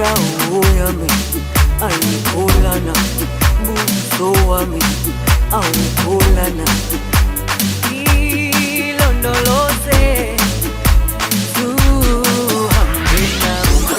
Ndawo yami ayikholana, buso wami awukholana. Ilondoloze zuhambe nami.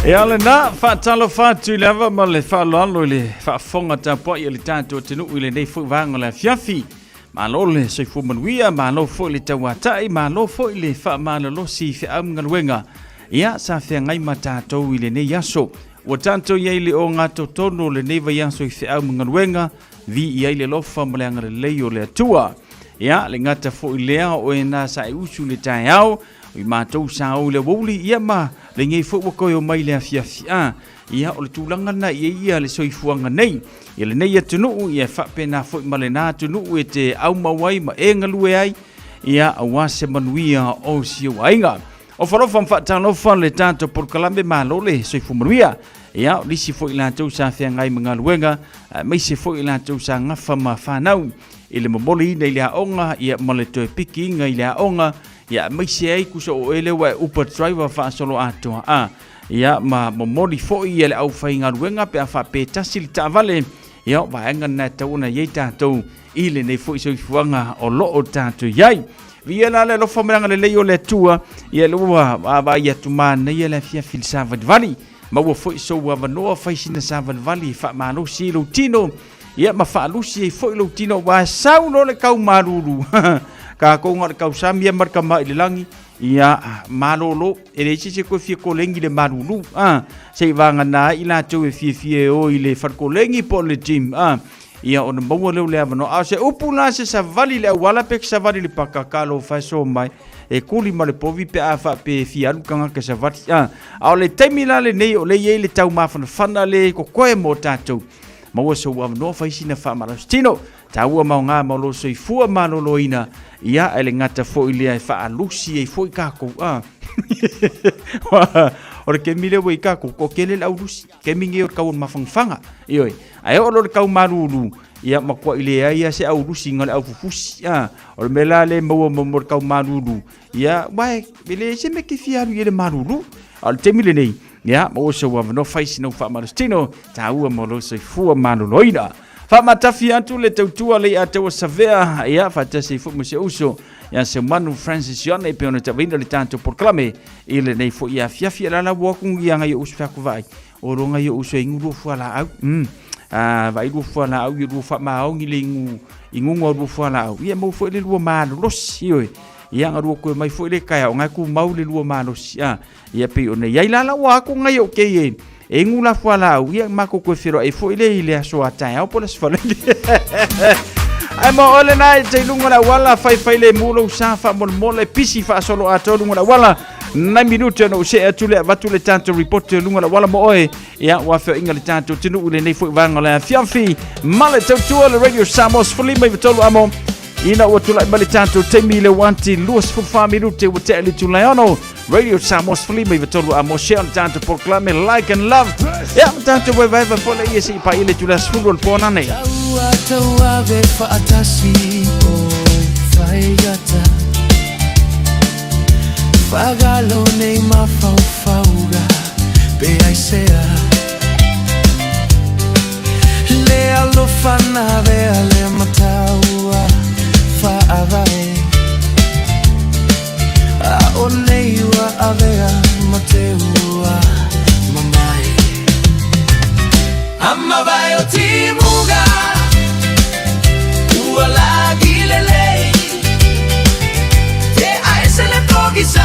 Ia lena, faatalofa atu i le ava ma le faaaloalo i le faafofoga tapuai a le tatou atunuu i lenei foi vaega o le afiafi. Malo le soifua manuia, malo foi le tauatai, malo foi le faamalolosi i feau ma galuega. Ia, sa feagai ma tatou i lenei aso. Ua tatou i ai i le ogatotonu o lenei vaiaso i feau ma galuega, viia ai le alofa ma le agalelei o le Atua. Ia, le gata foi lea o oe na sa e usu i le taeao, o i matou sa o i le aoauli, ia ma lenei foi ua toe omai i le afiafi. A, ia, o le tulaga lena i ai ia le soifuaga nei. Ia lenei atunuu, ia e faapena foi ma lena atunuu e te aumau ai ma e galue ai, ia, aua se manuia o si ou aiga. Ofa alofa ma faatalofa le tatou polokalame malo le soifua manuia. Ia, o nisi foi i latou sa feagai ma galuega, aemaise foi i latou sa gafa ma fanau i le momoliina i le aoga, ia ma le toe pikiina i le aoga, ia aemaise ai tusa o oe lea ua e Uber driver faasoloatoa a, ia ma momoli foi ia le aufaigaluega pe a faapea e tasi le taavale. Ia, o vaega lena e tatau ona i ai tatou i lenei foi soifuaga o lo o tatou i ai. Viia la le alofa ma le agalelei o le Atua, ia le ua vaavaai atu manaia le afiafi i le savalivali. Maua foi sou avanoa fai sina savalivali e faamalosi ai lou tino, ia ma faalusi ai foi lou tino, aua sau loa le kau malulu. Tatou na o le tausami lava ma le tama i le lagi, ia malolo, e leai se isi e toe fia koleni i le malulu, a, seivagana ai i latou e fiafia e o i le fale koleni po o le gym, a. Ia ona maua lea o le avanoa. A o se upu la se savali i le auala pe savali i le paka, talofa e so mai. E kuli ma le povi pe a faapea e fia alu tagata savali. A, a o le taimi la lenei o lea e i ai le taumafanafana lea e kokoe mo tatou. Maua sou avanoa fai sina faamalosi-tino. Taua ma aoga mo lou soifua maloloina. Ia, e le gata foi lea e faalusi ai foi tatou. A. O le taimi lea ua i tatou, toatele le aulusi. Taimi nei o le tau o le mafanafana. Ioe. Ae oo loa i le tau malulu, ia matuai leai lava se aulusi na o le aufufusi. A, o le mea la lea e maua mo le tau malulu, ia, aua e leai se mea e te fia alu i ai i le malulu. A o le taimi lenei, ia, maua sou avanoa fai sina faamalositino, taua mo lou soifua maloloina. Faamatafi atu le tautua Leiataua Savea, ia, faatasi ai foi ma si ou uso, ia Seumanu Francis Ione, e pei ona tauaina le tatou polokalame i lenei foi afiafi. E lala ua atu ia ngai o uso feaku vaai, o lo ngai o uso e ingu lua fualaau. A vaai lua fualaau ia lua faamaoni le ingu ingunga o lua fualaau. Ia mau foi le lua malolosi, ioe. Ia nga lua koe mai foi le kaea o ngai ku mau le lua malosi. A, ia pei ona iai la la ua atu ngai o kei e e ingu la fualaau, ia matou koe feloai foi le i le aso a taeao po o le aso faraile. Ae mo oe lena e te i luga o le auala, faifai le mu lou sa faamolemole, pisi faasolo atoa luga o le auala. Nai minute ona ou see atu lea avatu le tatou report i luga o le auala mo oe. Ia, ua feoaiga le tatou atunuu i lenei foi vaega o le afiafi. Ma le tautua le Radio Samoa 53 amo. Ina ua tulai mai le tatou taimi i le uati 24 minute ua tea i le itula e ono. Radio Samoa 53 amo share le tatou polokalame like and love. Ia, ma tatou vaevaeva foi le ia se i paia le itula 10 o le po nanei. Taua tauave faatasi o faigata Fagalo nei mafaufauga pe aisea Le alofa na avea le mataua faavae A o nei ua avea ma te ua mamae Amavae o timuga Ua lagi lelei Te aese le pogisa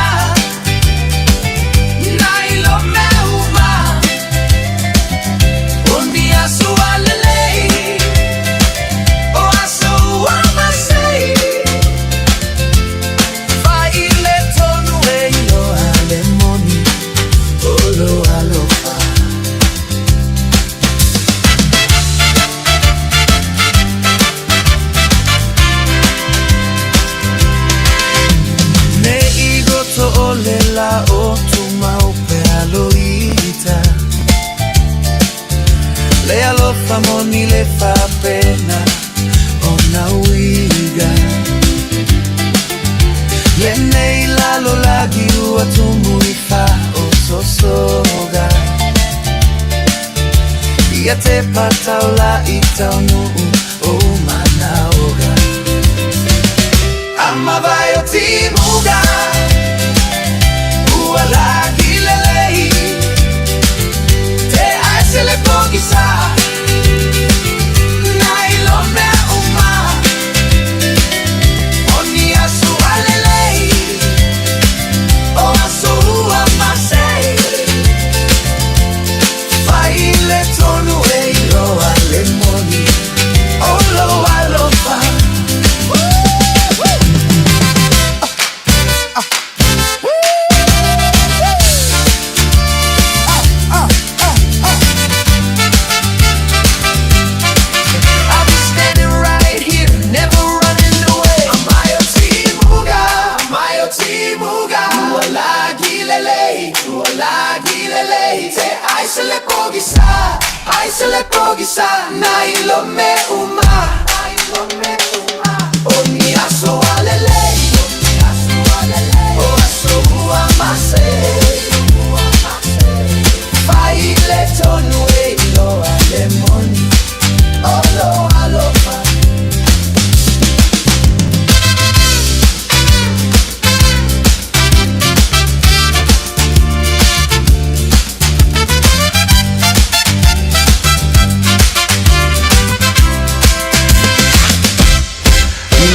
Nai lo mea uma O ni aso a lelei O aso ua masei Fai le tonu e iloa le moni O lo alofa. Ne i goto o le la o tumau pe aloita Le alofa moni le fapena o na uiga Le nei lalo lagi ua tumu i fa o sosoga Ia te patau la i taunuu o manaoga Amavae o timuga Ua lagi lelei.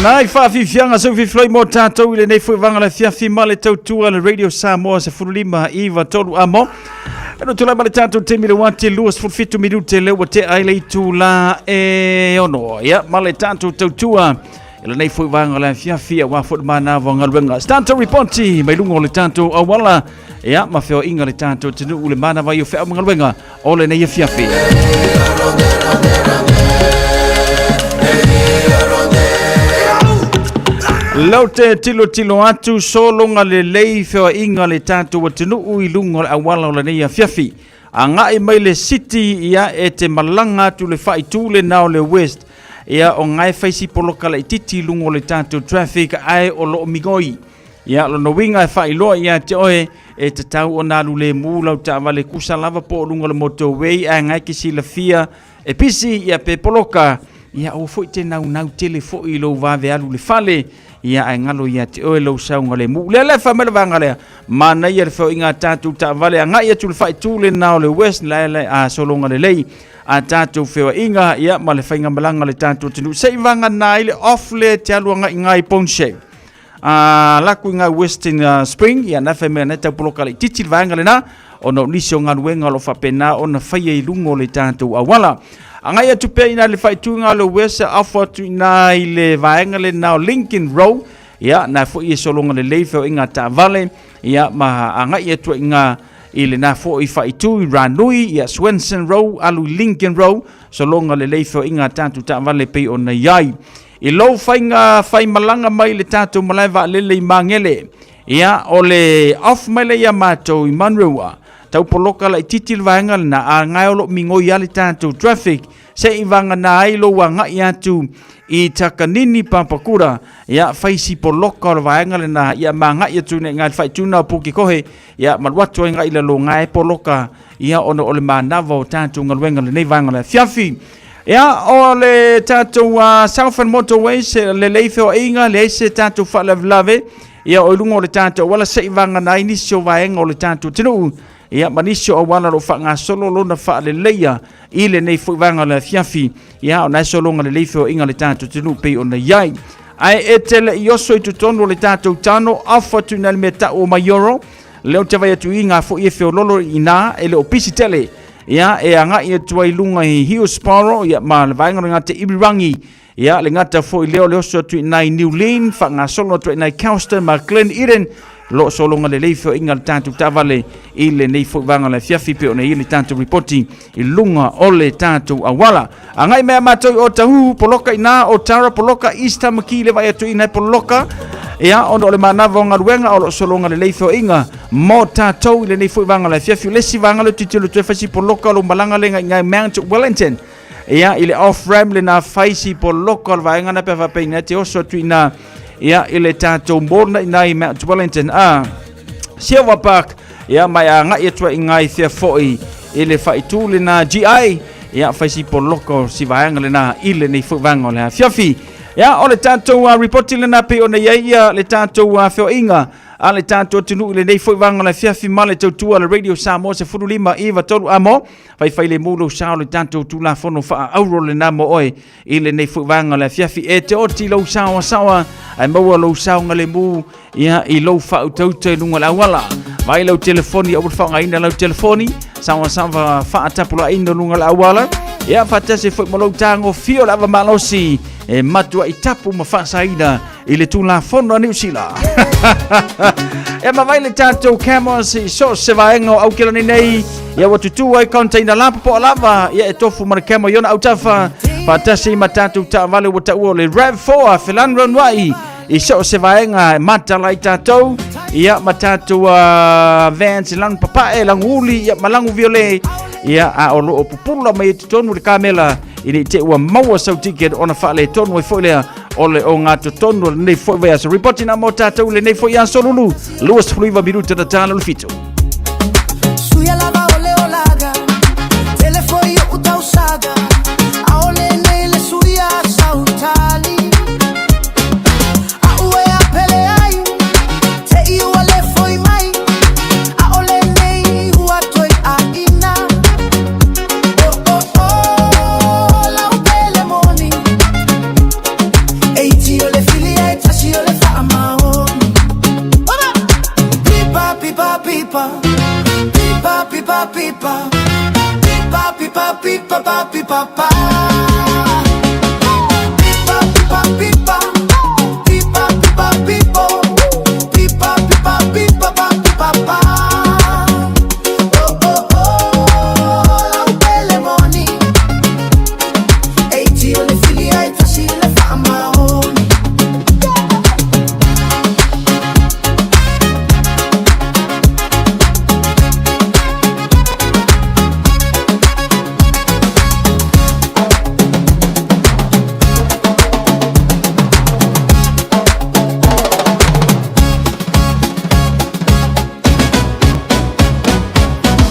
Nai faafiafiaga seu fifiloi mo tatou i lenei foi vaega o le afiafi ma le tautua le Radio Samoa 15 9 3 amo. E no tulai ma le tatou taimi le uati 27 minute le ua tea ai le itula e ono. Ia ma le tatou tautua i lenei foi vaega o le afiafi aua foi le manava o galuega. Se tatou ripoti mai luga o le tatou auala ia ma feoaiga le tatou atunuu le manava i o feau ma galuega o lenei afiafi. Lau te tilotilo atu sologa lelei feoaiga le tatou atunuu i luga o le auala o lenei afiafi. Agai mai le city ia e te malaga atu le faaitu lena o le west ia o gae fai si poloka laititi i luga o le tatou traffic ae o loo migoi. Ia lona uiga e faailoa ia te oe e tatau ona alu lemu lau taavale kusa lava po o luga o le motorway ae gae ke silafia e pisi ia pe poloka ia aua foi te naunau tele foi i lou vave alu i le fale ia ae galo ia te oe lou saogalemu. Lea la e fai mai le vaega lea, manaia le feoaiga a tatou taavale agai atu i le faaitu lena o le West la la a sologa lelei a tatou feoaiga ia ma le faigamalaga a le tatou atunuu se i vagana ai le off lea e te alu agai i Poncet. A laku i ngā Western Spring, ia na whai mea nei tau poloka laititi le vaega lena, ona o nisi o galuega o lo o faapena ona faia i luga o le tatou auala. Agai atu pea ina le faituga o le West, afo atu ina i le vaega lena o Lincoln Road, ia na foi e sologa lelei feoaiga taavale, ia ma agai atu ai ngā i lena foi faaitu i Ranui, ia Swenson Road, alu i Lincoln Road, sologa lelei feoaiga tatou taavale pei ona i ai. I lou faiga faimalaga mai le tatou malae vaalele i Magele, ia, o le off mai lea ia matou i Manurewa, tau poloka laititi le vaega lena, a gae o lo o migoi lava le tatou traffic, se i vagana ai lou agai atu i Takanini Papakura, ia, fai si poloka o le vaega lena, ia ma agai atu nei i le faituna o Pukekohe, ia, ma alu atu ai agai i lalo gae poloka, ia ona o le manava o tatou galuega lenei vaega o le afiafi. Ia, o le tatou Southern Motorways, lelei feoaiga, leai se tatou faalavelave, ia o i luga o le tatou auala se i vagana ai nisi o vaega o le tatou atunuu, ia ma nisi o auala o lo o faagasolo lona faaleleia i lenei foi vaega o le afiafi, ia ona e sologa lelei feoaiga le tatou atunuu pei ona i ai. Ae e te le i oso i totonu o le tatou tano, off atu i nai le mea tau o Maioro, Lea ou te vai atu i ngā foi e feololo i nā e le o pisi tele. Ia, e agai atu ai lunga i Hillsborough, ia, ma le vaega o le ngā te Irirangi. Ia, le ngata foi lea o le oso atu i nai New Lynn, whangasolo atu i nai Kelston ma Glen Eden, lo sologa lelei feoaiga le tatou taavale i lenei foi vaega o le afiafi pei ona i ai le tatou ripoti i luga o le tatou auala. Agai mai a matou i Otahuhu, poloka i nā, Otara, poloka, East Tamaki, le vai atu i nai poloka. Ia, ona o le manava o galuega o lo o sologa lelei feoaiga mo tatou i lenei foi vaega o le afiafi. O le isi vaega lea tilotilo toe fai si poloka o lou malaga lea i ngai Mount Wellington. Ia, i le off-ramp lena fai si poloka o le vaega na pe faapea ina te oso atu i nā, ia, i le tatou mall na i nai Mount Wellington. Ah, Silver Park, ia, mai agai atu ai i ngai fea foi i le faaitu lena GI, ia, fai si poloka o si vaega lena i lenei foi vaega o le afiafi. Ia, o le tatou ripoti lena pei ona i ai ia le tatou feoaiga a le tatou atunuu i lenei foi vaega o le afiafi ma le tautua a le Radio Samoa 15 9 3 amo. Faifai le mu lou sao le tatou Tulafono faa-auro lena mo oe i lenei foi vaega o le afiafi. E te oti lou saoasaoa ae maua lou saogalemu ia, i lou faautauta i luga o le auala. Vai lau telefoni, aua le faaaogaina lau telefoni, saoasaoa faatapulaaina luga o le auala. Ia, faatasi foi ma lou tagofia o le ava malosi e matuai tapu ma faasaina i le Tulafono a Niu Sila. E ma vai le tatou cameras i so o se vaega o Aukelani nei, ia ua tutū ai container lapopoa lava, ia e tofu ma le camera i ona autafa, faatasi ma tatou taavale ua taua o le RAV4 Felan Ronwai. I so o se vaega e matala ai tatou, ia ma tatou vans i lanu papae, lagu uli, ia ma lagu viole, ia a o loo pupula mai i totonu le kamela i nei te ua maua sau ticket ona faaletonu ai foi lea o le ogatotonu o lenei foi vaiaso. Ripoti na mo tatou i lenei foi aso Lulu, 29 minuta na tala o le 7. Suia lava o le olaga, tele foi o tausaga, aole nei le suia sautali. A ue a pele ai, te i ua le foi mai, aole nei ua toi a ina. Oh, oh, oh, lau pele moni, e iti o le fili e tasi o le faamaoni. Pipa, pipa, pipa, pipa, pipa, pipa, pipa, pipa, pipa, pa, pipa, pa. Pipa, pipa, pipa, pipa, pipa, pipo, pipa, pipa, pipa, pa, pipa, pa. Oh, oh, oh, lau pele moni, e iti o le fili e tasi le faamaoni.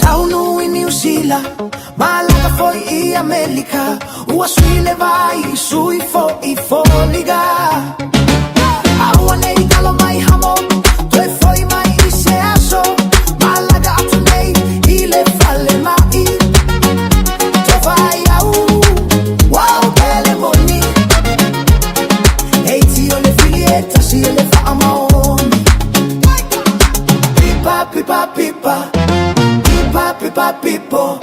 Taunu i Niu Sila, malaga foi i Amerika, ua sui le vai, sui fo i foliga. A ua nei talo mai Hamo, toe foi mai i se aso, malaga atu nei i le fale mai. Tofa i au, wau pele moni, e iti o le fili e tasi e le faamaoni. Pipa, pipa, pipa, pipa, pipa, pipo,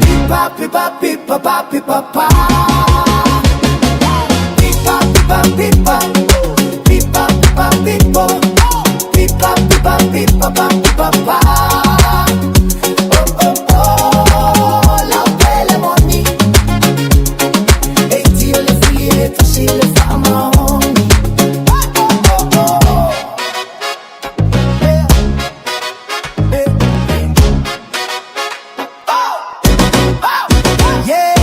pipa, pipa, pipa, pa, pipa, pa. Pipa, pipa, pipa, pipa, pipa, pipo, pipa, pipa, pipa, pa, pipa, pa. Oh, oh, oh, lau pele moni, e iti o le fili e tasi le faamaoni. Oh, oh, oh, oh. Yeah. Yeah. Oh! Oh! Yeah!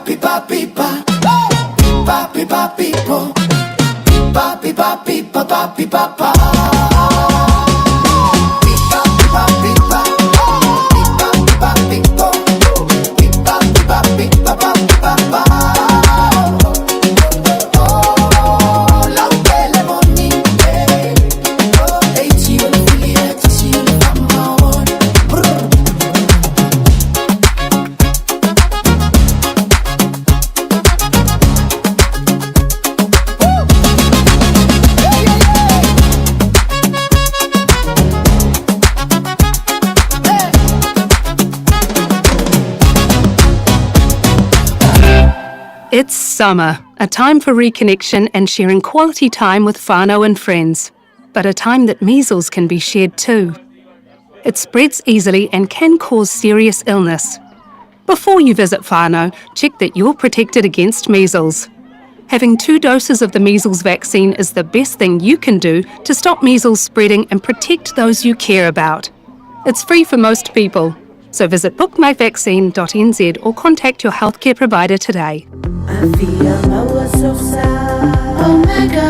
Pipa, pipa, pipa, pipa, pipa, pipo, pipa, pipa, pipa, pa, pipa, pa. Pipa, pipa, pipa, pipa, pipa, pipo, pipa, pipa, pipa, pa, pipa, pa. Oh, lau pele moni, eh. Oh, e iti o le fili e tasi o le faamaoni. Brr. It's summer, a time for reconnection and sharing quality time with whānau and friends, but a time that measles can be shared too. It spreads easily and can cause serious illness. Before you visit whānau, check that you're protected against measles. Having 2 doses of the measles vaccine is the best thing you can do to stop measles spreading and protect those you care about. It's free for most people, so visit bookmyvaccine.nz or contact your healthcare provider today. Omega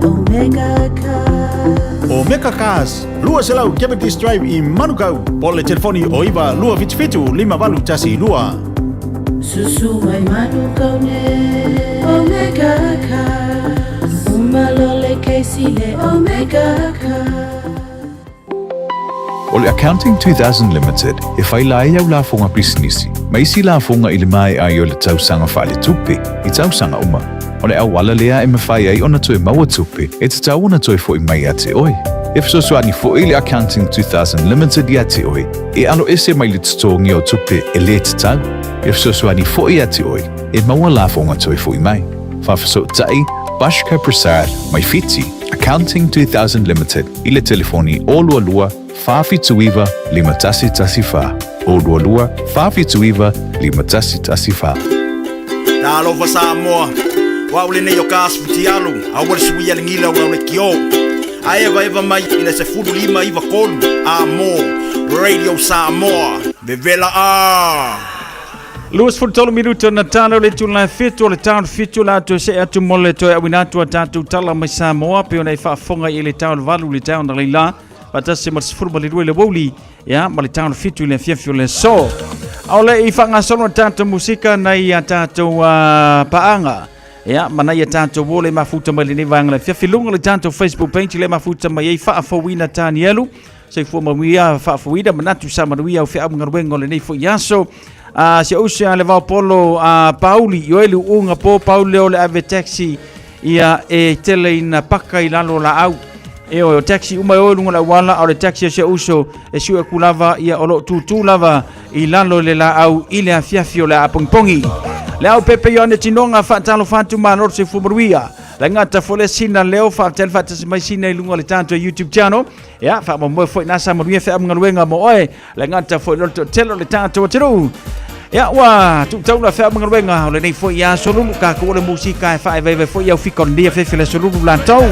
Omega. Omega Cars, 200 Cavendish Drive i Manukau, po o le telefoni o 9 277 5812. Susu mai Manukau nei Omega Cars. Uma loa le kesi le Omega Cars. O le Accounting 2000 Limited e faila ai au lafoga pisinisi ma isi lafoga i le maea ai o le tausaga faaletupe i tausaga uma. O le auala lea e mafai ai ona toe maua tupe e tatau ona toe fo'i mai ia te oe. E fesoasoani fo'i le Accounting 2000 Limited ia te oe e aloese mai le totogia o tupe e lē tatau. E fesoasoani fo'i ia te oe e maua lafoga toe fo'i mai. Faafesootai Bashka Prasad mai Fiti, Accounting 2000 Limited i le telefoni 022 479 5114. 022 479 5114. Talofa Samoa, o au lenei o Kas Fitialu, aua le suia le gila o lau leitio. Ae evaeva mai i le 15 93 Amo Radio Samoa, vevela a. 23 minuta na tala o le itula e 7 o le tau 7 la toe see atu mo le toe auina atu a tatou tala mai Samoa pe ona e faafofoga i le tau 8 le tau na leila faatasi ma le 12 le aoauli ia ma le tau 7 i le afiafi o le aso. A o le i faagasolo tatou musika nai a tatou paaga ia ma nai a tatou o le mafuta mai lenei vaega le afiafi luga le tatou Facebook page le mafuta mai ai faafouina Tanielu soifua manuia faafouina manatu sa manuia au feau galuega o lenei foi aso. A si uso a le vaopolo a Pauli Ioeli uga po Pauli o le ave taxi ia e tele ina paka i lalo laau e o taxi uma e o i luga o le auala a o le taxi a si uso e siu aku lava ia o loo tutu lava i lalo le laau i le afiafi o le aapogipogi. Le au pepe Ioane Tinoga faatalofa atu malo le soifua manuia. Le gata foi le sina leo faafetai le faatasi mai sina i luga o le tatou YouTube channel. Ia faamoemoe foi na sa manuia feau ma galuega mo oe. Le gata foi le toatele o le tatou atunuu. Ia ua tuutaula feau ma galuega o lenei foi aso lulu tatou o le musika e faaevaevae foi au fika o lenei afiafi le aso lulu latou.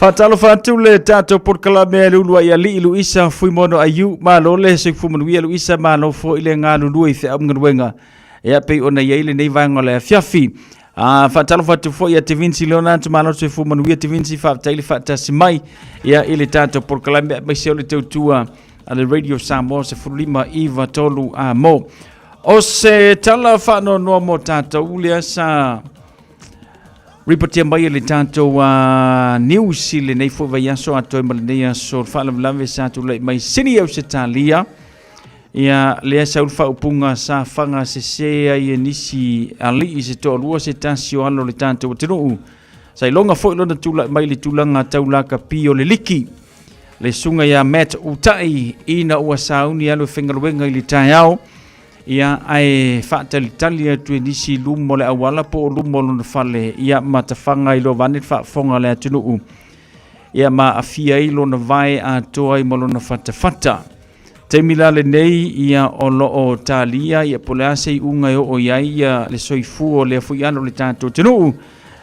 Faatalofa atu le tatou polokalame a le uluai alii Luisa Fuimono Aiu. Malo le soifua manuia Luisa, malo foi le galulue i feau ma galuega ia pei ona i ai lenei vaega o le afiafi. Ah, faatalofa atu foi ia Te Vinci Leonard, malo le soifua manuia Te Vinci, faafetai le faatasi mai ia i le tatou polokalame aemaise o le tautua a le Radio Samoa 15 93 a mo. O se tala faanoanoa mo tatou lea sa ripotia mai e le tatou news i lenei foi vaiaso atoa ma lenei aso o le faalavelave sa tulai mai Sini Ausetalia. Ia lea sau le faaupuga sa faga sese ai e nisi alii se toalua se tasi o alo o le tatou atunuu. Sa iloga foi lona tulai mai i le tulaga tau lakapi o le liki. Le susuga ia Matt Utai ina ua sauni alu e faigaluega i le taeao. Ia, ae faatalitali atu e nisi i luma o le auala po o luma o lona fale, ia ma tafaga ai loa vaeane le faafofoga a le atunuu, ia ma aafia ai lona vae atoa ai ma lona fatafata. Taimi la lenei, ia o lo o talia, ia po o le a se iuga e oo i ai ia le soifua o lea foi alo o le tatou atunuu.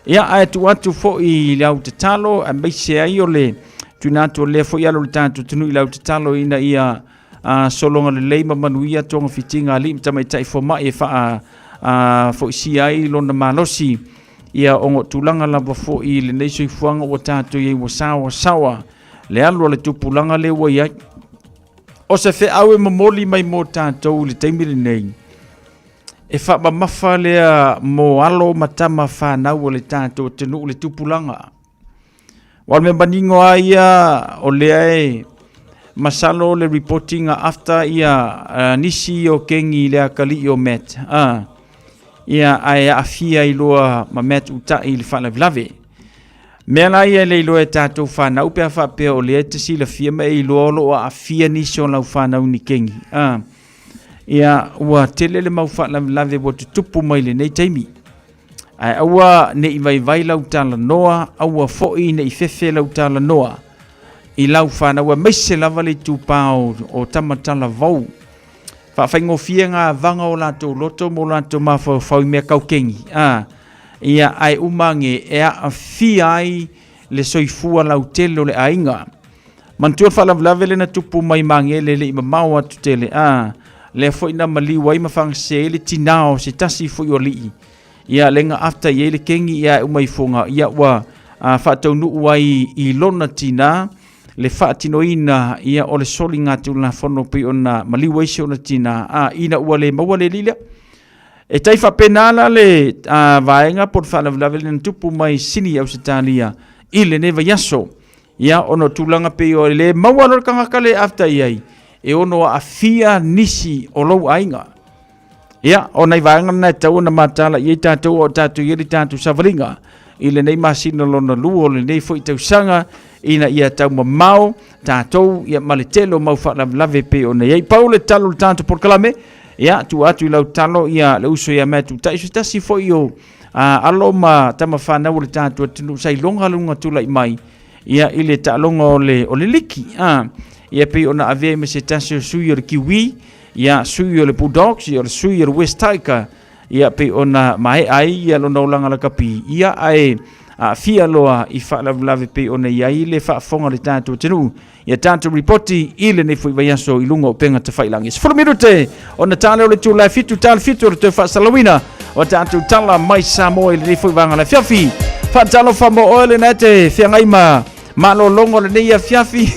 Ia, ae tuu atu foi i le au tatalo, aemaise ai o le tuuina atu o lea foi alo o le tatou atunuu i le au tatalo ina ia a sologa lelei ma manuia togafitiga a alii ma tamaitai fomai e faa a, foisia ai lona malosi. Ia ona o tulaga lava foi i lenei soifuaga ua tatou i ai ua saoasaoa le alu a le tupulaga lea ua i ai. O se feau e momoli mai mo tatou i le taimi lenei, e faamamafa lea mo alo ma tama fanau o le tatou atunuu le tupulaga. Aua o le mea manino lava ia o lea e masalo le reporting after ia nisi o kengi le akalii o Matt ia ae aafia ai loa ma Matt Uta'i i le faalavelave. Mea la ia e le iloa e tatou fanau pe a faapea o lea e te silafia ma e iloa o lo o aafia nisi o lau fanau i ni kengi ia ua tele le mau faalavelave ua tutupu mai lenei taimi. Ae aua ne i vaivai lau talanoa, aua foi ne i fefe lau talanoa i lau fanau, aemaise lava le itupa o, o Tamatalavou. Faafaigofie ngā vaga o latou loto ma o latou mafaufau i mea kaukeni. A, ia, ae uma age e aafia ai le soifua lautele o le aiga. Manatua le faalavelave lea na tupu mai Magele e le i mamao atu tele, a, lea foi na maliu ai ma fagasese ai le tinā o se tasi foi o alii. Ia, lea na afta i ai le kengi, ia, ae uma ifoga, ia, ua faataunuu ai i lona tinā le faatinoina, ia, o le soligatulafono pei ona maliu ai si ona tinā, a, ina ua le maua le alii lea. E tai faapena la le vaega po o le faalavelave lea na tupu mai Sini, Ausetalia i lenei vaiaso. Ia, ona o tulaga pei o le maua loa le tagata le after i ai, e ono aafia nisi o lou aiga. Ia, o nai vaega na e tatau ona mataala i ai tatou o tatou i ai le tatou savaliga i lenei masina lona lua o lenei foi tausaga ina ia taumamao tatou ia ma le tele o mau faalavelave pei ona i ai. Pau le talo o le tatou polokalame, ia, tuu atu i lau talo ia le uso ia Matt Utai, se tasi foi o a alo ma tama fanau o le tatou atunuu sa iloga luga tulai mai ia i le taaloga o le o le liki a ia pei ona avea ma se tasi o sui o le Kiwi ia sui o le Bulldogs ia o le sui o le West Tiger ia pei ona maea ai ia lona olaga lakapi ia ae aafia loa i faalavelave pei ona i ai le faafofoga a le tatou atunuu Ia tatou ripoti i lenei foi vaiaso i luga o upega tafailagi. 10 minute ona tale o le itula e 7 tale 7 o le toe faasalauina o tatou tala mai Samoa i lenei foi vaega o le afiafi. Faatalofa mo oe lena e te feagai ma malologa o lenei afiafi.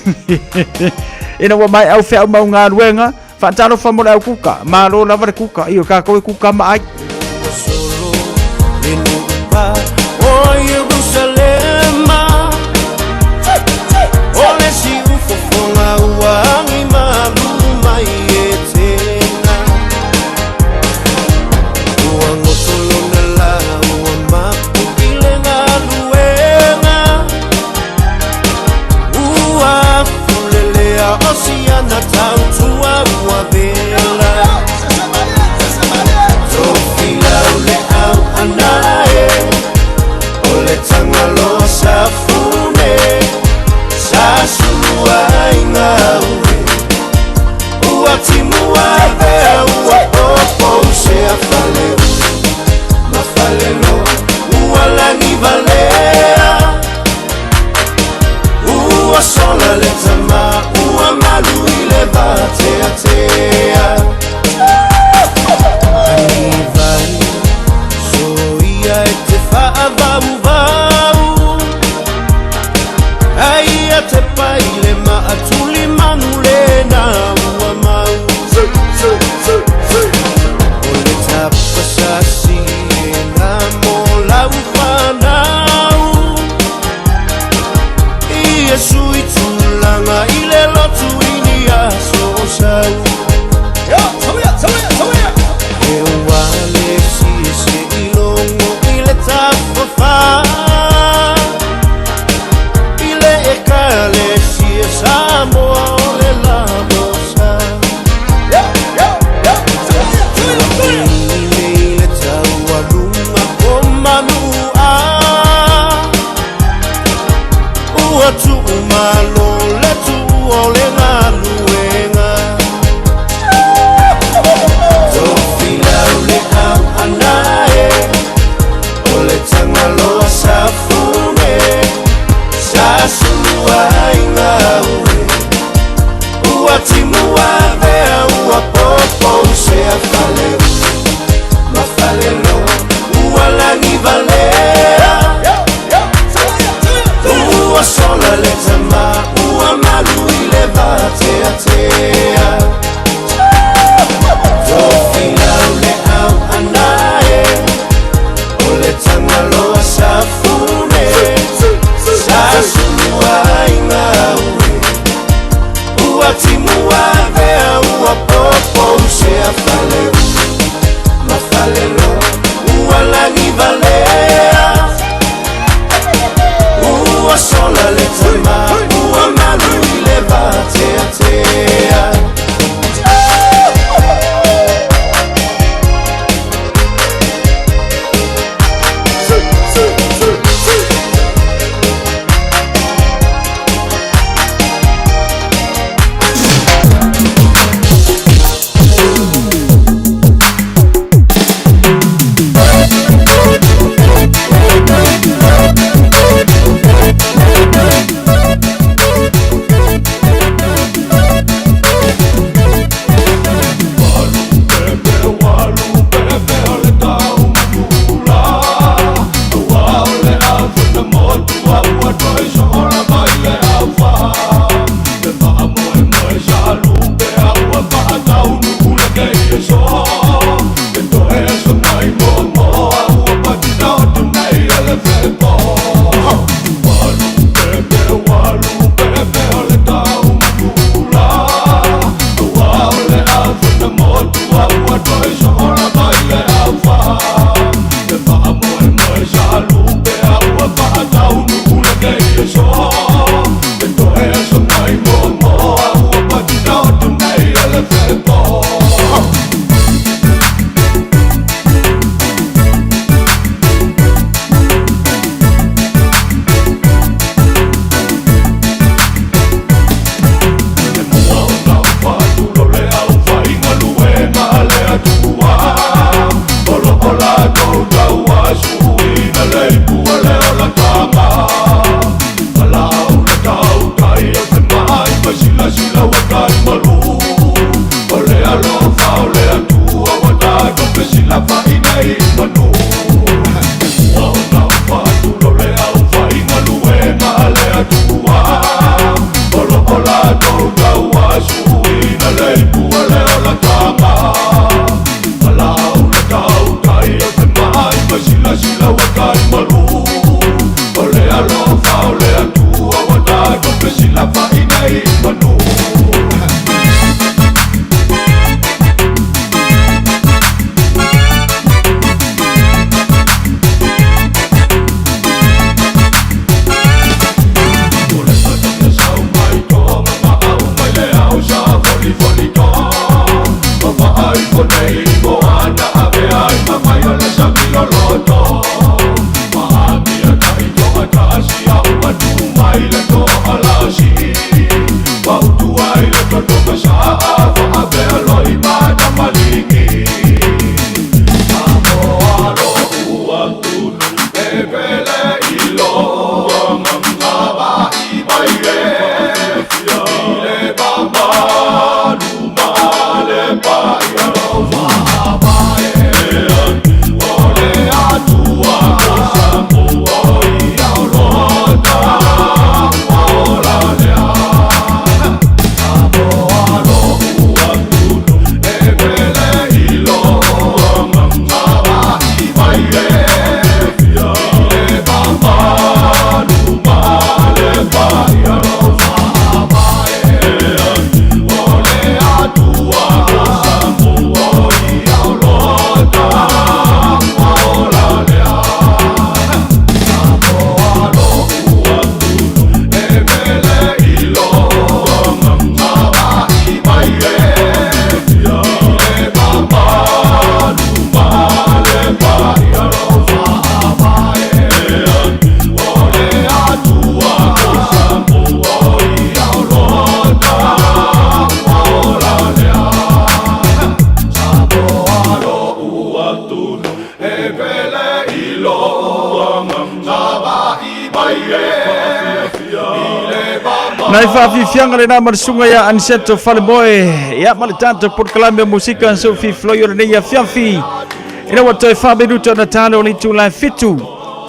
Ina ua maea au feau mau galuega, faatalofa mo le au kuka. Malo lava le kuka, i o kākou e kuka ma ai. Solo le nupa o Yerusalema O le siufofoga ua agi malu mai e tena Ua goto lona la ua mapu i le galuega Ua fulelea o siana tautua ua vela Tofilau le au ana e O le tagaloa Nai faafiafiaga lenā ma le susuga ia Aniceto Falemoe ia ma le tatou polokalame o musika seu fifiloi o lenei afiafi ina ua toe faaminuta ona talo o le itula e fitu.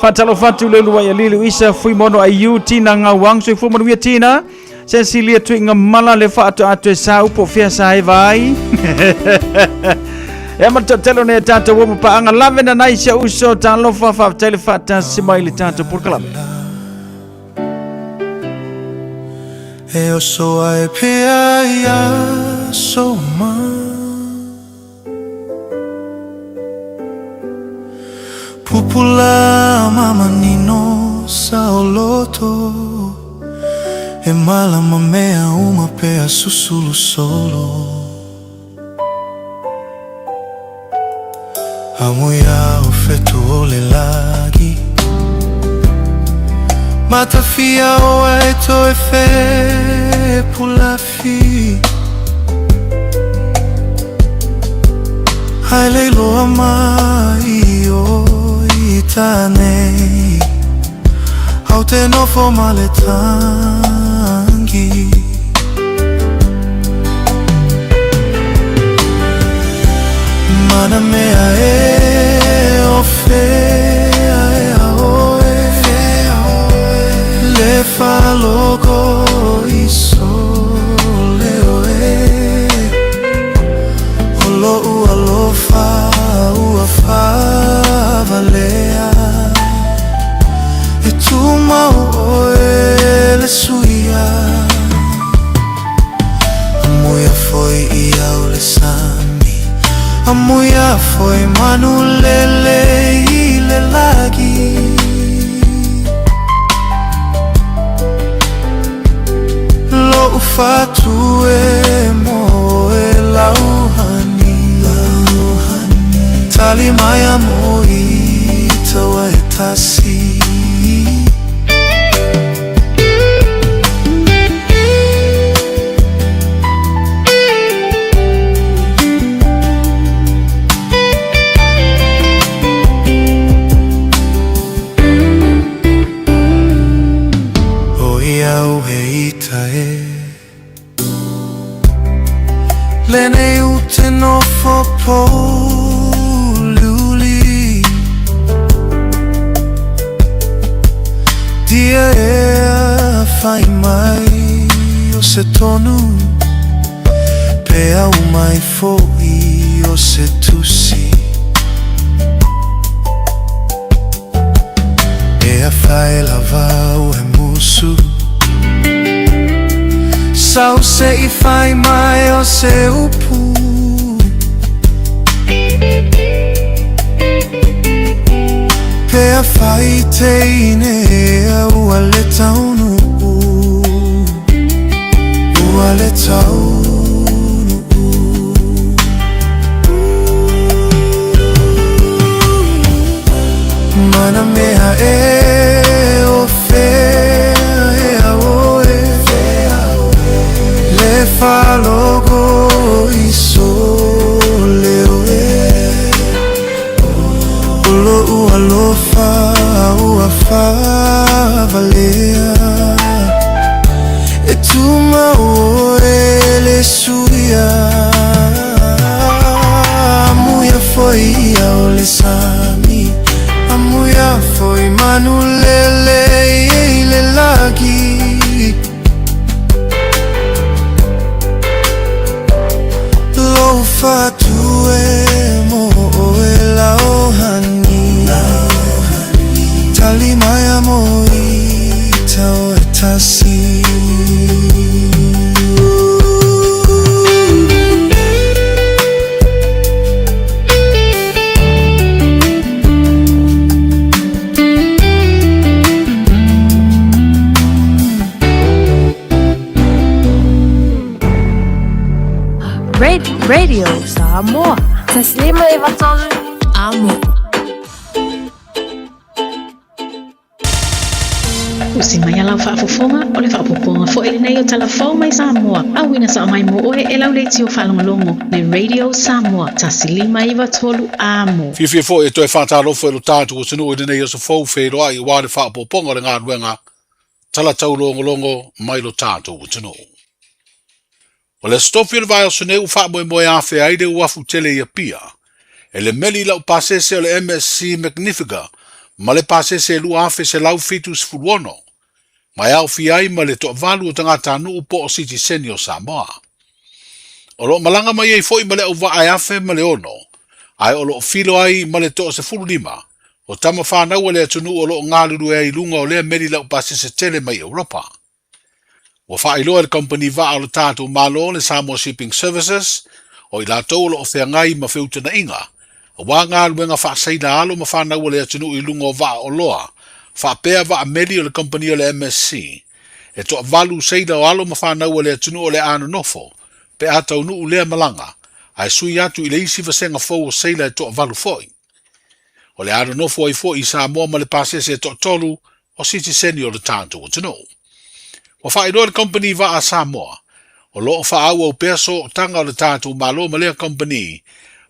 Faatalofa atu le uluai alii Luisa Fuimono Aiu Tina Gauang soifua manuia Tina Cecilia Tuiga Mala le faatoatoe e sa upo fea sa e vai. E ma toatele nei tatou ua mapaaga lave na nai si uso talofa faafetai le faatasi mai le tatou polokalame. E oso ai pea ia soma Pupula mamanino saoloto E malama mea uma pea susulu solo Amuia o fetu o le lagi Matafia o ai toe fe pulafi Hai le loa mai o i tānei Au te nofo ma le tangi Mana mea e o fea e a oe Le falogo i so leo e O lo'u alofa ua faavalea E tumau oe le suia Amuia foi i au le sami Amuia foi manu lele i le lagi Lo'u fatu e mo e lauhani Tali mai a mo i taua e tasi. O ia au he ita e Lenei u te nofo pōuliuli Dia ea whai mai o se tonu Pe au mai foi o se tusi Ea whai lava o he musu Sau se i whai mai o se upu Pea whai te ine ea ua le taunu Ua le taunu Mana mea e o fea e a oe Le falogo i so leo e O lo'u alofa ua faavalea E tumau oe le suia Amuia foi ia o le sami Amuia foi manu lele i le lagi Lou fatu e mo oe lauhani Tali mai a mo i tau e tasi. Radio Samoa. Taslima e vatolu. Amo. Tusi mai a lau faafofoga, o le faaopoopoga foi lenei o Tala Fou mai Samoa, auina sao mai mo oe e lau leitio faalogologo, le Radio Samoa 1593 Amo. Fiafia foi e toe faatalofa i lo tatou atunuu i lenei aso fou feiloai aua le faaopoopoga o le galuega tala taulogologo mai lo tatou atunuu. O le Aso Tofi o le vaiaso nei ua faamoemoe afea ai le uafu tele i Apia e le meli laupasese o le MSC Magnifica ma le pasese 2176 ma e aofia ai ma le toavalu o tagatanuu po o sitiseni o Samoa. O lo o malaga mai ai foi ma le auvaa e 1006, ae o lo o filo ai ma le toa-15 o tama fanau a le atunuu o lo o galulue ai i luga o lea meli laupasese tele mai Europa. Ua faailoa e le kamupani vaa o le tatou Malo le Samoa Shipping Services, o i latou o lo o feagai ma feutagaiga, aua galuega faasaila alo ma fanau a le atunuu i luga o vaa oloa, faapea vaa meli o le kamupani o le MSC. E toavalu seila o alo ma fanau a le atunuu o le a nonofo pe a taunuu lea malaga, ae sui atu i le isi vasega fou o seila e toavalu foi. O le a nonofo ai foi i Samoa ma le pasese e toatolu o sitiseni o le tatou atunuu. Ua faailoa le Kamupani Vaa a Samoa, o lo o faaauau pea sootaga o le tatou Malo ma lea kamupani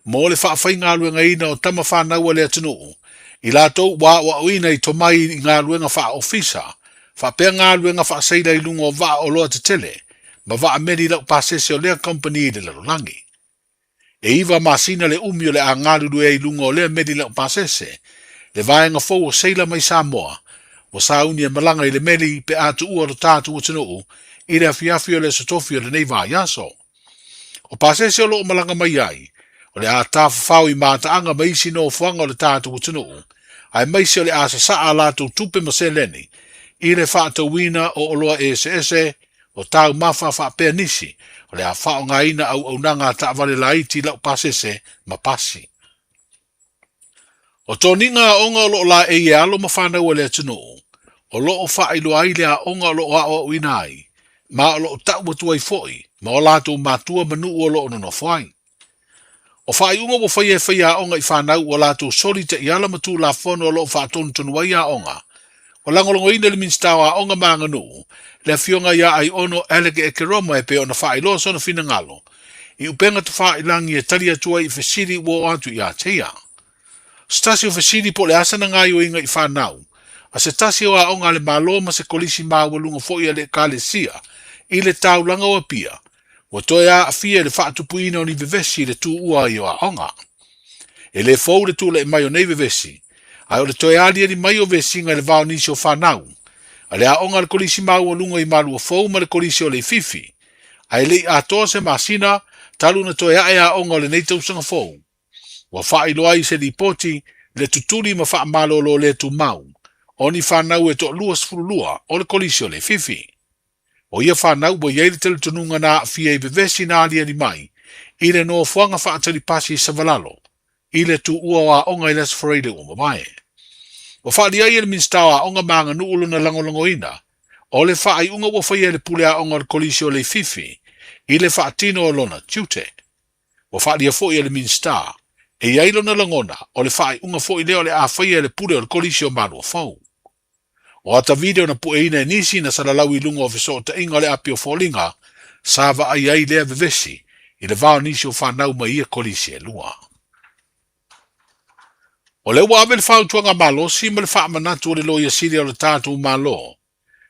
mo le faafaigaluegaina o tama fanau a le atunuu i latou ua aoaoina i tomai i galuega faa-ofisa faapea galuega faaseila i luga o vaa oloa tetele ma vaa meli laupasese o lea kamupani i le lalolagi. E iva masina le umi o le a galulue ai i luga o lea meli laupasese, le vaega fou o seila mai Samoa, ua sauni e malaga i le meli pe a tuua lo tatou atunuu i le afiafi o le Aso Tofi o lenei vaiaso. O pasese o lo o malaga mai ai, o le a tafafao i mataaga ma isi nofoaga o le tatou atunuu, aemaise o le a sasaa a latou tupe ma seleni i le faatauina o oloa eseese o taumafa faapea nisi o le a faaaogaina auaunaga a taavale laiti laupasese ma pasi. O toniga aoga o lo o laei e alo ma fanau a le atunuu, o lo o faailoa ai le aoga o lo o aoaoina ai, ma o lo o tau atu ai foi ma o latou matua ma nuu o lo o nonofo ai. O faaiuga ua faia e faiaoga i fanau ua latou soli taiala ma Tulafono o lo o faatonutonu ai aoga. Ua lagolagoina e le Minisita o Aoga ma Aganuu, le Afioga ia Aiono Alec Ekeroma e pei ona faailoa sona finagalo i upega tafailangi e tali atu ai i fesili ua oo atu ia te ia. Se tasi o fesili po o le a sana gaoioiga i fanau, a se tasi o aoga a le Malo ma se kolisi maualuga foi a le Ekalesia i le taulaga o Apia, Ua toe aafia i le faatupuina o ni vevesi i le tuua ai o aoga. E le fou le tulai mai o nei vevesi, ae o le toe aliali mai o vesiga i le va o nisi o fanau, a le aoga a le Kolisi Maualuga i Maluafou ma le Kolisi o Leififi, ae le i atoa se masina talu ona toe ae aoga o lenei tausaga fou. Ua faailoa ai i se lipoti le tutuli ma faamalolo le tumau o ni fanau e toalua 12 o le Kolisi o Leififi. O ia fanau ua i ai le talitonuga na aafia i vevesi na aliali mai i le nofoaga faatali pasi i Savalalo i le tuua o aoga i le Aso Faraile ua mavae. Ua faaalia ai e le Minisita o Aoga ma Aganuu lona lagolagoina o le faaiuga ua faia e le Pule Aoga o le Kolisi o Leififi i le faatino o lona tiute. Ua faaalia foi e le Minisita, e i ai lona lagona o le faaiuga foi lea o le a faia e le Pule o le Kolisi o Maluafou. O ata video na pueina e nisi na salalau i luga o fesootaiga o le api o foliga sa vaai ai lea vevesi i le va o nisi o fanau mai ia kolisi e lua. O lea ua ave le fautuaga malosi ma le faamanatu a le Loia Sili o le tatou Malo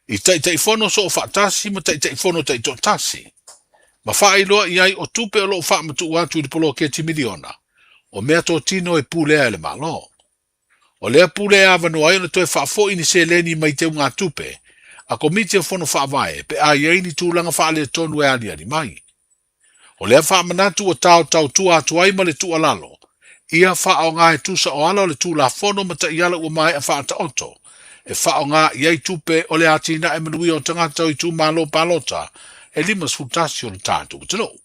i Taitaifono Soofaatasi ma Taitaifono Taitoatasi ma faailoa i ai o tupe o lo o faamatuu atu i le poloketi miliona o meatotino e pulea e le Malo. O lea pule e avanoa ai ona toe faafoi ni seleni mai teugatupe a Komiti o Fono Faavae pe a i ai ni tulaga faaletonu e aliali mai. O lea faamanatu ua taotaotua atu ai ma le tuualalo ia faaaoga e tusa o ala o le Tulafono ma taiala ua maea faataoto e faaaoga i ai tupe o le atinae manuia o tagata o itumalo palota e 51 o le tatou atunuu.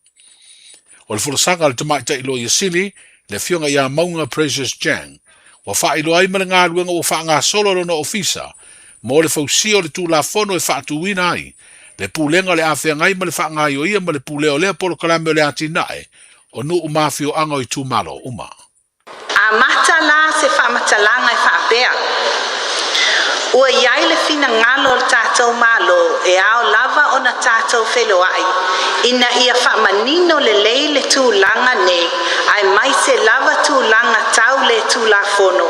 O le folasaga a le Tamaitai Loia Sili, le Afioga ia Mauga Precious Jang, ua faailoa ai ma le galuega ua faagasolo a lona ofisa mo le fausia o le Tulafono e faatuina ai le Pulega o le a feagai ma le faagaioia ma le pulea o lea polokalame o le atinae o nuu ma afioaga o itumalo uma. Amata la se faamatalaga e faapea, Ua i ai le finagalo o le tatou Malo e ao lava ona tatou feiloai ina ia faamanino lelei le tulaga nei aemaise lava tulaga tau le Tulafono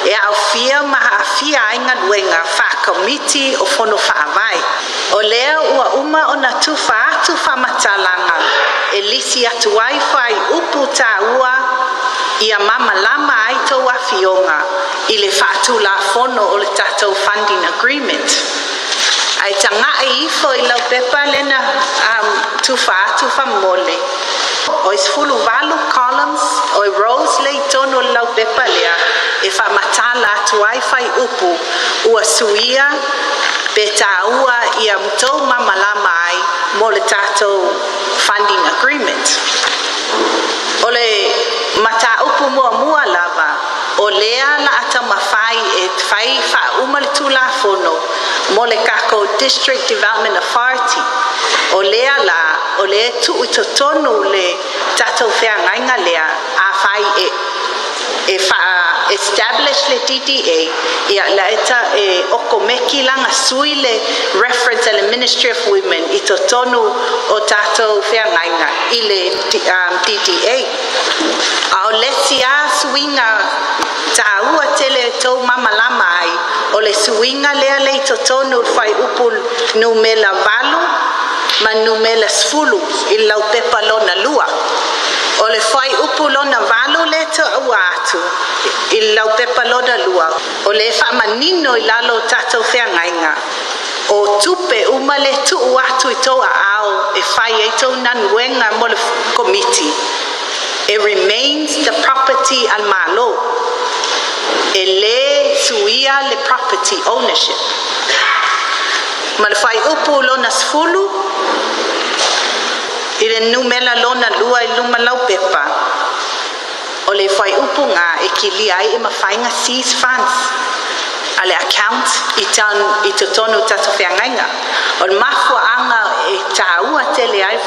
e aofia ma aafia ai galuega faa-Komiti o Fono Faavae. O lea ua uma ona tufa atu faamatalaga e lisi atu ai fuaiupu taua ia malamalama ai tou afioga i le faatulafono o le tatou funding agreement. Ae tagai ifo i lau pepa lena tufa atu faamolemole. Oi 18 columns, oi rows le i totonu o le lau pepa lea e faamatala atu ai fuaiupu ua suia pe taua ia tou malamalama ai mo le tatou funding agreement. O le mataupu muamua lava, o lea la taumafai e fai faauma le Tulafono mo le tatou District Development Authority. O lea la, o lea tuu i totonu le tatou feagaiga lea a fai e fa establish le DDA ia la eta e okomeki langa sui le reference a le Ministry of Women i totonu o tatou feagaiga i le DDA. A o le isi a suiga taua tele tou malamalama ai, o le suiga lea le i totonu o le fuaiupu numera 8 ma numera 10 i lau pepa lona lua. O le fuaiupu lona 8 le taua atu i lau pepa lona lua, o le faamanino i lalo o tatou feagaiga o tupe uma le tuu atu i tou aao e fai ai tou galuega mo le komiti. It remains the property al Malo. E le suia le property ownership. Ma le fuaiupu lona 10 i le numera lona lua i luma lau pepa, o le fuaiupu nga e kilia ai e mafai ona seize funds a le account i tan i totonu o tatou feagaiga. O le mafuaaga e taua tele ai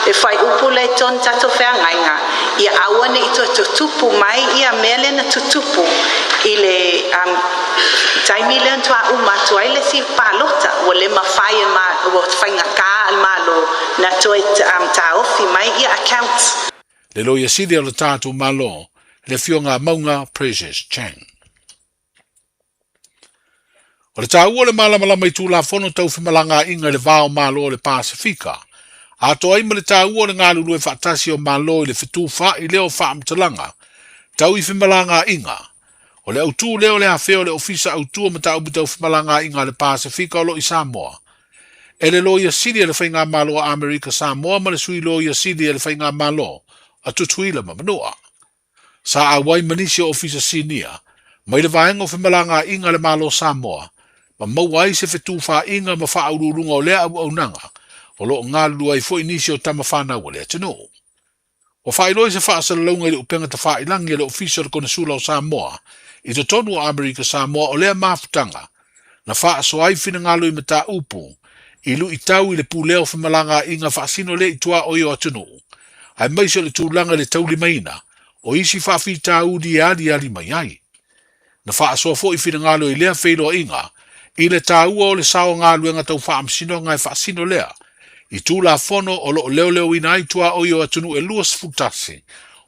e fuaiupu le tonu tatou feagaiga ia aua ne i toe tutupu mai ia mea lea na tutupu i le taimi lea na toa uma atu ai le isi palota ua le mafai e ma, ua faigata al Malo na toe taofi mai ia accounts. Le Loia Sili o le tatou Malo, le Afioga a Mauga Precious Chang. O le taua o le malamalama i Tulafono tau femalagaaiga i le va o Malo o le Pasefika, atoa ai ma le taua o le galulue faatasi o Malo i le fetufaai lea o faamatalaga tau i femalagaaiga. O le autū lea o le afea o le Ofisa Autu o Mataupu Tau Femalagaaiga a le Pasefika o lo o i Samoa. E le Loia Sili a le Faigamalo a Amerika Samoa ma le Sui Loia Sili a le Faigamalo a Tutuila ma Manua. Sa auai ma nisi o Ofisa Sinia mai le Vaega o Femalagaaiga a le Malo Samoa ma maua ai se fetufaaiga ma faauluuluga o lea auaunaga o lo o galulue ai foi nisi o tama fanau a le atunuu. Ua faailoa i se faasalalauga i le upega tafailagi a le Ofisa o le Konesula o Samoa i totonu o Amerika Samoa o lea mafutaga na faasoa ai finagalo i mataupu i luitau i le pulea o femalagaaiga faasino lea i tuaoi o atunuu, aemaise o le tulaga i le taulimaina o isi faafitauli e aliali mai ai. Na faasoa foi finagalo i lea feiloaiga i le taua o le sao o galuega tau faamasinoga e faasino lea i Tulafono o lo o leoleoina ai tuaoi o atunuu e 21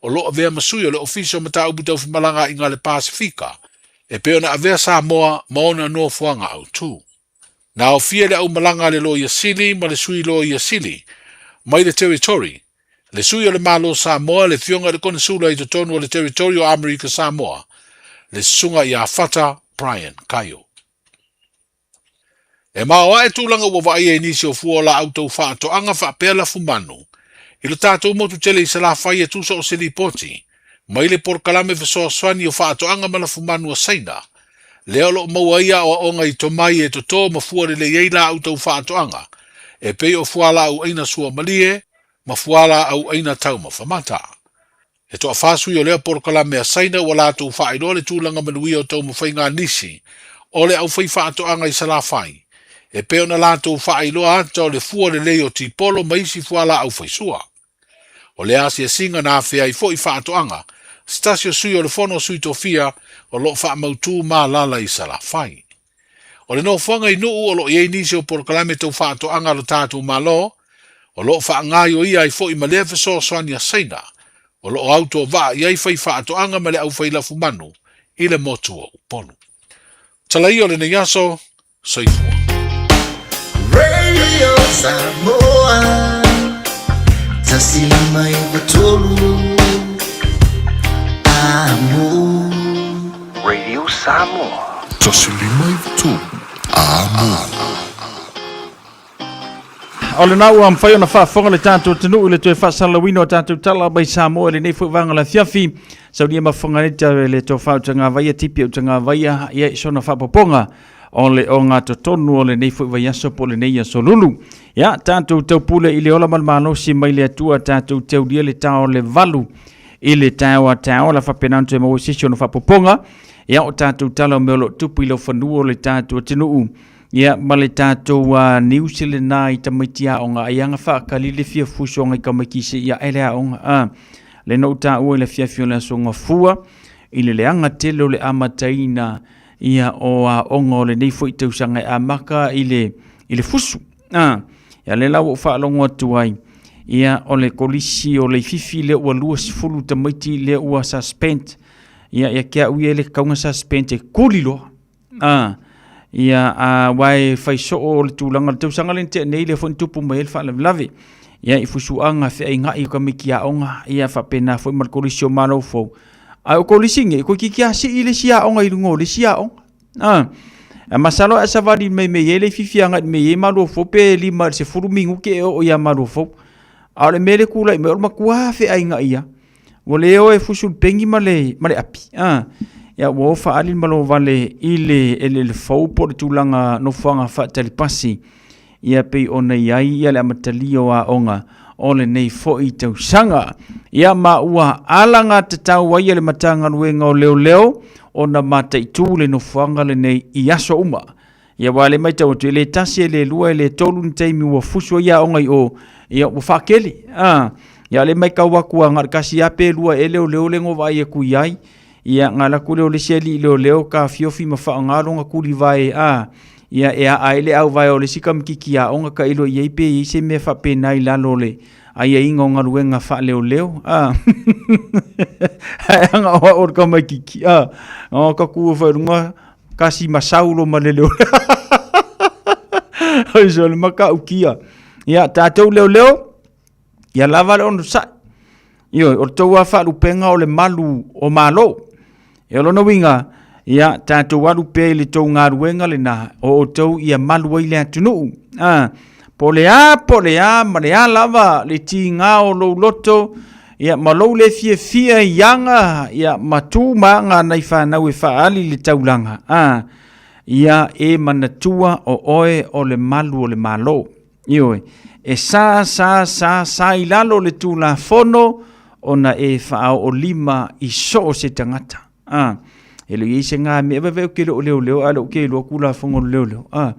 o lo o avea ma sui o le Ofisa o Mataupu Tau Femalagaaiga a le Pasefika e pei ona avea Samoa ma ona nofoaga autu. Na aofia le aumalaga a le Loia Sili ma le Sui Loia Sili mai le Territory, le Sui o le Malo Samoa, le Afioga i le Konesula i totonu o le Territory o Amerika Samoa, le Susuga ia Fata Brian Kaio. E maoae tulaga ua vaaia i nisi o fua o laau tau faatoaga faapea lafumanu i lo tatou motu tele i Salafai e tusa o se lipoti mai le polokalame fesoasoani o faatoaga ma lafumanu a Saina lea o lo o maua ai aoaoga i tomai e totō ma fua lelei ai laau tau faatoaga e pei o fualaau aina suamalie ma fualaau aina taumafa mata. E toafa sui o lea polokalame a Saina ua latou faailoa le tulaga manuia o taumafaiga a nisi o le aufaifaatoaga i Salafai e pei ona latou faailoa ata o le fua lelei o tipolo ma isi fualaau faisua. O le asiasiga na afea ai foi faatoaga, se tasi o sui o le Fono a Sui Tofia o lo o faamautū malala i Salafai. O le nofoaga i Nuu o lo o i ai nisi o polokalame tau faatoaga a lo tatou Malo, o lo o faagaoioia ai foi ma lea fesoasoani a Saina, o lo o autovaa i ai faifaatoaga ma le aufai lafumanu i le motu o Upolu. Tala ia o lenei aso, soifua. Radio Samoa 153 Amo. Radio Samoa. 153 Amo. O lena ua mafai ona faafofoga le tatou atunuu i le toe faasalalauina o tatou tala mai Samoa i lenei foi vaega o le afiafi. Saunia mafofoga nei te le tofa o Tagavaia, Tipi o Tagavaia, ia i sona faapopoga o le ogatotonu o lenei foi vaiaso po o lenei aso lulu. Ia, tatou taupule i le ola ma le malosi mai le Atua, tatou teulia le tao le valu i le taeao a taeao, la faapena ona toe maua se isi ona faapopoga. Ia, o tatou tala o mea o lo o tupu i laufanua o le tatou atunuu. Ia, ma le tatou news lena i tamaiti aoga, ai aga faakali le fia fusoga i tamaiti se i ae le aoga. A, le na ou taua i le afiafi o le aso Gafua, i le leaga tele o le amataina ia o aoga o lenei foi tausaga e amata i le, i le fusu. A, ia le la ua ou faalogo atu ai, ia o le kolisi o Leififi lea ua 20 tamaiti lea ua suspend. Ia, ia te au ia e le tatau ona suspend e kuli loa. A, ia, a, aua e fai soo o le tulaga o le tausaga lea na tea nei, lea foi na tupu mai ai le faalavelave. Ia, i fusuaga feaiga'i o tamaiti aoga, ia faapena foi ma le Kolisi o Malo Fou. Ae o Kolisi nei, toeitiiti lava sii le isi aoga i luga o le isi aoga. A, a masalo a e savali mai mea i ai Leififi agai i le mea e i ai Maluafou pe 5 i le 10 minute e oo ia Maluafou. A o le mea lea e tulai mai, o le matua feaiga'i lava. Ua le o e fusu le pengi ma le, ma le api. Ah, ia, ua o faaali le malovale i le eleele fou po o le tulaga nofoaga faatalipasi. Ia pei ona i ai ia le amatalia o aoga o lenei foi tausaga. Ia ma ua alagatatau ai e le Matagaluega o Leoleo ona mataitu le nofoaga lenei i aso uma. Ia aua o lea e matau atu, e le tasi, e le lua, e le tolu ni taimi ua fusu ai aoga i o, ia ua faakele. A, ia o lea e matau atu lava na o le tasi lava pe lua ea leoleo lea na ou vaai atu i ai. Ia na alu atu lea o le isi alii leoleo taofiofi ma faaaoga lona tulivae, a, ia e aa ai le auvae o le isi tamaitiiti aoga tailo i ai pe i ai se mea faapena i lalo o le aiaiga o galuega faaleoleo. A, ae ana o au o le tamaitiiti, a, o ta tu foi i luga, Kasi ma Saulo ma le leo. Oi so le matautia. Ia tatou leoleo, ia lava le onosai. Ioe, o le tou lava faalupeina o le malu o Malo. Ia o lona uiga, ia tatou alu pea i le tou galuega lena, o outou ia malu ai le atunuu. A, po o le a, po o le a, ma le a lava le tiga o lou loto, Ia, ma lou le fiafia i aga, ia, ma tu ma aga a nai fanau e faaali i le taulaga, a, ia e manatua o oe o le malu o le Malo. Ioe, e sa, sa, sa, sa i lalo le Tulafono ona e faaoolima i so o se tagata. A, e le i ai se gā mea vaevae ou te le o leoleo, a o lea ou te iloa Tulafono o le leoleo. A,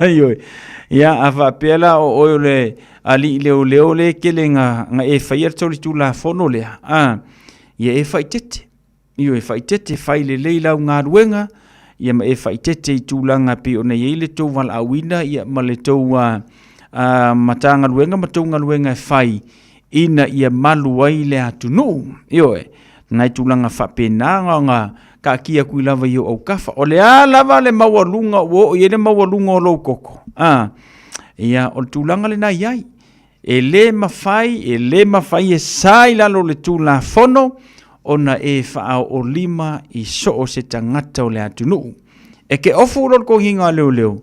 ioe. Ia, a faapea la o oe o le alii leoleo lea e tele na, na e faia le solitulafono lea, a, ia e faaeteete. Ioe, faaeteete, fai lelei lau galuega, ia ma e faaeteete i tulaga e pei ona i ai le tou valaauina, ia ma le tou Matagaluega ma tou galuega e fai, ina ia malu ai le atunuu. Ioe, nai tulaga faapena na ona taatia atu lava i ou autafa. O le a lava le maualuga ua oo i ai le maualuga o lou toto, a, ia, o le tulaga lena e i ai. E le mafai, e le mafai e sa i lalo o le Tulafono ona e faaoolima i so o se tagata o le atunuu. E ke ofu loa le toniga a leoleo,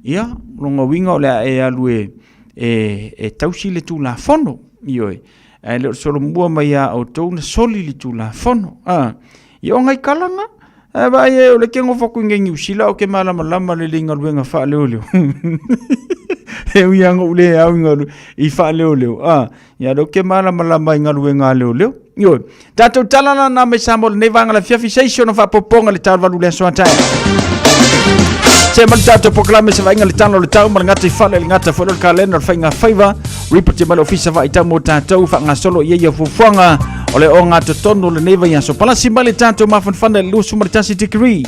ia, lona uiga o le a e alu e, e, e tausi le Tulafono, ioe. Ae le o le solomua mai ia outou na soli le Tulafono. A, ia o nai tala na, ae vaai ai o lea e te nofo atu i inei i Niu Sila ou te malamalama lelei i galuega faaleoleo. E ui lava ina ou le au i galu, i faaleoleo, a, ia o lea ou te malamalama i galuega a leoleo. Ioe. Tatou tala la na mai Samoa lenei vaega le afiafi se isi ona faapopoga le tau valu le aso a taeao. Se ma le tatou polokalame se vaaiga le tala o le tau ma le gata i fale le gata foi o le kalena o le faiga faiva ripoti mai le ofisa vaai tau mo tatou faagasolo i ia fuafuaga o le ogatotonu o lenei vaiaso. Palasi mai le tatou mafanafana i le 21 degree.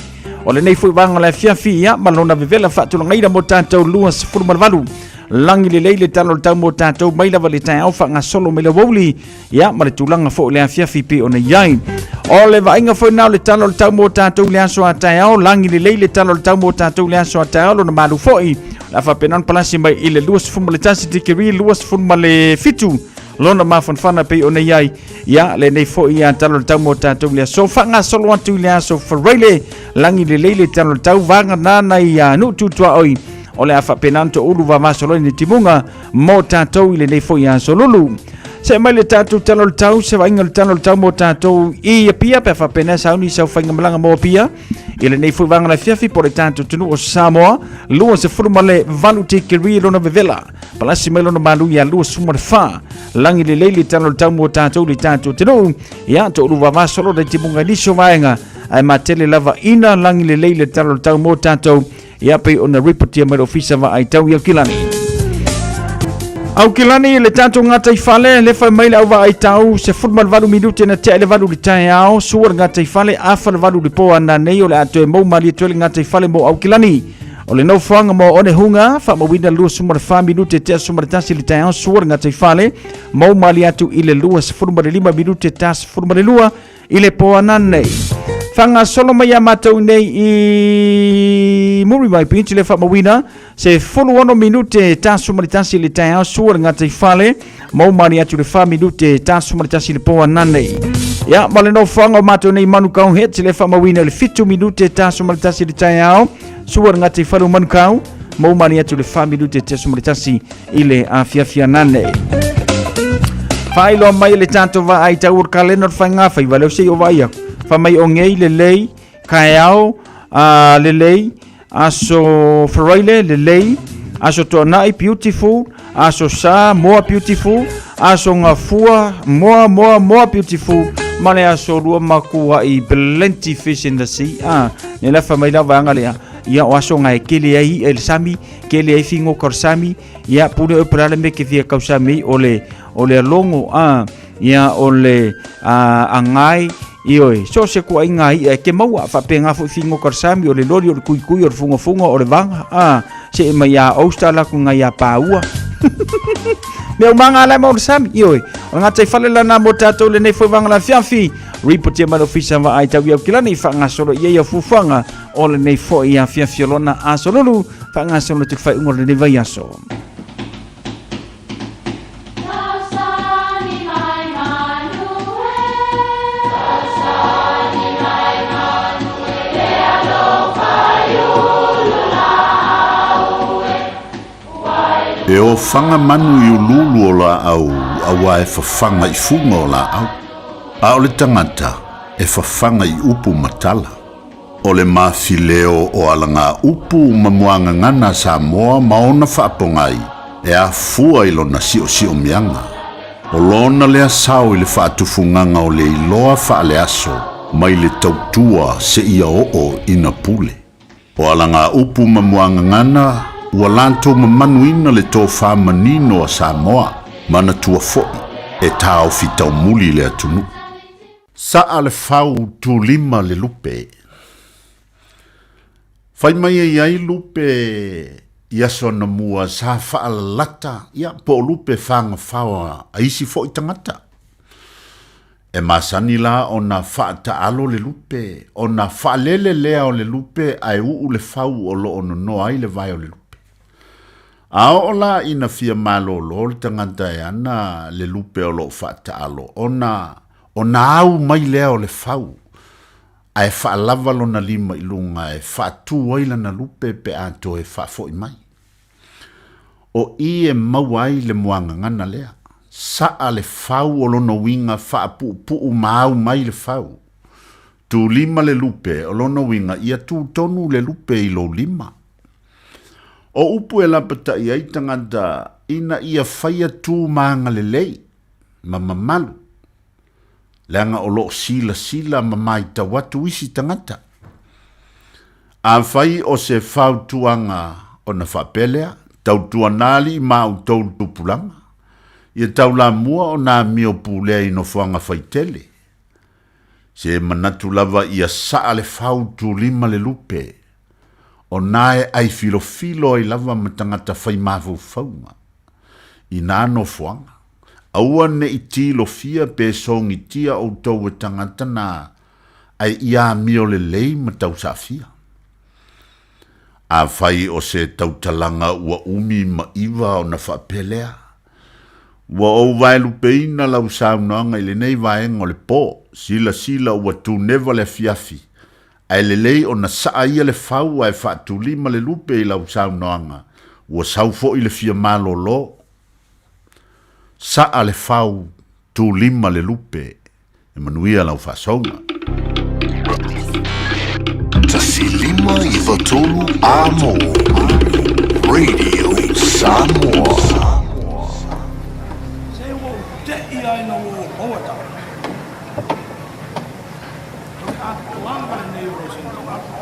O lenei foi vaega o le afiafi, ia, ma lona vevela faatulagaina mo tatou 28. Lagi lelei le tala o le tau mo tatou mai lava le taeao faagasolo mai le aoauli, ia, ma le tulaga foi o le afiafi pei ona i ai. O le vaaiga foi na o le tala o le tau mo tatou le aso a taeao, lagi lelei le tala o le tau mo tatou le aso a taeao, lona malu foi. La faapena ona palasi mai i le 21 tikeri, 27 lona mafanafana pei ona i ai. Ia, lenei foi ia tala o le tau mo tatou le aso. Faagasolo atu i le aso Faraile, lagi lelei le tala o le tau, vaga nana i nuu tutuaoi. O le a faapena ona toulu vavasoloi ni timuga mo tatou i lenei foi aso lulu. Se mai le tatou tala o le tau, se vaaiga o le tala o le tau mo tatou i Apia, pe faapena sauni sau faigamalaga mo Apia. I lenei foi vaega o le afiafi po o le tatou atunuu o Samoa, 28 tikeri lona vevela. Palasi mai lona malu ia 24. Lagi lelei le tala o le tau mo tatou le tatou atunuu. Ia, toulu vavasolo le timuga i nisi o vaega. Ae matele lava ina lagi lelei le tala o le tau mo tatou. Ia pei ona ripotia mai le ofisa vaai tau i Aukilani. Aukilani le tatou gataifale, le fai mai le au vaai tau, 18 minute na tea i le 8 i le taeao, sua le gataifale, afa le 8 i le po a nanei o le a toe mou malie atu ai le gataifale mo Aukilani. O le nofoaga mo Onehunga, faamauina 24 minute tea 11 i le taeao, sua le gataifale, mou malie atu i le 25 minute ta 12 i le po ananei. Faagasolo mai ia matou nei i Muriwai Beach le faamauina se 16 minute tasu ma le tasi i le taeao sua le gataifale mau mani atu le 4 minute tasu ma le tasi i le po ananei. Ia, ma le nofoaga o matou nei Manukau Heads le faamauina le 7 minute tasu ma le tasi i le taeao sua le gataifale o Manukau mau mani atu le 4 minute tasu ma le tasi i le afiafi ananei. Faailoa mai le tatou vaai tau o le kalena o le faiga faiva leo sei o vaai aku. Fa mai o ngei lelei, kaeao lelei, aso Faraile lelei, aso Toanai beautiful, aso Sa more beautiful, aso Gafua more more more beautiful, ma le aso Lua makuai plenty fish in the sea. Ah, ne la fa mai la vaanga lea. Ia o aso ngai kele ai i le sami, Kele ai fingo ka sami ia pule o pala me ke fia kau sami o le o le longo a ia o le a angai ioe so se ku ai ngai e ke maua fa pe nga fu fingo ka sami o le lori o le kui kui o le funga funga o le vanga a se mai a osta la ku ngai a paua me o manga la mo sami ioe o nga tai fale la na mo tatou le nei foi vanga la fiafi ripotia mai ofisa va ai tau iau kilani fa ngasolo ia ia fufuanga o lenei foi afiafi o lona aso lulu faagasolo atu le faaiuga o lenei vaiaso. E ofaga manu i uluulu o laau auā e fafaga i fuga o laau, a o le tagata e fafaga i upu ma tala. O le mafileo o alagaupu ma muagagana a Samoa ma ona faapogai e afua i lona siosiomiaga. O lona lea sao i le faatufugaga o le iloa faaleaso mai le tautua seia oo ina pule. O alagaupu ma muagagana ua latou mamanuina le tofa manino a Samoa, manatua foi e taofi taumuli le atunuu. Saa le fau tulima le lupe. Fai mai e iai lupe i aso anamua sa faalalata ia po o lupe fagafaoa a isi foi tagata. E masani la ona faataalo le lupe, ona faalele lea o le lupe ae uu le fau o lo o nonoa ai le vae o le lupe. A oo la ina fia malolo le tagata e ana le lupe o lo o faataalo, ona ona au mai lea o le fau, ae faalava lona lima i luga e faatu ai lana lupe pe a toe faafoi mai. O i e maua ai le muagagana lea, saa le fau o lona uiga faapuupuu ma au mai le fau. Tu lima le lupe, o lona uiga ia tu tonu le lupe i lou lima. O upu e lapataʻi ai tagata ina ia faia tu ma agalelei ma mamalu, leaga o lo o silasila ma maitau atu isi tagata. Afai o se fautuaga ona faapea lea, tautuana alii ma outou tupulaga, ia taulamua ona amio pulea i nofoaga faitele. Se manatu lava ia sa'a le fau tulima le lupe, o na e ai filofilo ai lava ma tagata fai mafaufauga i nā nofoaga. Aua ne i tilofia pe sogitia outou e tagata na ae ia amio lelei ma tausaafia. Afai o se tautalaga ua umi ma iva ona faapea lea, ua ou vaelupeina lau saunoaga i lenei vaega o le po, silasila ua tuneva le afiafi, ae lelei ona saa ia le fau ae faatulima le lupe i lau saunoaga, ua sau foi le fia malolo. Saa le fau, tulima le lupe. E manuia lau faasouga. 1 5 93 Amo Radio Samoa. Se ua ou te'i ai ina ua ou maua tala. O le atoaga lenei o lou finagalo.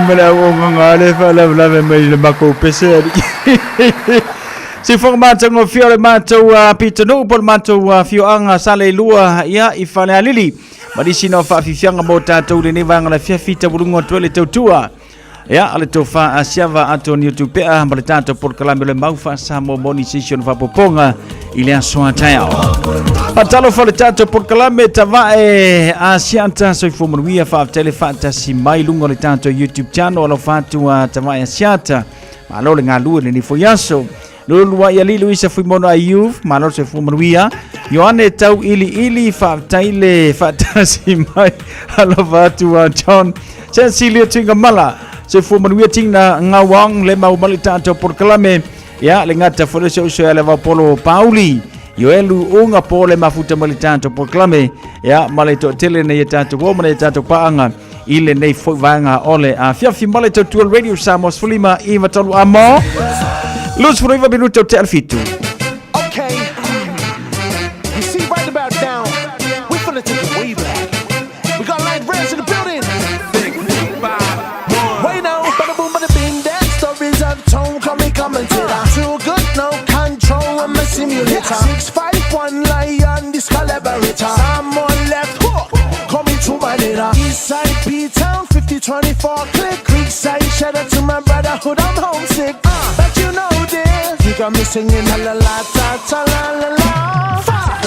ma le auaunaga lea e faalavelave mai i le matou pese alii. Sifoga matagofie o le matou pitonuu po o le matou afioaga Saleilua ia i Falealili. Ma nisi na o faafiafiaga mo tatou i lenei vaega o le afiafi tauluga atu ai le tautua. Ia, o le tofa a Siava Antonio Tupea ma le tatou polokalame o le Mau Faa-Samoa Morning Session faapopoga i le aso a taeao. Faatalofa le tatou polokalame tavae a Siata soifua manuia faafetai le faatasi mai luga o le tatou YouTube channel alofa atu a tavae a Siata. Malo le galue lenei foi aso. Lulu ia li Luisa Fuimono Ayuf, malo le soifua manuia. Ioane tau ili ili faafetai le faatasi mai. Alofa atu a John. Cecilia Tingamala, soifua manuia tina ngawang le mau mali tatou polokalame. Ia le gata foi le uso ia le Vaupolo Pauli. Ioelu unga po le mafuta mai le tatou polokalame. Ia ma le toatele nei e tatou o ma nei tatou paanga i lenei foi vaega o le afiafi ma le tautua Radio Samoa 15 i tolu amo 29 minuta o te alfitu. Okay. You see, right about now, we're finna take it way back. We got light rails in the building. Wait now, bada boom, bada bing, that stories I've told. Call me commentator. Too good, no control. I'm a simulator. 651 lion, this collaborator. Someone left hook. Call me to my dinner. Eastside P Town, 5024 click. Creekside, shout out to my brotherhood, I'm homesick. But you know this, you got me singing la la la ta ta la la la. Five.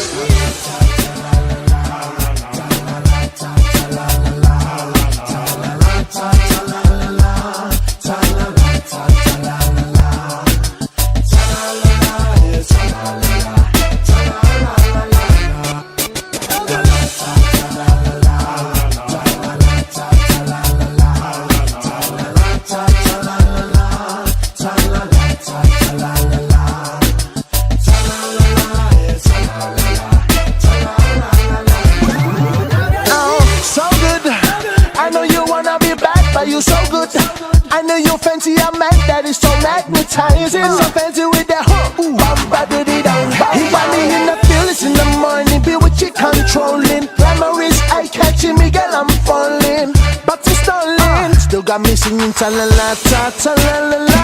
Oh, so good. I know you wanna be bad, but you so good. I know you fancy a man that is so magnetizing. So fancy with that hook. Bum, ba, diddy, dum. He got me in the feelings in the morning. Be with you controlling. Glamour is eye catching me, girl, I'm falling. But it's stalling. Still got me singing ta la la ta ta la la la.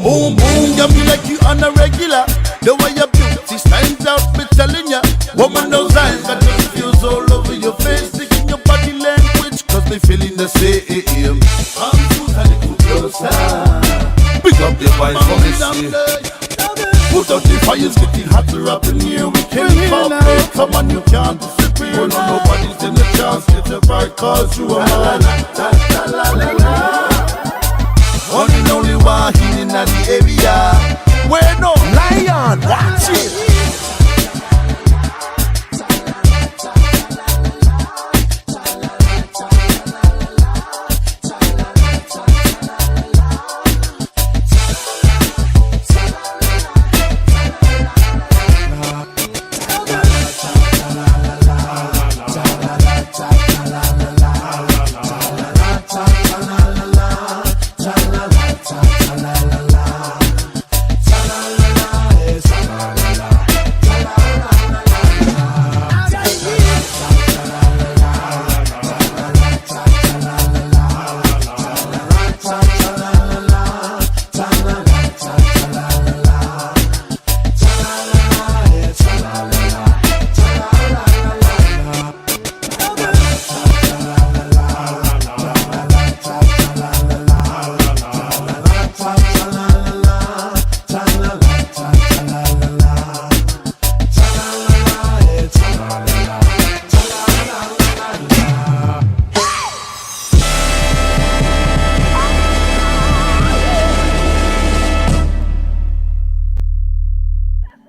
Boom, boom, got me like you on a regular. The way your beauty stands out, me telling ya. Woman, those eyes got confused all over your face. Taking your body language, cause they feeling the same. Come to a little closer. Pick up your voice for me, see. Put out the fires, getting hotter up in here. We can't cooperate. Come on, you can't disappear. No, nobody's in the chance. Get a right, cause you are mine. La, la, la, la, la. One and only one in the area. Where no lion, watch it.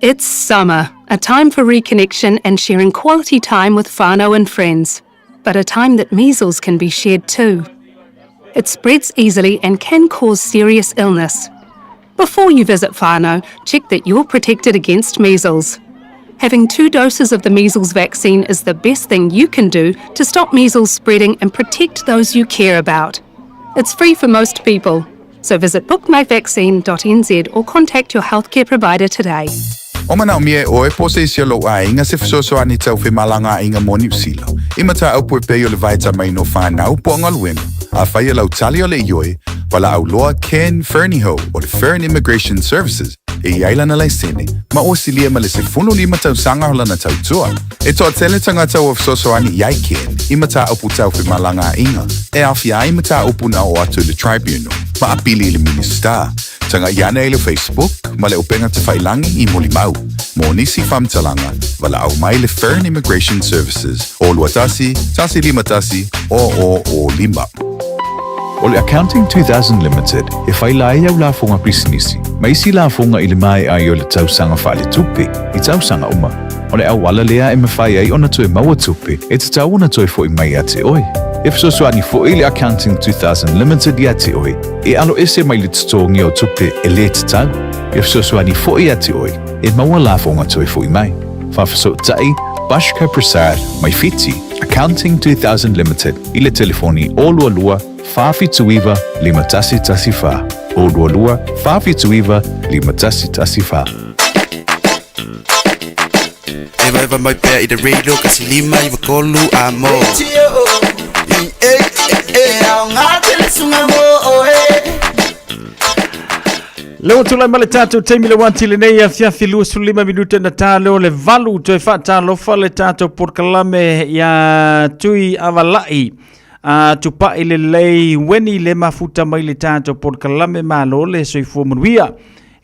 It's summer, a time for reconnection and sharing quality time with whānau and friends. but a time that measles can be shared too. It spreads easily and can cause serious illness. Before you visit whānau, check that you're protected against measles. Having two doses of the measles vaccine is the best thing you can do to stop measles spreading and protect those you care about. It's free for most people. So visit bookmyvaccine.nz or contact your healthcare provider today. O manaomia e oe po o se isi o lou aiga se fesoasoani tau femalagaaiga mo Niu Sila, i mataupu e pei o le vaetamaina o fanau po o galuega. Afai o lau tali o le ioe, valaau loa Ken Fernihough o le Fern Immigration Services e i ai lana laisene, ma ua silia ma le 15 tausaga o lana tautua. E toatele tagata ua fesoasoani i ai Ken i mataupu tau femalagaaiga, e aofia ai mataupu na oo atu i le Tribunal ma apili i le Minisita. Tagai ane i le Facebook ma le upega tafailangi i molimau. Mo nisi faamatalaga, valaau mai le Fern Immigration Services o 21 151 0005. O le Accounting 2000 Limited e faila ai au lafoga pisinisi ma isi lafoga i le maea ai o le tausaga faaletupe i tausaga uma. O le auala lea e mafai ai ona toe maua tupe e tatau ona toe fo'i mai ia te oe. E fesoasoani fo'i le Accounting 2000 Limited ia te oe e alo ese mai le totogi o tupe e lē tatau. E fesoasoani fo'i ia te oe e maua lafoga toe fo'i mai. Faafesootai Bashka Prasad mai Fiti, Accounting 2000 Limited i le telefoni 022 479 5114, 022 479 5114. Evaeva mai pea i le radio kasi lima iwa kolu a mo. Le ua tulai mai le tatou taimi le uati lenei afiafi 25 minute na ta leo le valu toe faatalofa le tatou polokalame ia Tui Avalai a tupai lelei weni le mafuta mai le tatou polokalame malo le soifua manuia.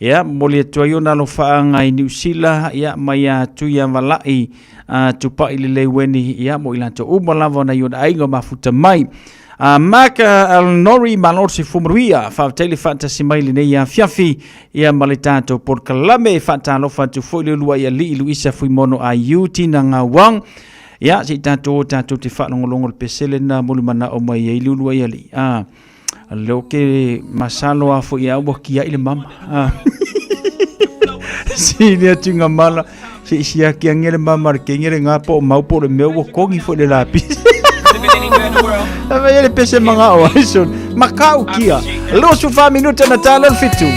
Ia, momoli atu ai ona alofaaga i Niu Sila, ia, mai ia Tuiavalai, a Tupai Lelei Weni, ia, mo i latou uma lava ona i ona aiga o mafuta mai. A Mark Alnori, malo le soifua manuia, faafetai le faatasi mai lenei afiafi, ia, ma le tatou polokalame, faatalofa atu foi le uluai alii Luisa Fuimono IU, Tina Ngawang, ia, se i tatou o tatou te faalogologo i le pesele na mulimanao mai ai le uluai alii. A. Leo ke masalo a foi au kia i le mama. Ah. Si le atu ngā mala, si si a kia ngere mama le ke ngere ngā po mau po le mea ua kongi foi le lapi. A vai le pese manga o ai son. Makau kia. Lo su fa minuta na tala le fitu.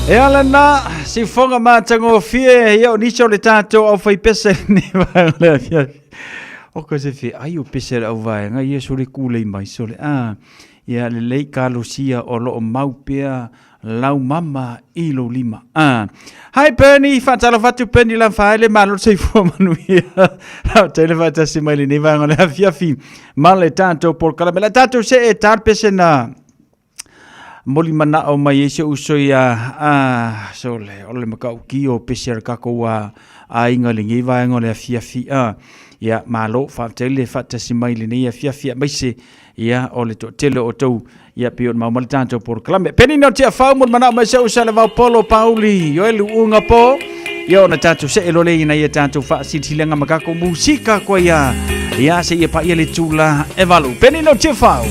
E ala na, sifoga matagofie, ia o nisi o le tātou au whai pese ni vaega le afiafi. O ko se fi ai o pese le au vaega, ia sole kūlei mai sole. Ah, ia lelei kalosia o loo mau pea lau mama i lou lima. Ah. Hi Bernie, faatalofa atu Bernie Lamfaele, malo le soifua manuia. Faafetai le faatasi mai lenei vaega o le afiafi ma le tatou polokalame. La tatou se e ta le pese na moli manao mai ai se uso ia ah, sole, o le makauki o pese a le kakou a aiga lenei vaega o le afiafi. Ah. Ia, malo, faafetai le faatasi mai lenei afiafi aemaise ia o le toatele o outou ia pei ona maua mai le tatou polokalame. Penina o Tiafau mo le manao mai se usa le vaupolo Pauli Ioelu Uga po ia ona tatou see loa lea ina ia tatou faasilasilaga ma tatou musika koa ia ia se ia paia le tula e valu. Penina o Tiafau.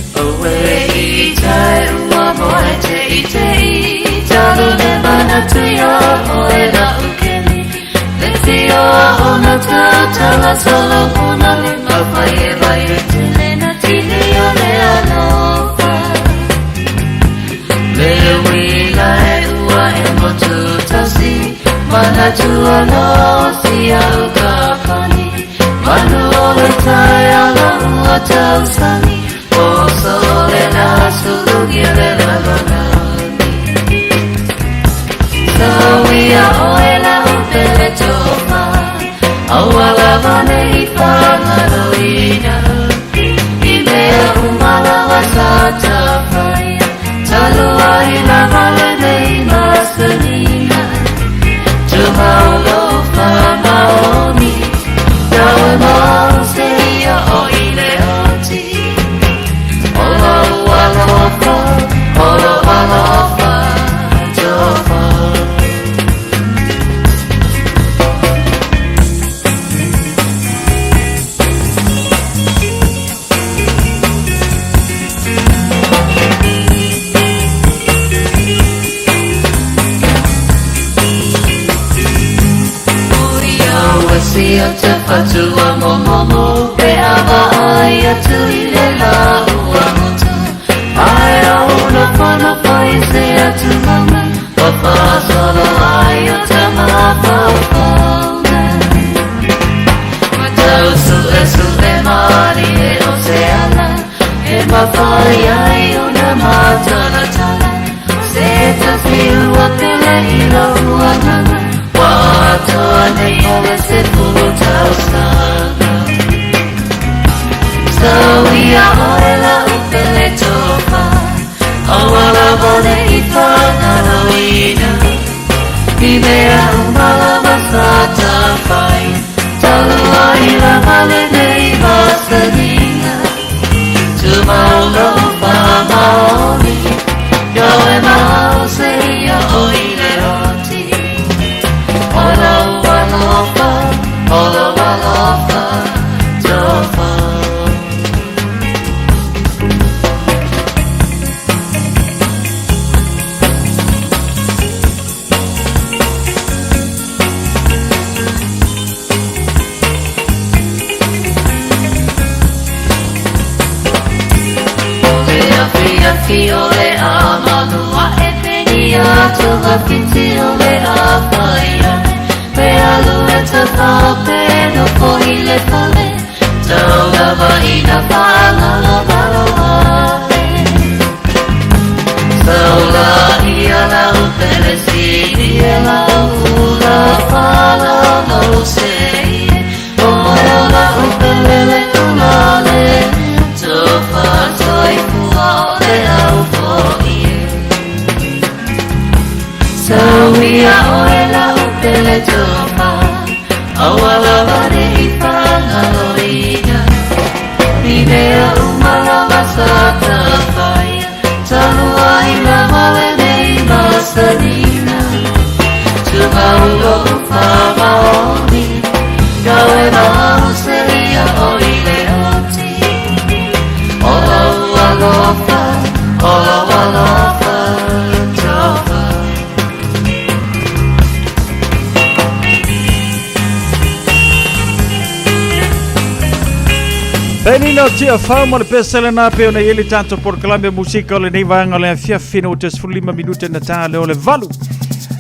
Penina Tiafau ma le pese lena pe ona i ai le tatou polokalame musika o lenei vaega o le afiafi ina ua te 15 minute na ta lea o le valu.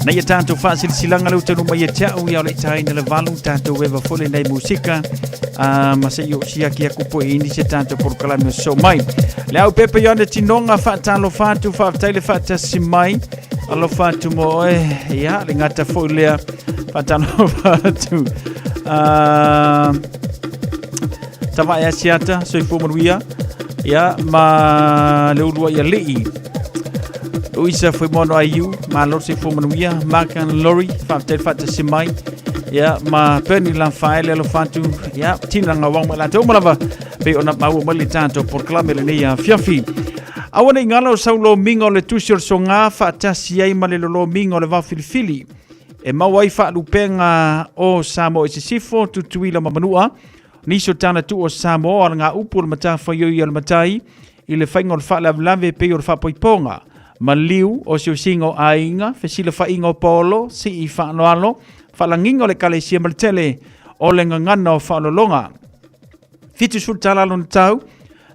Nei a tātou whaasilasilaga lea ua taunuu mai ia te a'u ia o le i tāina le valu tatou eva foi lenei musika ma se i o siaki aku po i nisi tatou polokalame o so mai. Le au pepa i ona tinoga faatalofa atu faafetai le faatasi mai. Alofa atu mo oe ia le gata foi lea faatalofa atu. Tavae Asiata, soifua manuia. Ia, ma le ulua ia lii. Luisa Fuimono Aiu, malo soifua manuia. Mark and Lori, faafetai le faatasi mai. Ia, ma Bernie Lafaele alofa atu. Ia, Tina Ngawang ma latou uma lava. Pei ona maua mai le tatou polokalame lenei afiafi. Aua ne i galo sau lomiga o le tusi o le soga faatasi ai ma le lolomiga o le vaofilifili. E maua ai faalupega o Samoa i Sisifo, Tutuila ma Manua. Nisi o tala tuu o Samoa o alagaupu o le matafaioi a le matai i le faiga o le faalavelave e pei o le faapoipoga, maliu, osiosiga o aiga, fesilafaiga o paolo, sii faaaloalo, faalagiga o le ekalesia ma le tele o le gagana o faaoloologa. 70 tala lona tau,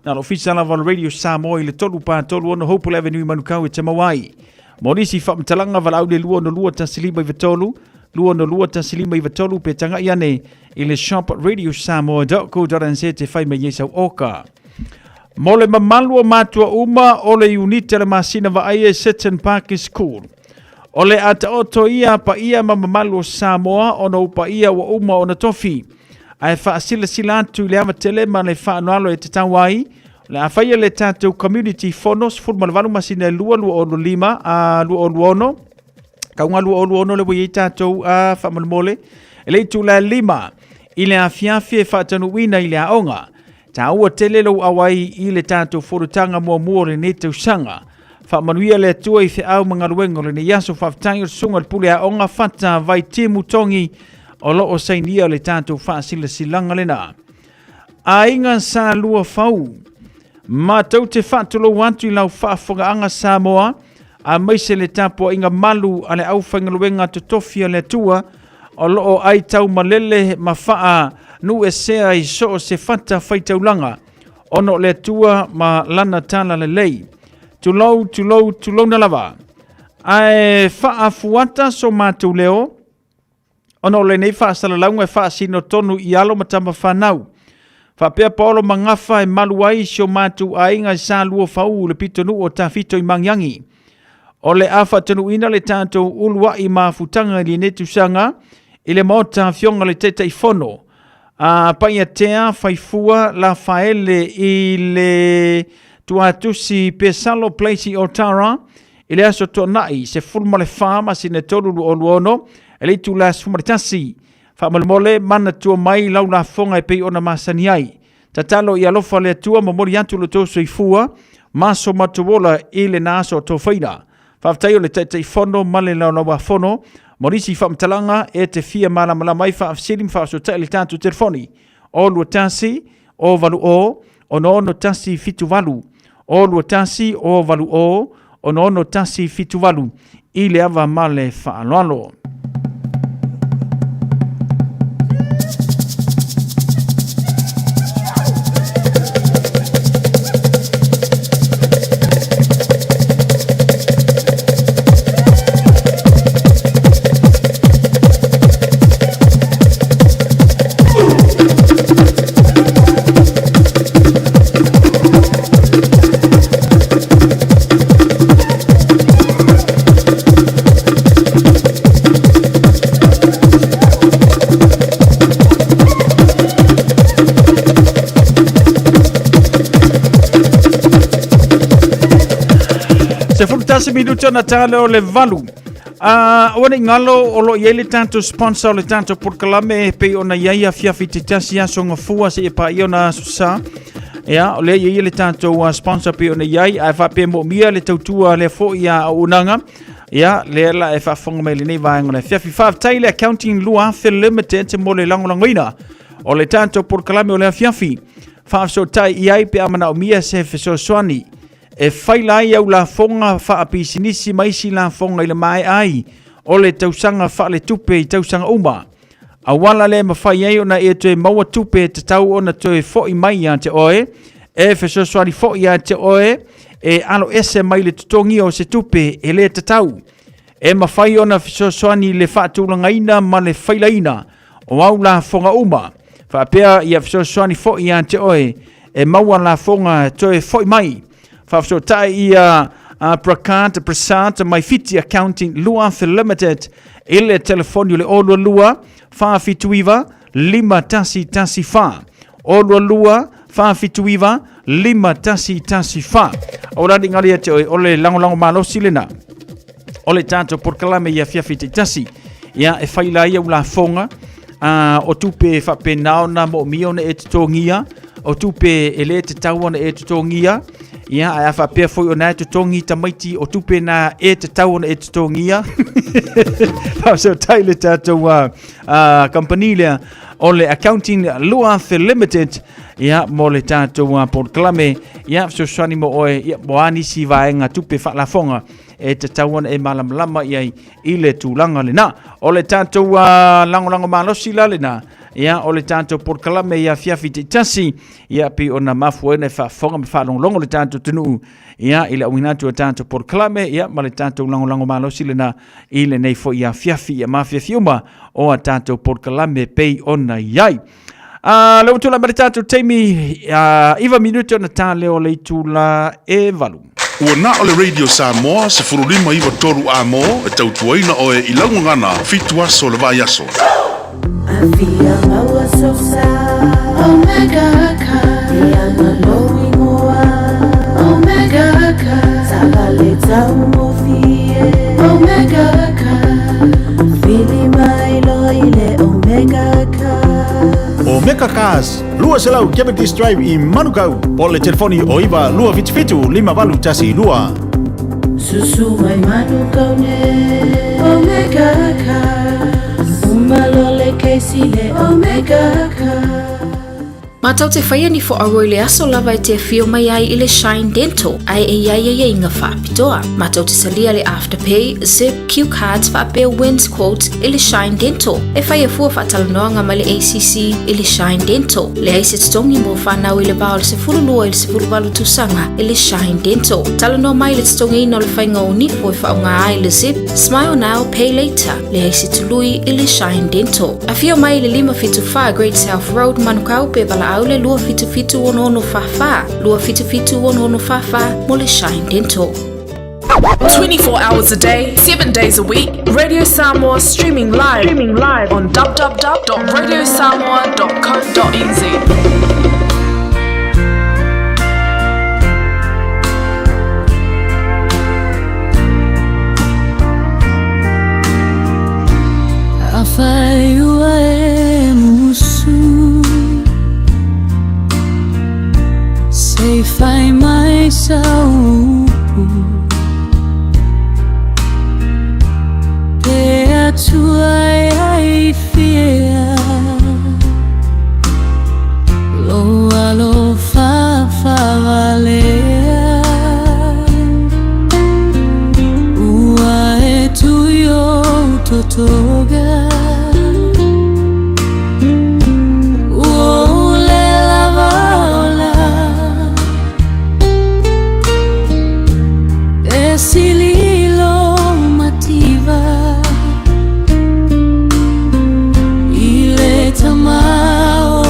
na le ofisa lava o le Radio Samoa i le 3 4 3 6 Hopewell Avenue i Manukau e te maua ai. Mo nisi faamatalaga valaau le 262 1593, 262 1593 pe tagai ane i le shop radiosamoa.co.nz te fai mai ai sau oka. Mo le mamalu o matua uma o le unit a le masina vaaia i Seton Park School. O le a taoto ia paia ma mamalu o Samoa ona o paia ua uma ona tofi. Ae faasilasila atu i le ava tele ma le faaaloalo e tatau ai, o le a faia le tatou community fono 18 masina e 2 2025 a 2026 kauga 2026 le ua i ai tatou a faamolemole e le itula e 5 i le afiafi e faatanuuina i le aoga. Taua tele lou auai i le tatou fonotaga muamua o lenei tausaga. Faamanuia le Atua i feau ma galuega o lenei aso. Faafetai o le susuga i le pule aoga Fata Vaitimu Togi o lo o sainia le tatou faasilasilaga lena. Aiga Sa Lua Fau, matou te faatulou atu i lau faafofogaaga Samoa, aemaise le tapuaiga malu a le aufaigaluega totofi a le Atua o lo o aitau malele ma faanuuesea i so o se fata faitaulaga ona o le Atua ma Lana talalelei. Tulou, tulou, tulouna lava. Ae faafuata so matou leo, ona o lenei faasalalauga e faasino tonu i alo ma tama fanau. Faapea Paolo ma Gafa e malu ai si o matou aiga i Saluafau i le pitonuu o Tafito i Magiagi. O le a faatanuuina le tatou uluai mafutaga i lenei tausaga i le Maota Afioga le Taitaifono a Paiatea Faifua Lafaele i le Tuatusi Pesalo Place i Otara i le aso Toonai 14 masina 3 2026 i le itula 11. Faamolemole manatua mai lau lafoga e pei ona masani ai. Tatalo ia alofa le Atua momoli atu lo outou soifua ma so matou ola i lena aso o tofaina. Faafetai o le Taitaifono ma le Laulauafono mo nisi faamatalaga e te fia malamalama ai faafesili ma faafesootai i le tatou telefoni o 21 o 80 6178 o 21 o 80 6178 i le ava ma le faaaloalo. 11 minuti ona tale o le valu. Aua ne i galo o lo o i ai le tatou sponsor o le tatou polokalame e pei ona i ai afiafi te tasi aso gafua seia paia ona aso sa. Ia, o lea e i ai le tatou sponsor pei ona i ai, ae faapea moomia le tautua lea foi a auaunaga. Ia, lea la e faafofoga mai lenei vaega o le afiafi. Faafetai le Accounting 2000 Limited mo le lagolagoina o le tatou polokalame o le afiafi. Faafesootai i ai pe a manaomia se fesoasoani e faila ai au lafoga faapisinisi ma isi lafoga i le maea ai o le tausaga faaletupe i tausaga uma. Auala lea e mafai ai ona e toe maua tupe e tatau ona toe foi mai ia te oe, e fesoasoani foi ia te oe e aloese mai le totogia o se tupe e le tatau. E mafai ona fesoasoani i le faatulagaina ma le failaina o au lafoga uma, faapea ia fesoasoani foi ia te oe e maua lafoga toe foi mai. Faafesootai ia a Prakant Prasad mai Fiti Accounting 2000 Limited i le telefoni o le 022 479 5114. 022 479 5114. O la ni ngali te oe, o le lagolago malosi lena. O le tatou polokalame i afiafi taitasi. Ia, e fai la ia ulafoga, a, o tupe faapena ona moomia ona e totogia, o tupe e le tatau ona e totogia, ia, ae a faapea foi ona e totogi tamaiti o tupe na e tatau ona e totogia. Faafesootai le tatou kamupani lea o le Accounting 2000 Limited, ia, mo le tatou polokalame, ia, fesoasoani mo oe, ia, mo a nisi vaega tupe faalafoga e tatau ona e malamalama i ai i le tulaga lena. O le tatou lagolago malosi la lena, ia, o le tatou polokalame i afiafi taitasi, ia, pei ona mafua ai ona e faafofoga ma faalogologo le tatou atunuu, ia, i le auina atu o tatou polokalame, ia, ma le tatou lagolago malosi lena i lenei foi afiafi, ia ma afiafi uma o a tatou polokalame pei ona i ai. Le ua tulai mai le tatou taimi, 9 minute ona ta lea o le itula e 8. Ua na o le Radio Samoa 1593 amo e tautuaina oe i lau gagana 7 aso o le vaiaso. Afia maua sosa Omega ka Ianga lou ingoa Omega ka Taavale taugofie Omega ka Vili mai loa i le Omega ka Omega Cars, 200 Cavendish Drive i Manukau, po o le telefoni o 9 277 5812. Susu mai Manukau nei Omega Cars Uma loa le kesi le Omega Cars. Mātou te whaia ni whoaroa i le aso lava e te awhio mai ai i le Shine Dental, ae e iai ai inga whaapitoa. Mātou te salia le Afterpay, Zip, Q Cards whaapea Wins Quote i le Shine Dental. E whai afua whaatalanoanga mai le ACC i le Shine Dental. Leai se totogi mo whanau i le va o le 12 i le 18 tausaga i le Shine Dental. Talanoa mai le totogiina o le whainga o nipo e whaonga ai le Zip, Smile Now, Pay Later. Leai se tului i le Shine Dental. Afio mai i le 574 Great South Road, Manukau, pe valaau le 277 6644, 277 6644 mo le Shine Dental. 24 hours a day, 7 days a week, Radio Samoa streaming live on www.radiosamoa.co.nz. Afai ua e musu Se i fai mai sau upu Pe Atua e ai fia Lou alofa faavalea Ua e tui ou totoga Ua ou le lava ola E sili lou mativa I le tamaoaiga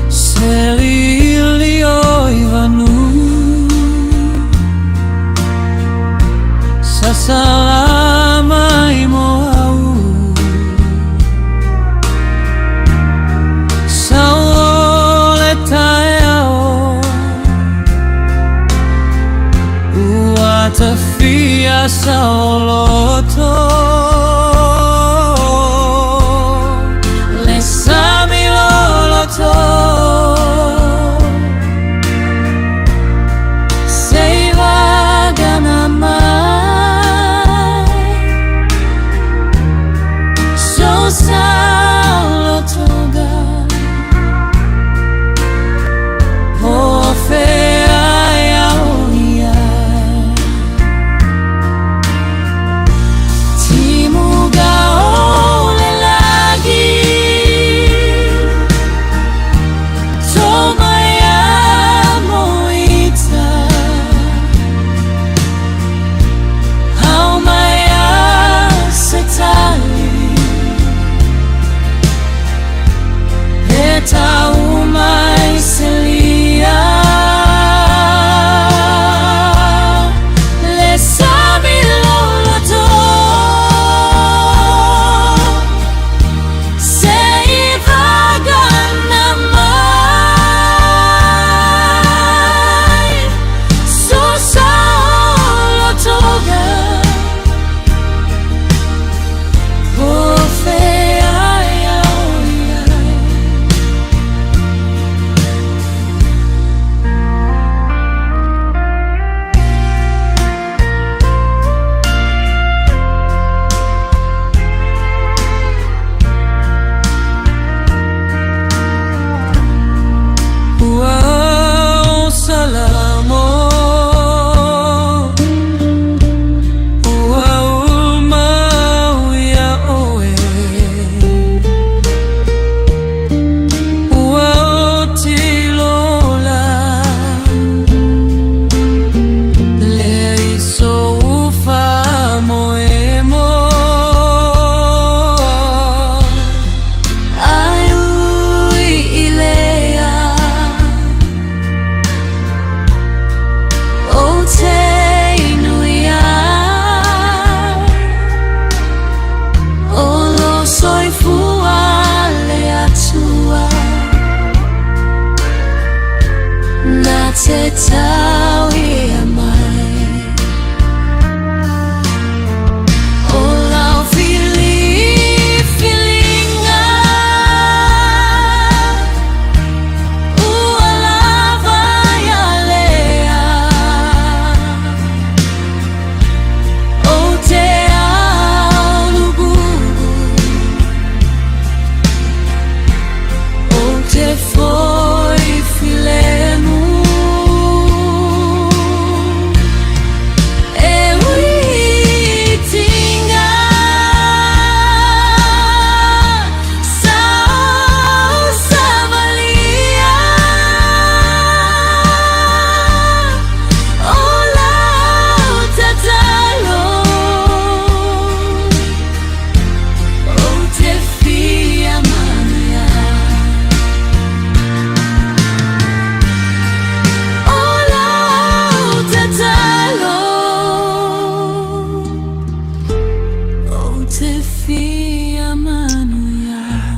Selili o i vanu Sasala mai mo au Sau le taeao Ua tafia saoloto Le sami loloto Se i vagana mai Sou saolotoga Po o fea e ao i ai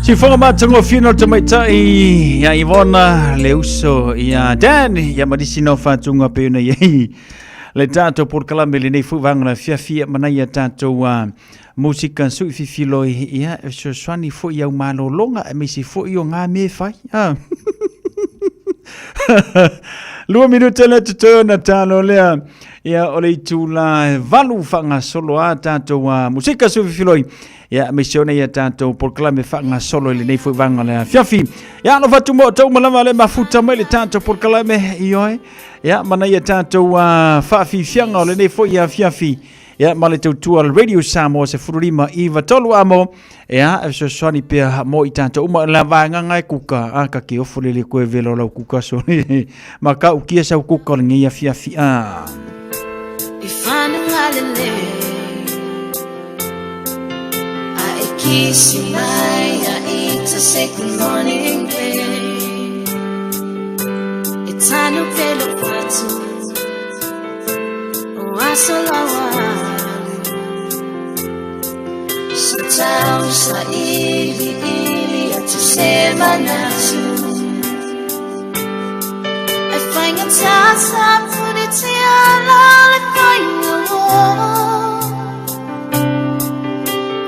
Sifoga matagofie o le tamaitai ia Ivona le uso ia Dan ia ma nisi nao faatuga pei ona i ai le tatou polokalame lenei foi vaega o le afiafi ia manaia tatou musika sui fifiloi ia e fesoasoani foi i au malologa aemaise foi o ngā mea e fai. Ah. 2 minute le totoe ona talo lea ia o le itula e 8 faagasolo a tatou musika sui fifiloi ia aemaise ona ia tatou polokalame faagasolo i lenei foi vaega o le afiafi. Ia alofa atu mo outou ma lava le mafuta mai le tatou polokalame ioe. Ia manaia tatou faafiafiaga o lenei foi afiafi. Ia ma le tautua le Radio Samoa 15 93 amo. Ia e fesoasoani pea mo i tatou uma la vaega ngai kuka a ka ke ofo lele koe velo lau kuka so ma ka ukia sau kuka o lenei afiafi a. I whanunga lele A e kisi mai a i to say good morning babe E tanu pelo whatu O aso lawa Sa tau sa ili ili atu se manatu E whainga tata puni te ala le whainga o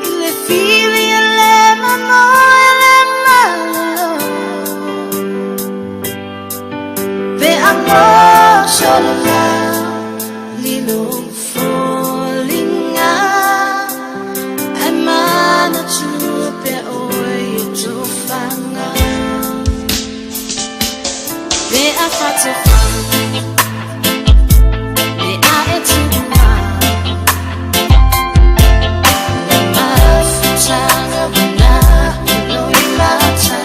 I le whiri e le mamo e le malo Pe a mo solo la lilo fōlinga Ai mana tua pe oi o tō whanga Pe a whatu Me a e tuma Le mafutanga wana ulo i mata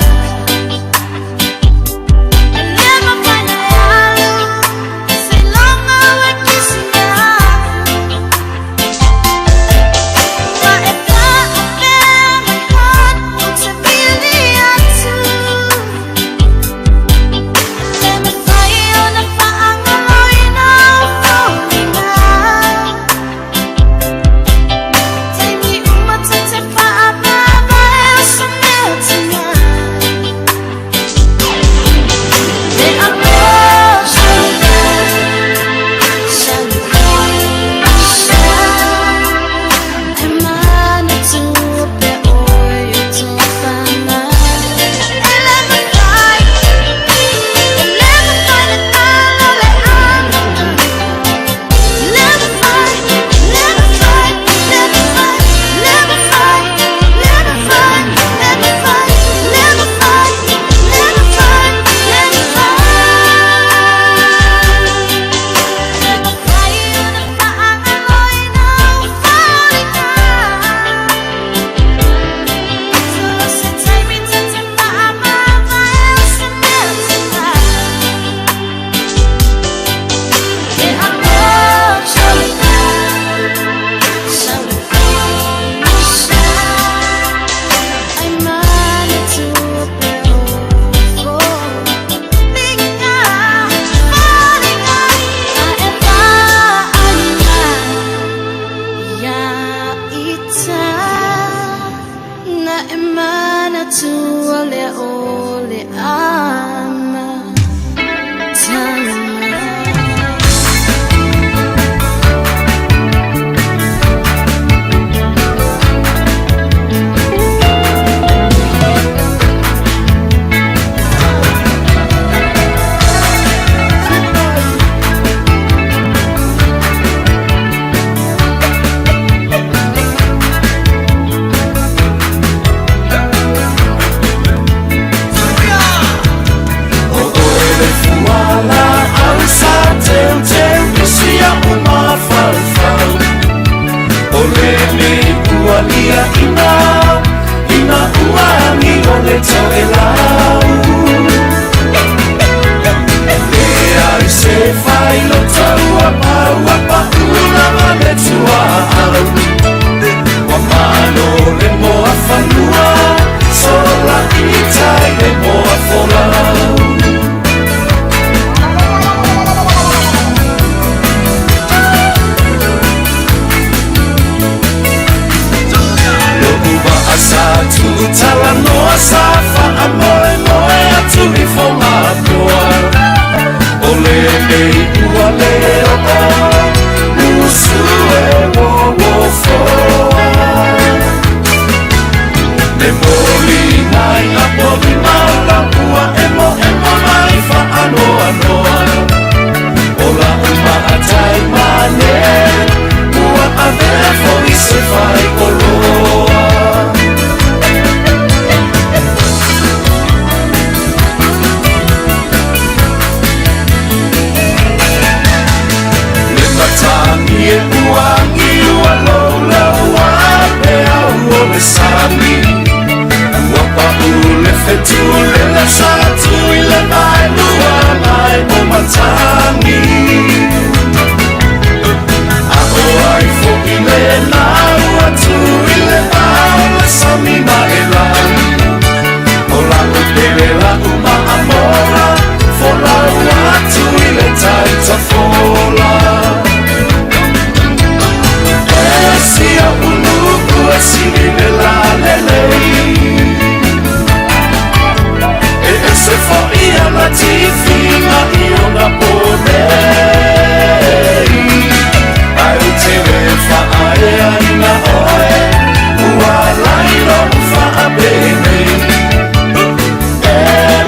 Le mafaina e alu Se longa o e kisi aku Ma e pā a pea my heart o te vili atu Le mawhai o na whaangaloina o fōlinga Taimi uma te te whaamama e o sa mea tina Me a mō shalala Shalala E mana tua pe oi o tō whanga E le mawhai E le mawhai le talo le anga Le mawhai, le mawhai, le mawhai, le mawhai, le mawhai, le mawhai, le mawhai, le mawhai, le mawhai. Le mawhai o na whaangaloina o wharinga. So se taimi te te whaamama e o se mea tina. Me a mō shalala, shalala, Ai mana tua pe o fōlinga, fōlinga. A e wā ana ia ita Na e mana tua le o le ama Tanga mai. O oe le fuala au sa teuteu isi au mafaufau O lenei ua lia ina ina ua agi o le toelau Leai se failotau a pau a paula ma le tuaau Ua malo le moa fanua sola i tai le moa folau Lo'u vaa sa tu'utalanoa Musu e wo wo foa Le moli mai a poli maula ua emo emo mai fa anoa noa Ola uma a tai mane Ua avea foi se fai oloa Le matagi e uagi ua loula ua pea ua le sami Ua pa'u le fetu le lasa atu i le vaelua mai o matagi A'o ai fo'i lena ua tu i le vao le sami ma e lagi O la'u pele la'u ma'amola Folau atu i le tai tafola E sia ulu'u e sili le lalelei E ese fo'i ana tifiga i ona ponei Ae ou te le fa'aeaina oe Ua lai lo'u fa'apenei E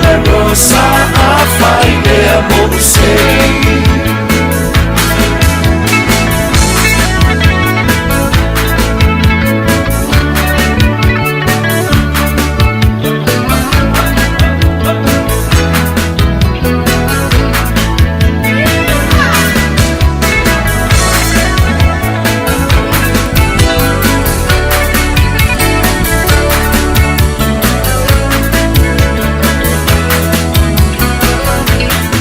le rosa afai ea mo'u sei.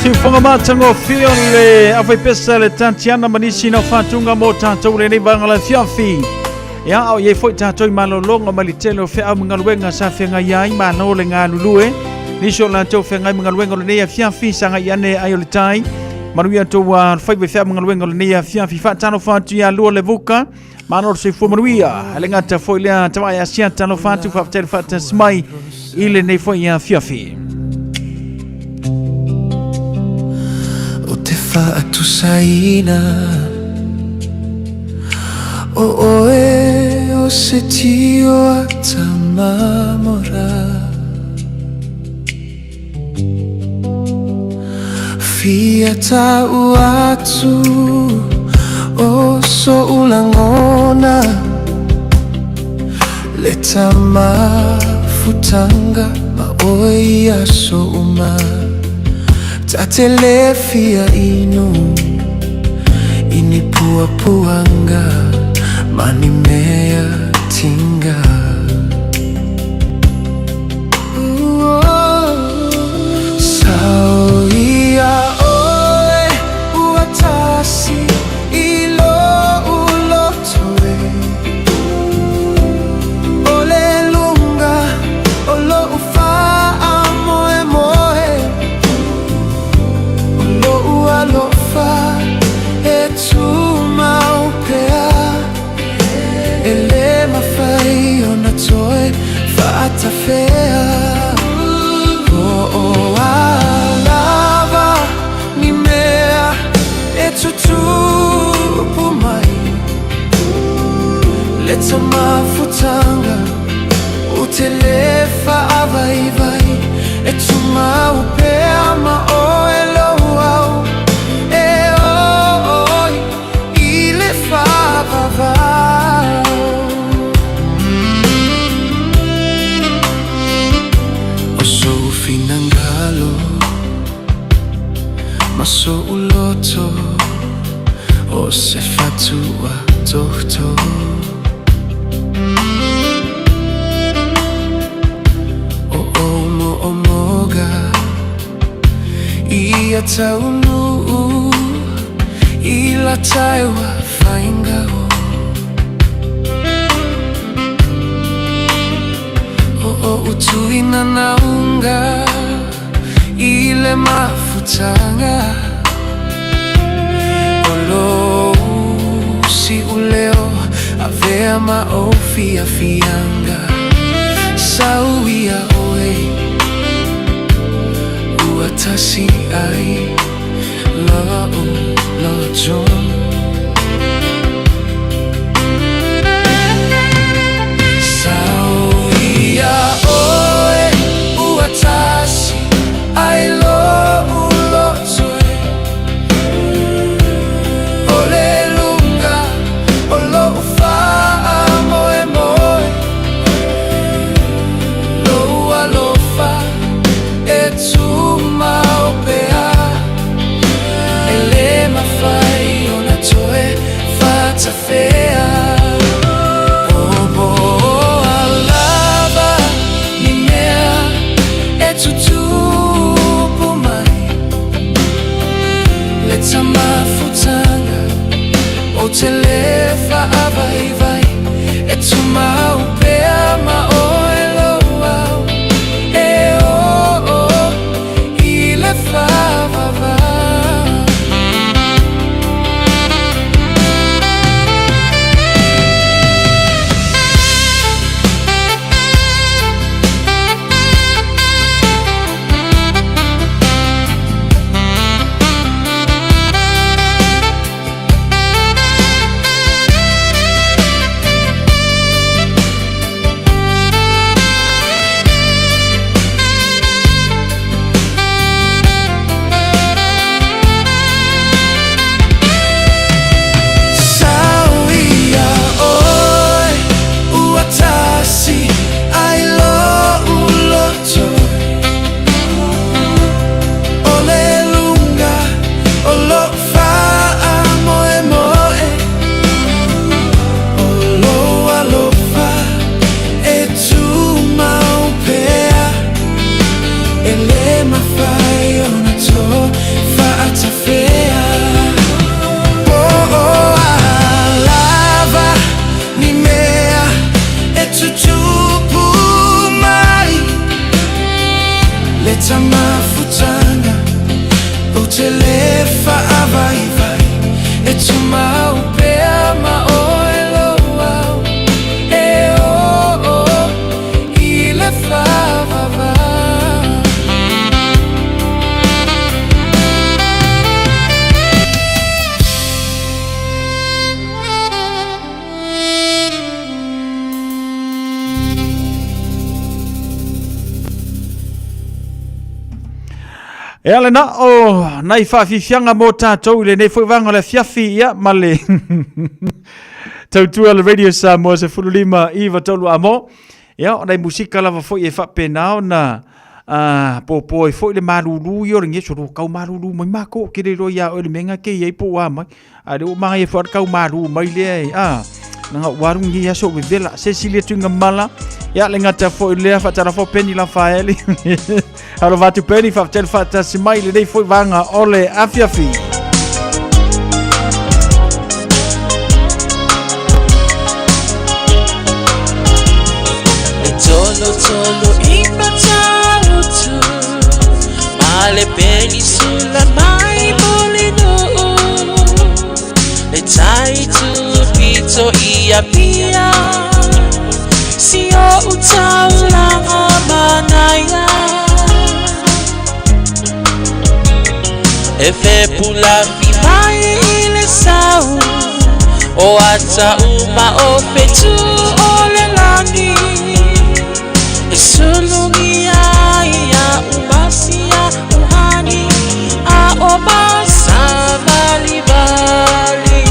Siufoga matagofie o le aufaipesa le Tatiana ma nisi na faatuga mo tatou lenei vaega o le afiafi. Ia, a o i ai foi tatou i malologa mai le tele o feau ma galuega sa feagai ai, malo le galulue. Nisi o latou feagai ma galuega o lenei afiafi, sagai ane ai o le tai. Manuia tou faiva i feau ma galuega o lenei afiafi. Faatalofa atu ia Lua Levuka, malo le soifua manuia. E le gata foi lea Tavae Asia, talofa atu, faafetai le faatasi mai i lenei foi afiafi. O te fa'atusaina o oe o se tio a Tamamora. Fia ta'u atu o so'u lagona Le tamafutanga ma oe i aso uma Ta te le fia inu i ni puapuaga ma ni mea tiga. Sau ia oe ua tasi i lo'u loto e O le luga o lo'u fa'amoemoe O lo'u alofa e tumau pea E lē mafai ona toe fa'atafea Po o a lava ni mea e tutupu mai Le tamafutaga ou te lē fa'avaivai E tumau pea ma oe lou au E oo i le faavavau. O sou finagalo ma so'u loto O se fatu atoto O ou mo'omoga Ia taunu'u I lata ua faiga o O o'u tuinanauga I le mafutaga O lou si'uleo Avea ma ou fiafiaga Sau ia oe Ua tasi ai lo'u loto. Sau ia oe ua tasi ai lo'u loto e. O le luga o lo'u fa'amoemoe, Lou alofa e tumau pea, E lē mafai ona toe faatafea. Po o a lava ni mea e tutupu mai, Le ta mafutaga ou te lē faavaivai, E tumau pea ma oe lou ao, E oo i le faavavau. Sau ia oe ua tasi ai lo'u loto, O le luga o lo'u fa'amoemoe, O lou alofa e tumau pea, E lē mafai ona toe faatafea. Po o a lava ni mea e tutupu mai, Le ta mafutaga ou te lē faavaivai, E tumau pea ma oe lou ao, E oo i le faavavau. E ale na o nai faafiafiaga mo tatou i lenei foi vaega o le afiafi, ia ma le tautua le Radio Samoa 15 9 3 amo. Ia, o nai musika lava foi e faapena ona popo ai foi le malulu ia o le geso lo kau malulu mai makou ke le iloa ia oe le mea ke iai po ua mai. A le ua magaia foi le kau malu mai lea e na ua alu ni aso vevela se sili atu inga mala. Ia le gata foi lea faatala fo Peni Lafaeli. Alo vatu Peni faafetele faatasi mai lenei foi vaega o le afiafi. E tolo tolo i Matautu Ma le penisula mai Mulinuu Le tai pito i Apia Si o utaulanga manaia E fepulafi mai i le sau O ata uma o fetu o le lagi E sulugia ia umasia uhani A o masavalivali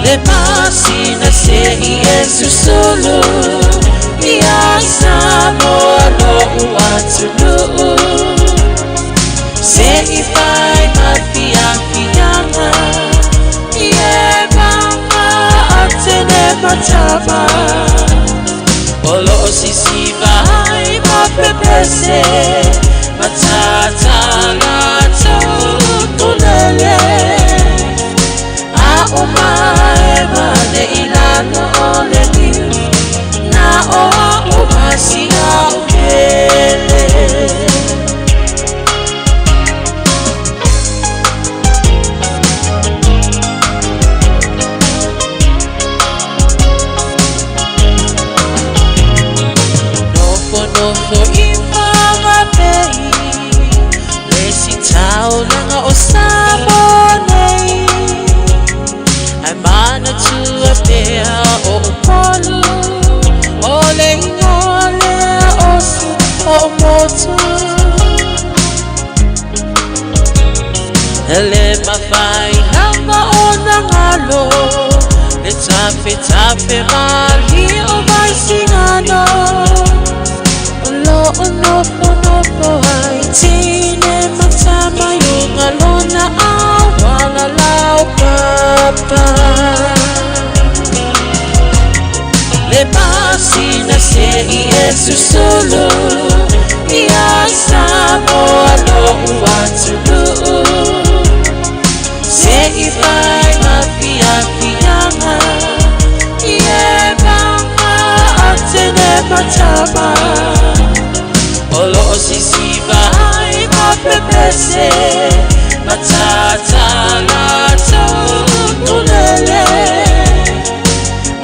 Le masina se i e susulu Ia i Samoa lo'u atunuu Se i fai ma fiafiaga I e mama atene matama O loo sisiva ai ma pepese Matata latou tulele A o mae mane i lalo o le niu Na o a o masia o kele. Nofo nofo i whanga Le mafai lava ona galo le tafetafe malie o Vaisigano. O loo nofonofo ai tine ma tama i luga lona auala laupapa. Le masina se'i e susulu ia Samoa lo'u atunuu. Se'i fai ma fiafiaga i e maga atene ma tama. O loo sisiva ai ma pepese ma tata latou ukulele.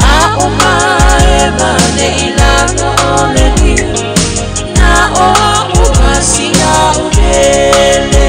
A o mae mane i lalo o le niu na o au ma si au pele.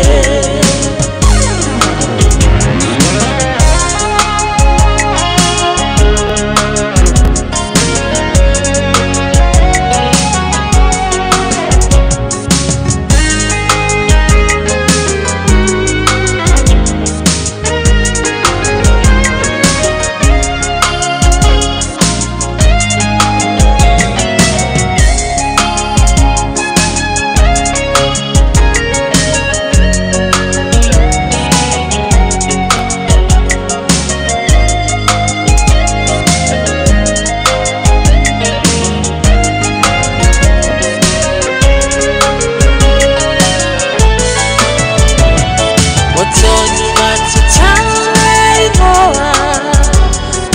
Ua tonu matatau le igoa,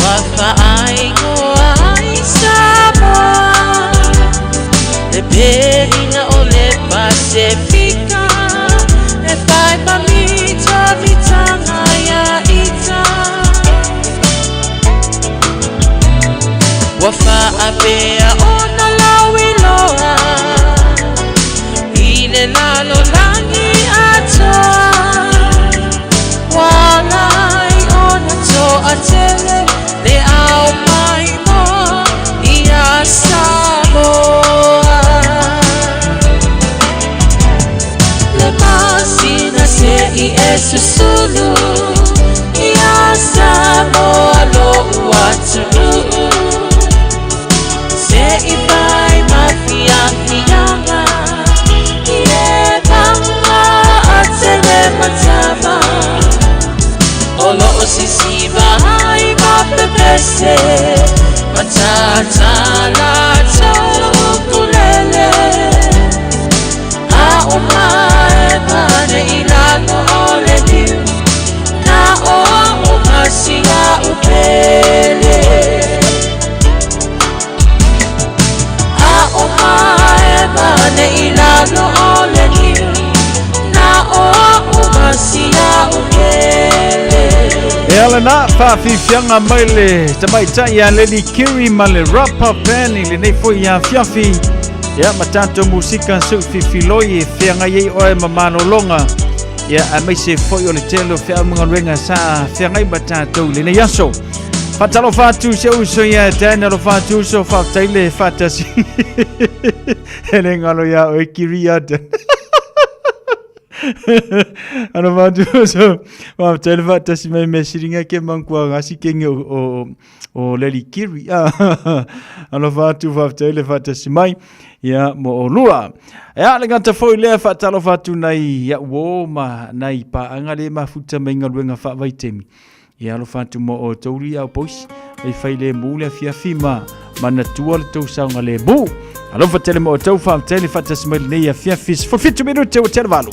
ua faaigoa ai Samoa. Le pelina o le Pasefika, e fai ma mitamitanga ia ita. Ua faapea ona lauiloa i le lalolagi atoa. Ua ala ai ona toatele le au maimoa ia Samoa. Le masina se'i e susulu ia Samoa lo'u atunuu. Se'i fai ma fiafiaga i e maga atele ma tama. O loo sisiva ai ma pepese ma tata latou ukulele. A o mae mane i lalo o le niu na o au ma si au pele. A o mae mane i lalo o le niu na o au ma si au pele. E ala na faafiafiaga mai le tamaitai ia Lady Kiri ma le Rapa Band i lenei foi afiafi. Ia ma tatou musika seu fifiloi e feagai ai oe ma malologa. Ia aemaise foi o le tele o feau ma galuega sa feagai ma tatou i lenei aso. Faatalofa atu si ou uso ia Dan, alofa atu uso, faafetai le faatasi. E le galo ia oe Kiri ia Dan. Alofa atu uso, faafetai le faatasi mai mea silinga ke mangkua gasi kenge o Leli Kiri. Alofa atu, faafetai le faatasi mai. Ia, mo olua. Ia, le gata foi lea faatalofa atu nai ia'u uō ma nai paaga le mafuta mai galuega faavaitaimi. Ia, alofa atu mo outou li au boys. Mai fai lemu le afiafi ma manatua le tou saogalemu. Alofa tele mo outou, faafetai le faatasi mai lenei afiafi. 17 minute ua tea le 8.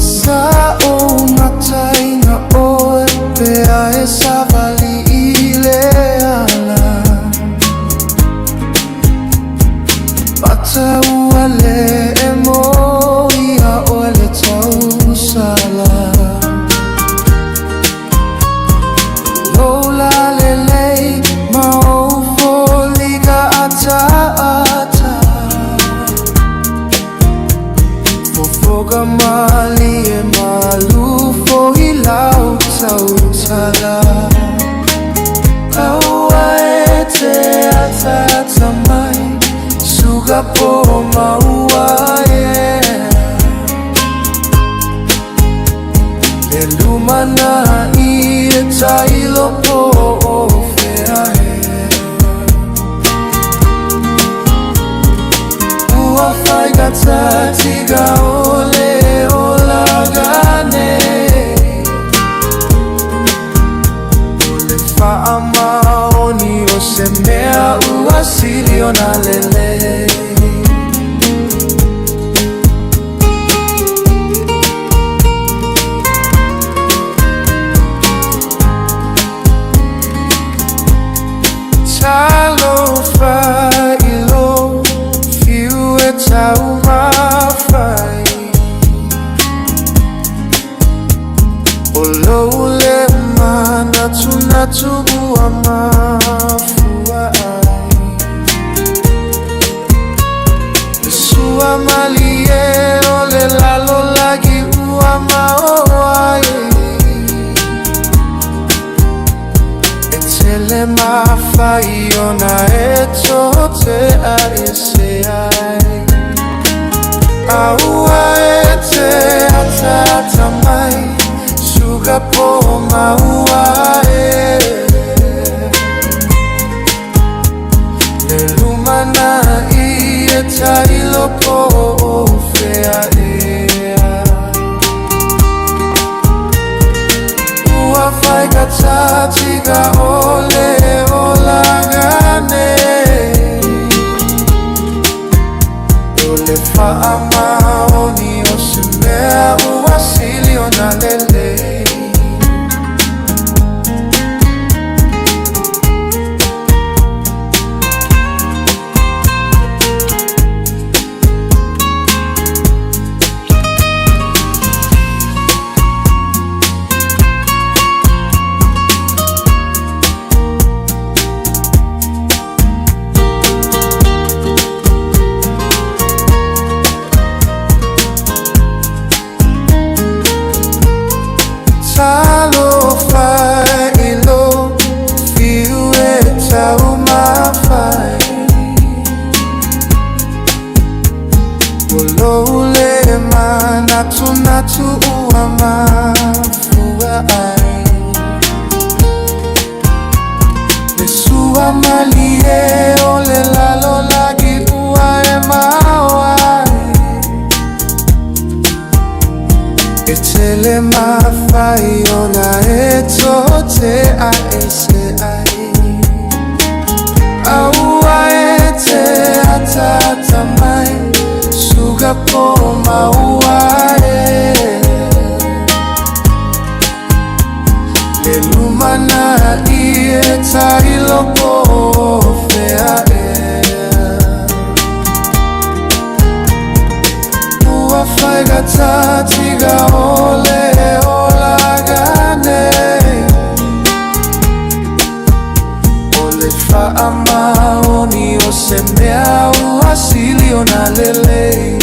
Sa o matai. Suka po maua yeah. Le lumana i e tailo po o fea e. Ua whai gata tiga o le o lagane. O le whaamaoni o se mea ua sili ona lelei. Talofa i lou fiu e taumafai. O lou le manatunatu ua mafua ai. Le sua malie o le lalolagi ua maoa ai. E tele mafai ona e tote a ese ai. Aua e te ataata mai, suka po maua e. Le lumanai e tailo po o fea ea. Ua whai gatatika o le olaga nei. O le whaamaoni o se mea ua sili ona lelei. Talofa i lou fiu e taumafai. O lou le manatunatu ua mafua ai. Le sua malie o le lalolagi ua e maoa ai. E tele mafai ona e tote a ese ai. Aua e te ataata mai, suka po maua e. Le lumanai e tailo po o fea ea. Ua whai gatatika o le olaga nei. O le whaamaoni o se mea ua sili ona lelei.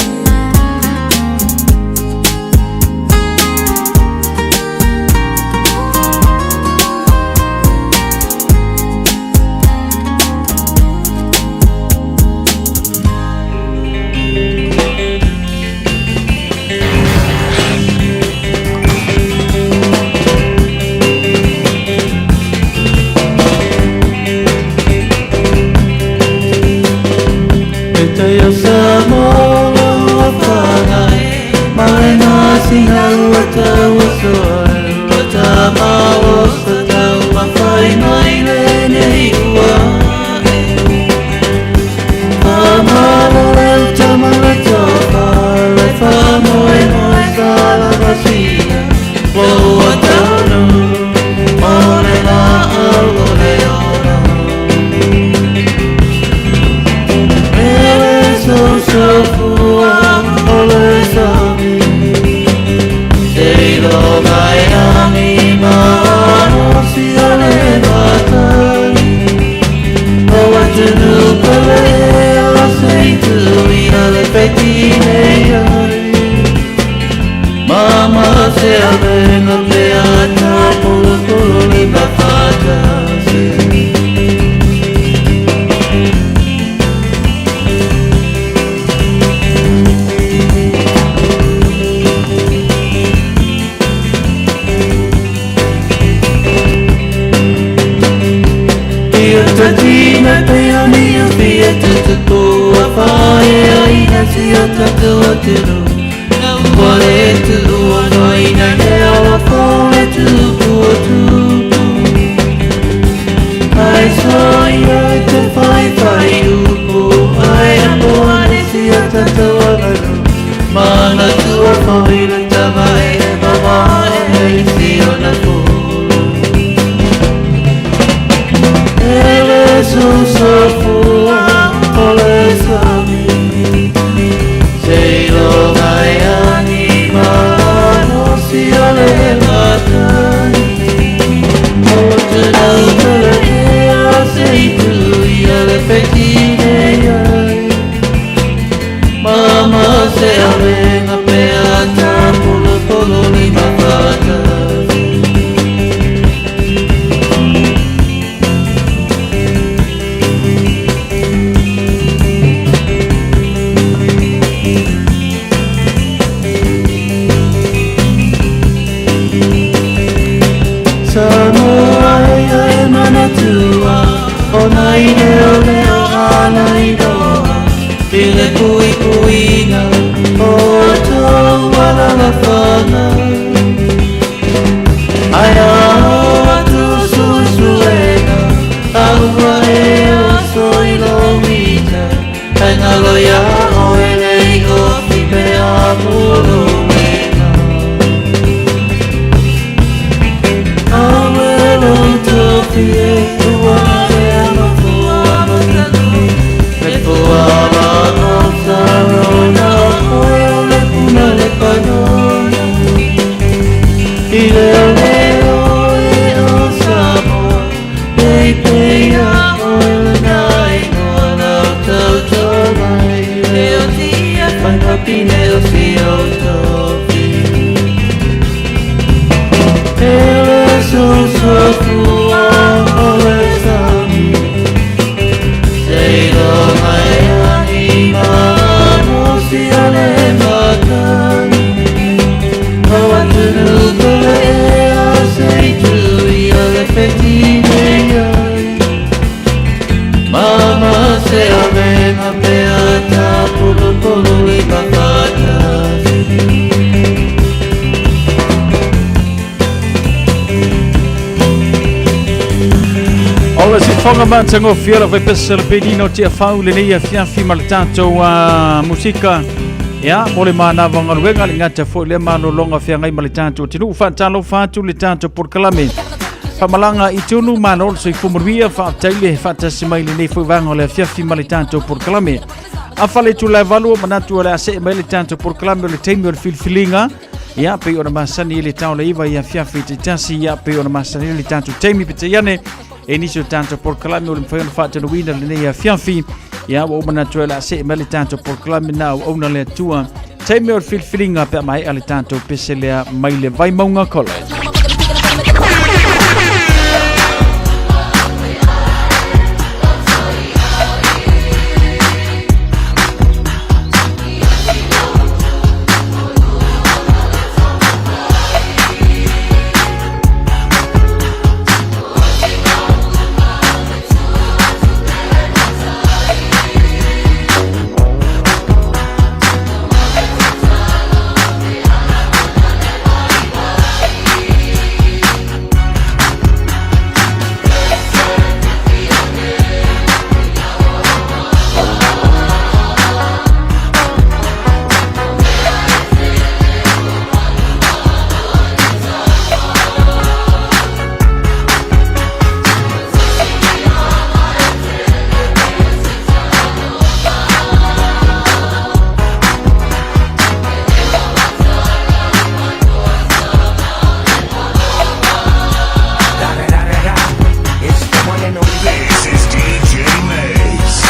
E te ia Samoa. O le sifoga matagofie o le faipese le penina o Tiafau lenei afiafi ma le tatou musika. Ia, mo le manava o galuega, le gata foi lea malologa feagai ma le tatou atunuu. Faatalofa atu le tatou polokalame. Faamalaga i tunu, malo le soifua manuia, faafetai le faatasi mai lenei foi vaega o le afiafi ma le tatou polokalame. Afa le itula e 8, manatu o le a see mai le tatou polokalame o le taimi o le filifiliga. Ia, pei ona masani i le tao le iva i afiafi te tasi, ia, pei ona masani i le tatou taimi pete iane, e nisi o tatou polokalame o le mafai ona faatanuina lenei afiafi. Ia, ua ou manatu ai o le a see mai le tatou polokalame na auauna le Atua. Taimi o le filifiliga pe a maea le tatou pese lea mai le Vaimauga College. This is DJ Mace.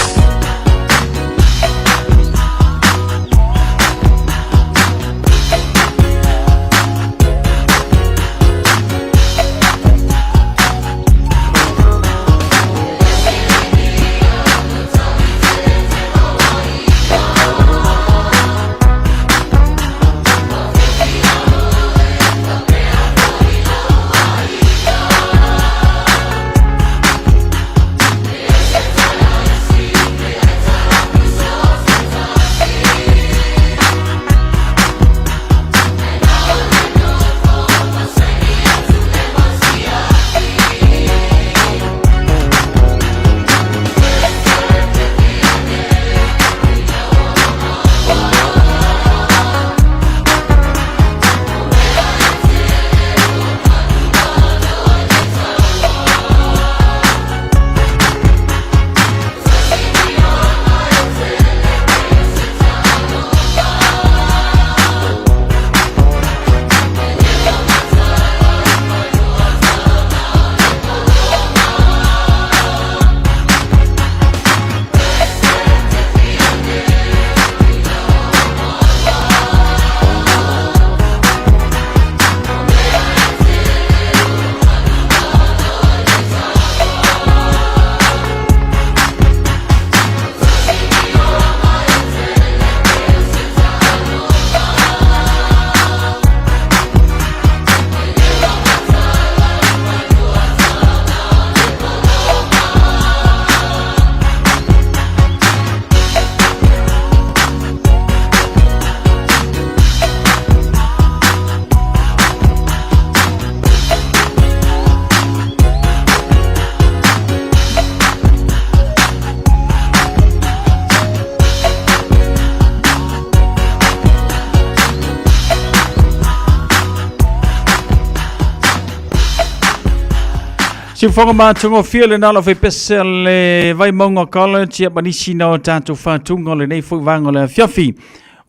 Siufoga matagofie lena o le faipese a le Vaimauga College ia ma nisi na o tatou faatuga o lenei foi vaega o le afiafi.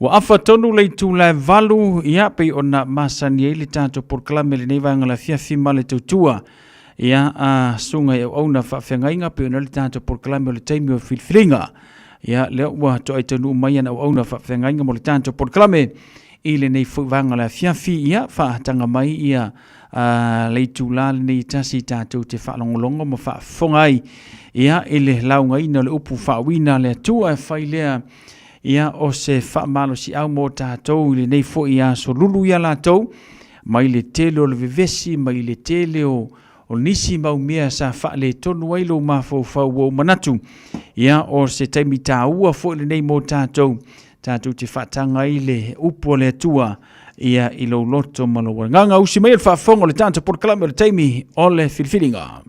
Ua afa tonu le itula e 8, ia pei ona masani ai le tatou polokalame i lenei vaega o le afiafi ma le tautua. Ia, a susuga i auauna faafeagaiga pei ona le tatou polokalame o le taimi o filifiliga. Ia, lea ua toai taunuu mai ana auauna faafeagaiga mo le tatou polokalame i lenei foi vaega o le afiafi. Ia, faataga mai ia le itula lenei e tasi tatou te faalogologo ma faafofoga ai ia i le laugaina o le upu faauuina a le Atua e fai lea ia o se faamalosiau mo tatou i lenei foi aso lulu ia latou mai le tele o le vevesi, mai le tele o, o nisi mau mea sa faaletonu ai lou mafaufau ua ou manatu. Ia, o se taimi taua foi lenei mo tatou, tatou te faataga ai le upu a le Atua ia i lou loto ma lou agaga. Usi mai le faafofoga o le tatou polokalame o le taimi o le filifiliga.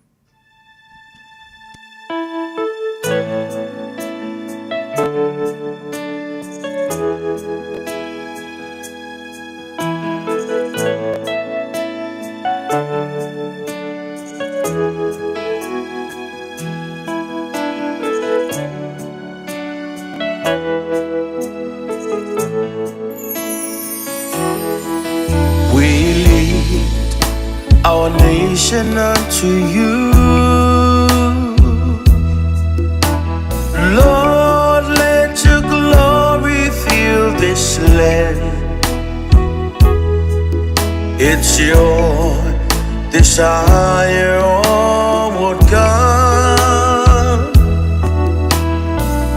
We lead our nation unto you. Lord, let your glory fill this land. It's your desire, oh Lord God,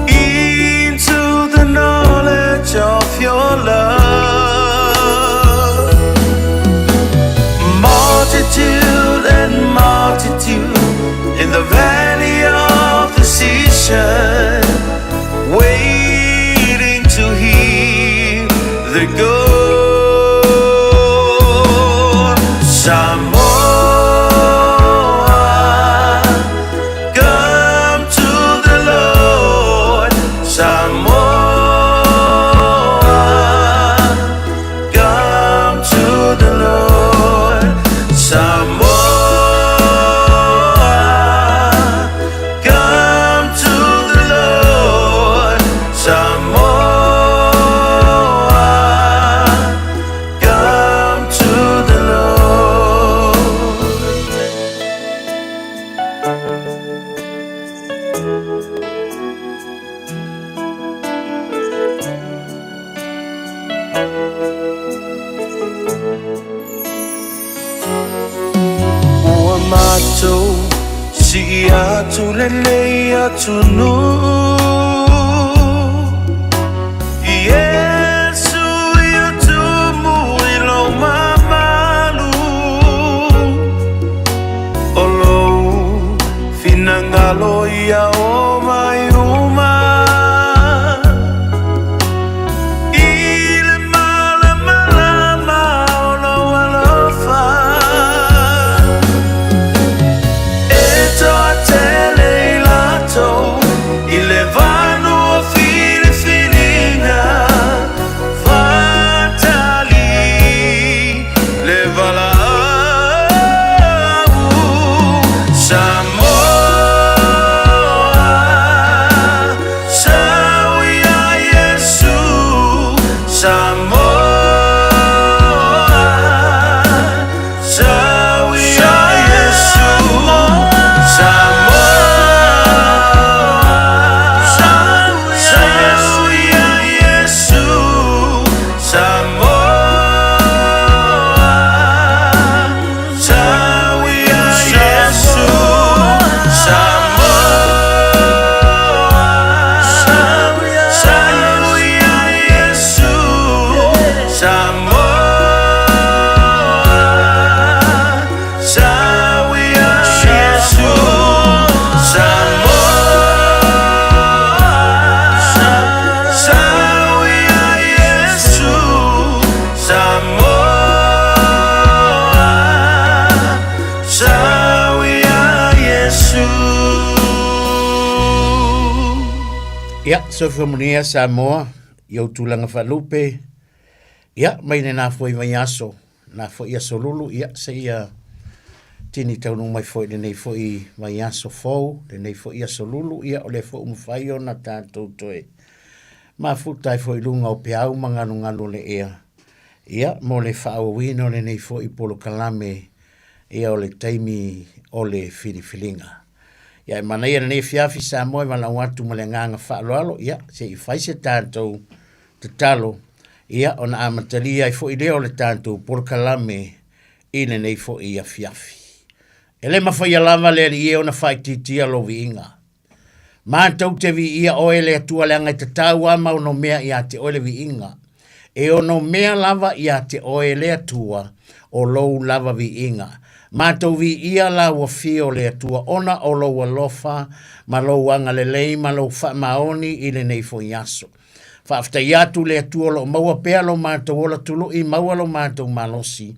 into the knowledge of your love. Multitude and multitude in the valley of decision, waiting to hear the go. Samoa, come to the Lord. Samoa, come to the Lord. Samoa, come to the Lord. Samoa, come to the Lord. Ua matou sii atu lenei atunuu Iesu ia tumu i lou mamalu O lou finagalo ia o mai uma I le malamalama o lou alofa E toatele i latou i le vanu o filifiliga Fatali le valaau Samoa Sau ia Iesu Samoa Sau ia Iesu Samoa Sau ia Iesu Samoa Sau ia Iesu Samoa Sau ia Iesu Samoa Sau ia Iesu Samoa Sau ia Iesu Samoa Sau ia Iesu. Ia, soifua manuia Samoa i ou tulaga faalupe. Ia, mai lena foi vaiaso, na foi aso lulu, ia, seia tini taunuu mai foi lenei foi vaiaso fou, lenei foi aso lulu, ia, o lea foi ua mafai ona tatou toe mafuta ai foi i luga o peau ma galugalu o le ea, ia, mo le faaauauina o lenei foi polokalame, ia, o le taimi o le filifiliga. Ia e manaia lenei afiafi Samoa e valaau atu ma le agaga faaaloalo, ia se i fai se tatou tatalo, ia ona amatalia ai foi lea o le tatou polokalame i lenei foi afiafi. E le mafaia lava le Alii e ona faaitiitia lou viiga. Matou te viia oe le Atua leaga e tatau a ma ono mea ia te oe le viiga. E ono mea lava ia te oe le Atua o lou lava viiga. Matou viia la ua fio le Atua ona o lou alofa ma lou agalelei ma lou faamaoni i lenei foi aso. Faafetai atu le Atua o lo o maua pea lo matou ola tului, maua lo matou malosi,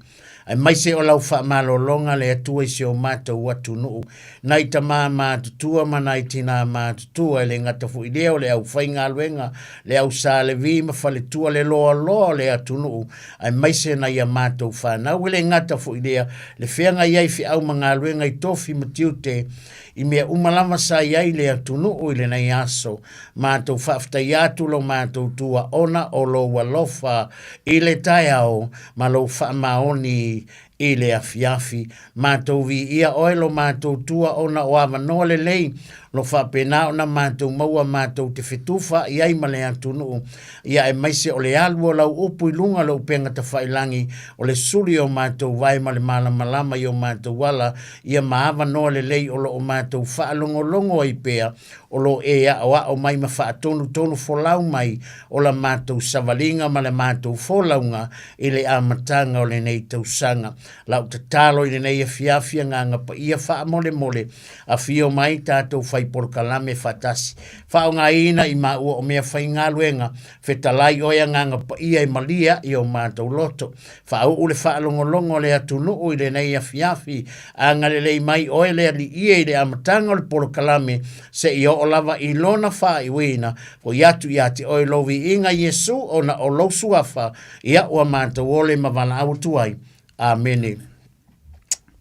aemaise o lau faamalologa le Atua i si o matou atunuu, nai tamā matutua ma nai tinā matutua, e le gata foi lea o le aufaigaluega, le au Sa Levi ma faletua, le loaloa o le atunuu, aemaise nai a matou fanau, e le gata foi lea, le feagai ai feau ma galuega i tofi ma tiute, i mea uma lava sa i ai le atunuu i lenei aso. Matou faafetaia atu lo matou Tua ona o lou alofa i le taeao ma lou faamaoni i le afiafi. Matou viia oe lo matou Tua ona o avanoa lelei lo faapena ona matou maua matou te fetufaai ai ma le atunuu, ia aemaise o le alu o lau upu i luga o le upega tafailagi, o le suli o matou vae ma le malamalama i o matou ala, ia ma avanoa lelei o lo o matou faalogologo ai pea o lo o e aʻoaʻo mai ma faatonutonu folau mai o la matou savaliga ma le matou folauga i le amataga o lenei tausaga. Lau tatalo i lenei afiafi Agaga Paia faamolemole, afio mai tatou fai polokalame faatasi. Faaaogaina i maua o mea faigaluega, fetalai oe Agaga Paia e malie aʻi o matou loto. Faauu le faalogologo a le atunuu i lenei afiafi. Agalelei mai oe le Alii e i le amataga o le polokalame seia oo lava i lona faaiuina. Foi atu ia te oe lou viiga Iesu ona o lou suafa, ia ua matou ole ma valaau atu ai. Amene.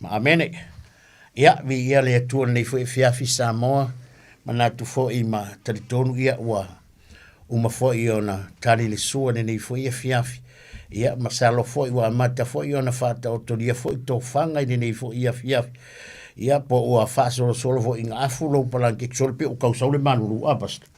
Ma amene. Ia, viia le Atua i lenei foi afiafi Samoa, manatu foi ma talitonu ia ua uma foi ona tali le sua i lenei foi afiafi. Ia, masalo foi ua amata foi ona faataotolia foi tofaga i lenei foi afiafi. Ia, po ua faasolosolo foi ina afu lou palangeti solo pe ua tausau le malulu a pastor.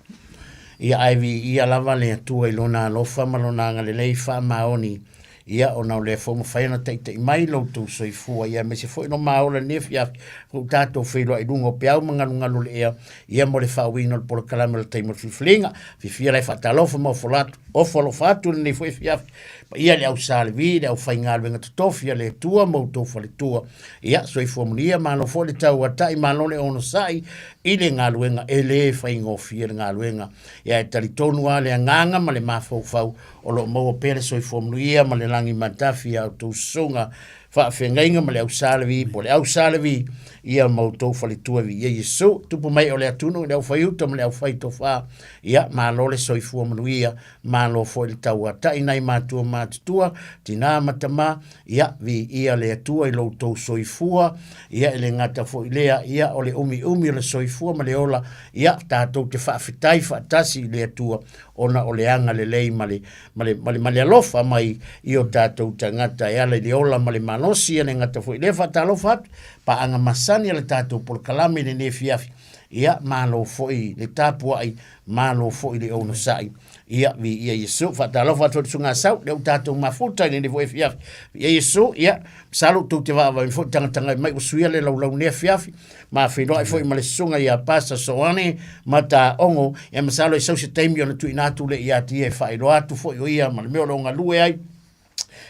Ia, ae viia lava le Atua i lona alofa ma lona agalelei faamaoni Ia, ona o lea foi ua mafai ona taitai mai lo outou soifua, ia aemaise foi lo maola i lenei afiafi, ua tatou feiloai i luga o peau ma galugalu o le ea, ia mo le faauiina o le polokalame o le taimi o le filifiliga. Fiafia la e faatalofa ma ofo atu, ofo alofa atu i lenei foi afiafi, paia i le au Sa Levi, le aufaigaluega totofi a le Atua ma outou faletua. Ia, soifua manuia, malo foi le tauatai, malo le onosai i le galuega, e le faigofie le galuega. Ia, e talitonu lava le agaga ma le mafaufau O lo o maua pea le soifua manuia ma le lagi matafi a outou susuga faafeagaiga ma le au Sa Levi po o le au Sa Levi ia ma outou faletua viia Iesu. Tupu mai o le atunuu i le aufaiuta ma le aufaitofa, ia malo le soifua manuia, malo foi le tauatai nai matua matutua, tinā ma tamā, ia viia le Atua i lo outou soifua, ia e le gata foi lea, ia o le umiumi o le soifua ma le ola, ia tatou te faafetai faatasi i le Atua ona o le agalelei ma le, ma le, ma le, ma le alofa mai i o tatou tagata e ala i le ola ma le malosi, e le gata foi i lea faatalofa atu, paaga masani a le tatou polokalame i lenei afiafi, ia malo foi le tapuai, malo foi le onosai, ia viia Iesu. Faatalofa atu i le Susuga a Sau, lea ua tatou mafuta i lenei foi afiafi, viia Iesu, ia masalo tou te vaavaai foi tagatagai mai ua suia le laulau i lenei afiafi, ma feiloai foi ma le susuga ia Pasa Soane Mataogo, ia masalo e sau se taimi ona tuuina atu lea ia te ia e faailoa atu foi o ia ma le mea o lo o galue ai,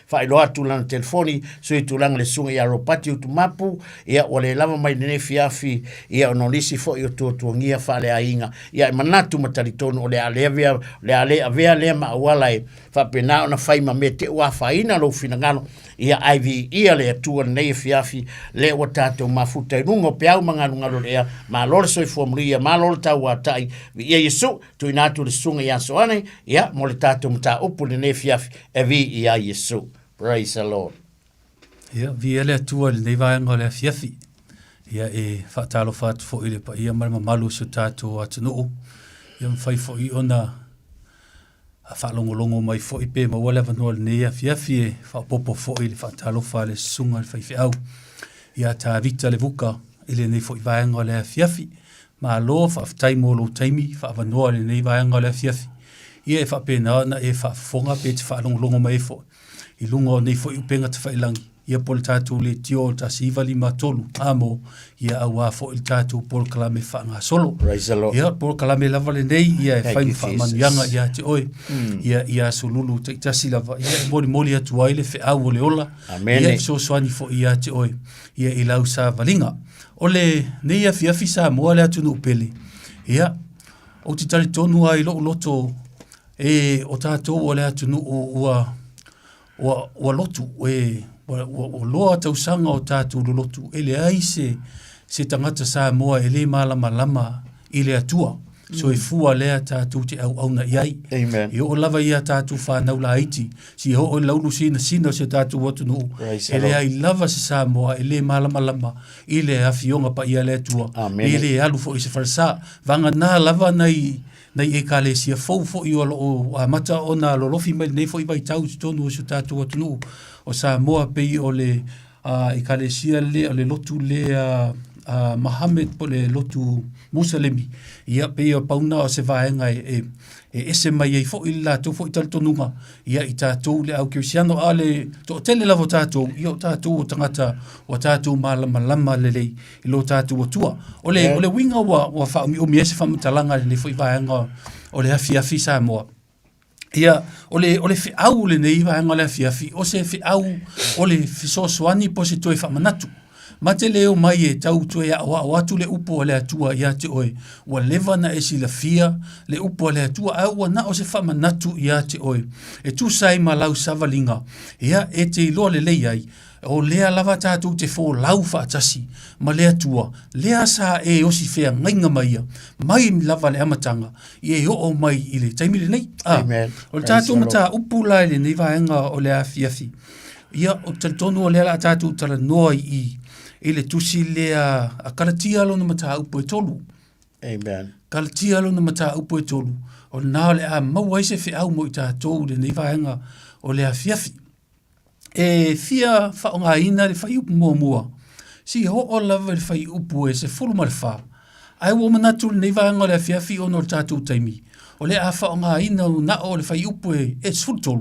faailoa atu lana telefoni, sui tulaga le susuga ia Ropati Utumapu, ia ua le lava mai lenei afiafi, ia ona o nisi foi o tuatuagia faaleaiga, ia e manatu ma talitonu o le a le avea, o le a le avea lea ma auala e faapena ona fai ma mea te ua afaina lou finagalo, Ia ae viia le Atua lenei afiafi, lea ua tatou mafuta i luga o peau ma galugalu o le ea. Malo le soifua manuia, malo le tauatai. Viia Iesu, tuuina atu i le susuga ia Soane, ia, mo le tatou mataupu i lenei afiafi, e viia ai Iesu. Praise the Lord. Ia, viia le Atua i lenei vaega o le afiafi. Ia, e faatalofa atu foi i le paia ma le mamalu o si o tatou atunuu. Ia, mafai foi ona A faalogologo mai foi pe maua le avanoa i lenei afiafi e faaopoopo foi i le faatalofa a le susuga i le faifeau ia Tavita Levuka. i lenei foi vaega o le afiafi. Malo faafetai mo lou taimi faaavanoa i lenei vaega o le afiafi. Ia e faapena ona e faafofoga pe te faalogologo mai ai foi i luga o nei foi upega tafailagi, ia po o le tatou leitio o le 1953 amo, ia aua foi le tatou polokalame faagasolo. Praise the Lord. Ia, polokalame lava lenei, ia e Thank fai you, ma faamanuiaga Jesus. ia te oe, ia, ia aso lulu taitasi lava, ia e molimoli atu ai le feau o le ola, Amene. ia e fesoasoani foi ia te oe, ia i lau savaliga. O lenei afiafi Samoa le atunuu pele, ia, ou te talitonu lava i lou loto, e o tatou o le atunuu ua, ua, ua lotu, e, ua, ua, ua loa tausaga o tatou lolotu, e leai se, se tagata Samoa e le malamalama i le Atua. Soifua lea tatou te auauna i ai. Amen. E oo lava ia tatou whanau laiti, si oo i laulu sinasina o si o tatou atunuu, Praise the e Lord. leai lava se Samoa e le malamalama i le afioga paia a le Atua. Amene. E le alu foi i se falesa. Vagana lava nai, nai ekalesia fou foi o loo amata ona lolofi mai lenei foi vaitau i totonu o si o tatou atunuu o Samoa pei o le ekalesia lea o le lotu lea a Mohammed po o le lotu Musalemi. Ia pei o pau na o se vaega e, e, e ese mai ai foi le latou foi talitonuga ia i tatou le au kerisiano a le toatele lava o tatou ia o tatou o tagata ua tatou malamalama lelei i lo tatou Atua. O le, o le uiga ua, ua faaumiumi ai se faamatalaga i lenei foi vaega o le afiafi Samoa. Ia, o le, o le feau lenei vaega o le afiafi, o se feau o le fesoasoani po o se toe faamanatu. Ma te le omai e tau toe aoao atu le upu a le Atua ia te oe, ua leva ona e silafia le upu a le Atua, ae ua na o se faamanatu ia te oe, e tusa ai ma lau savaliga, ia, e te iloa lelei ai, O lea lava tatou te folau faatasi ma le Atua, lea sa e osi feagaiga ma ia, mai lava le amataga, ia e oo mai i le taimi lenei. Ah, Amen. o le Praise tatou the Lord. mataupu la i lenei vaega o le afiafi, ia, ou te talitonu o lea o le a tatou talanoa i, i le tusi lea a Kalatia lona mataupu e tolu. Amen. Kalatia lona mataupu e tolu, o lena o le a maua ai se feau mo i tatou i lenei vaega o le afiafi. E fia faaaogaina le fuaiupu muamua, se i oo lava i le fuaiupu e 14, ae ua ou manatu i lenei vaega o le afiafi ona o le tatou taimi, o le a faaaogaina na o le fuaiupu e 13,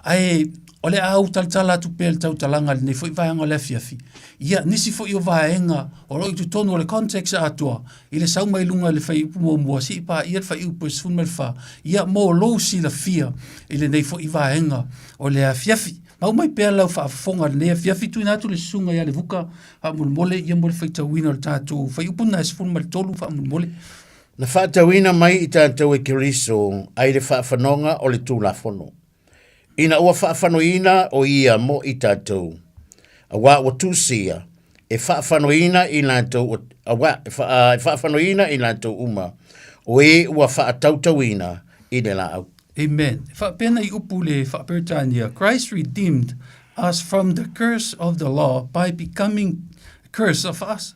ae o le a ou talatala atu pea le tautalaga i lenei foi vaega o le afiafi, ia nisi foi o vaega o lo o i totonu o le context atoa i le sau mai luga i le fuaiupu muamua seia paia le fuaiupu e 14, ia mo lou silafia i lenei foi vaega o le afiafi. Mau mai pea lau faafofoga i lenei afiafi, tuuina atu le susuga ia Levuka faamolemole ia mo le faitauina o le tatou fuaiupu lena e 13 faamolemole. Na faatauina mai i tatou e Keriso ai le faafanoga o le Tulafono, ina ua faafanoina o ia mo i tatou, auā ua tusia e faafanoina i latou, auā e faafanoina i latou uma o e ua faatautauina i le laau. Amen. E faapena i upu le faa-Peretania, Christ redeemed us from the curse of the law by becoming a curse of us.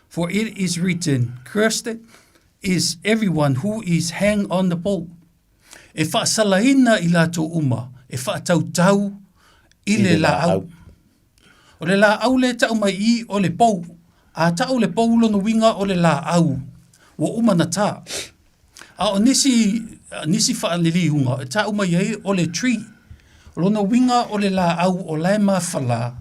For it is written, Cursed is everyone who is hanged on the pole. E faasalaina i latou uma e faatautau i le laau. O le laau lea e tau mai i i o le pou. A tau le pou lona uiga o le laau ua uma na ta. A o nisi, nisi faaliliuga e tau mai ai o le tree. O lona uiga o le laau o la e mafala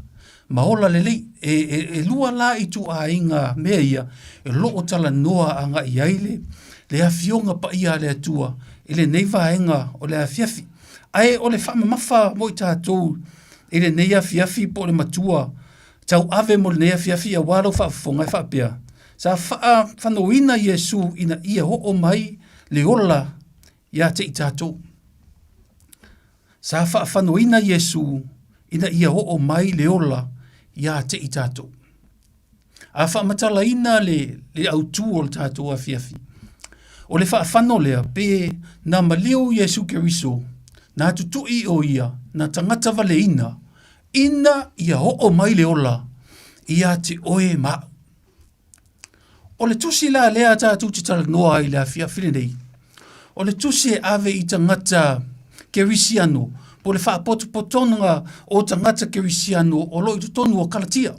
ma ola lelei. E, e, e lua la ituaiga mea ia e lo o talanoa agai ai le, le Afioga Paia a le Atua i lenei vaega o le afiafi. Ae o le faamamafa mo i tatou i lenei afiafi po o le matua tauave mo lenei afiafi aua lau faafofoga e faapea, Sa faafanoina Iesu ina ia oo mai le ola ia te i tatou. Sa faafanoina Iesu ina ia oo mai le ola ia te i tatou. A faamatalaina le, le autū o le tatou afiafi, o le faafano lea pe na maliu Iesu Keriso, na tutui o ia, na tagata valeina, ina ia oo mai le ola ia te oe ma au. O le tusi la lea tatou te talanoa ai i le afiafi lenei, o le tusi e ave i tagata kerisiano, po o le faapotopotoga o tagata kerisiano o lo o i totonu o Kalatia.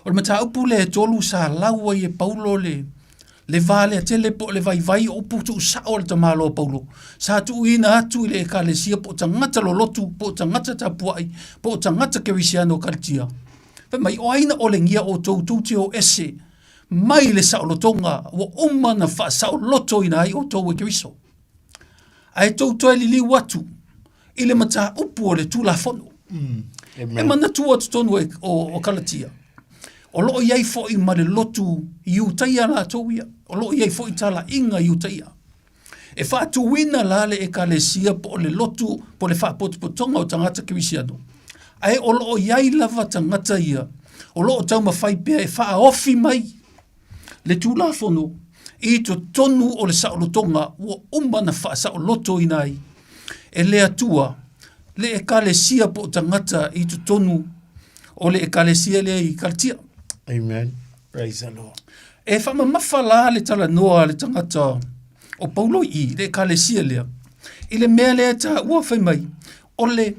O le mataupu lea e tolu sa lau ai e Paulo le, le va lea tele po o le vaivai o upu tuusao a le tamaloa Paulo, sa tuuina atu i le ekalesia po o tagata lolotu, po o tagata tapuai, po o tagata kerisiano o Kalitia. Fai mai, o ai na olegia outou tou te o ese mai le saolotoga ua uma na faasaolotoina ai outou e Keriso. Ae tou toe liliu atu i le mataupu o le Tulafono. Mm. E manatua totonu o, o, o Kalatia. O loo i ai foi ma le lotu Iutaia latou ia. O loo i ai foi talaiga Iutaia. E faatuina la le ekalesia po o le lotu po o le faapotopotoga o tagata kerisiano. Ae o loo i ai lava tagata ia o loo taumafai pea e faaofi mai le Tulafono i totonu o le saolotoga ua uma na faasaolotoina ai e le Atua le ekalesia po o tagata i totonu o le ekalesia lea i Kalatia. Amen. Praise the Lord. E faamamafa la le talanoa a le tagata o Paulo i le ekalesia lea i le mea lea taua fai mai o le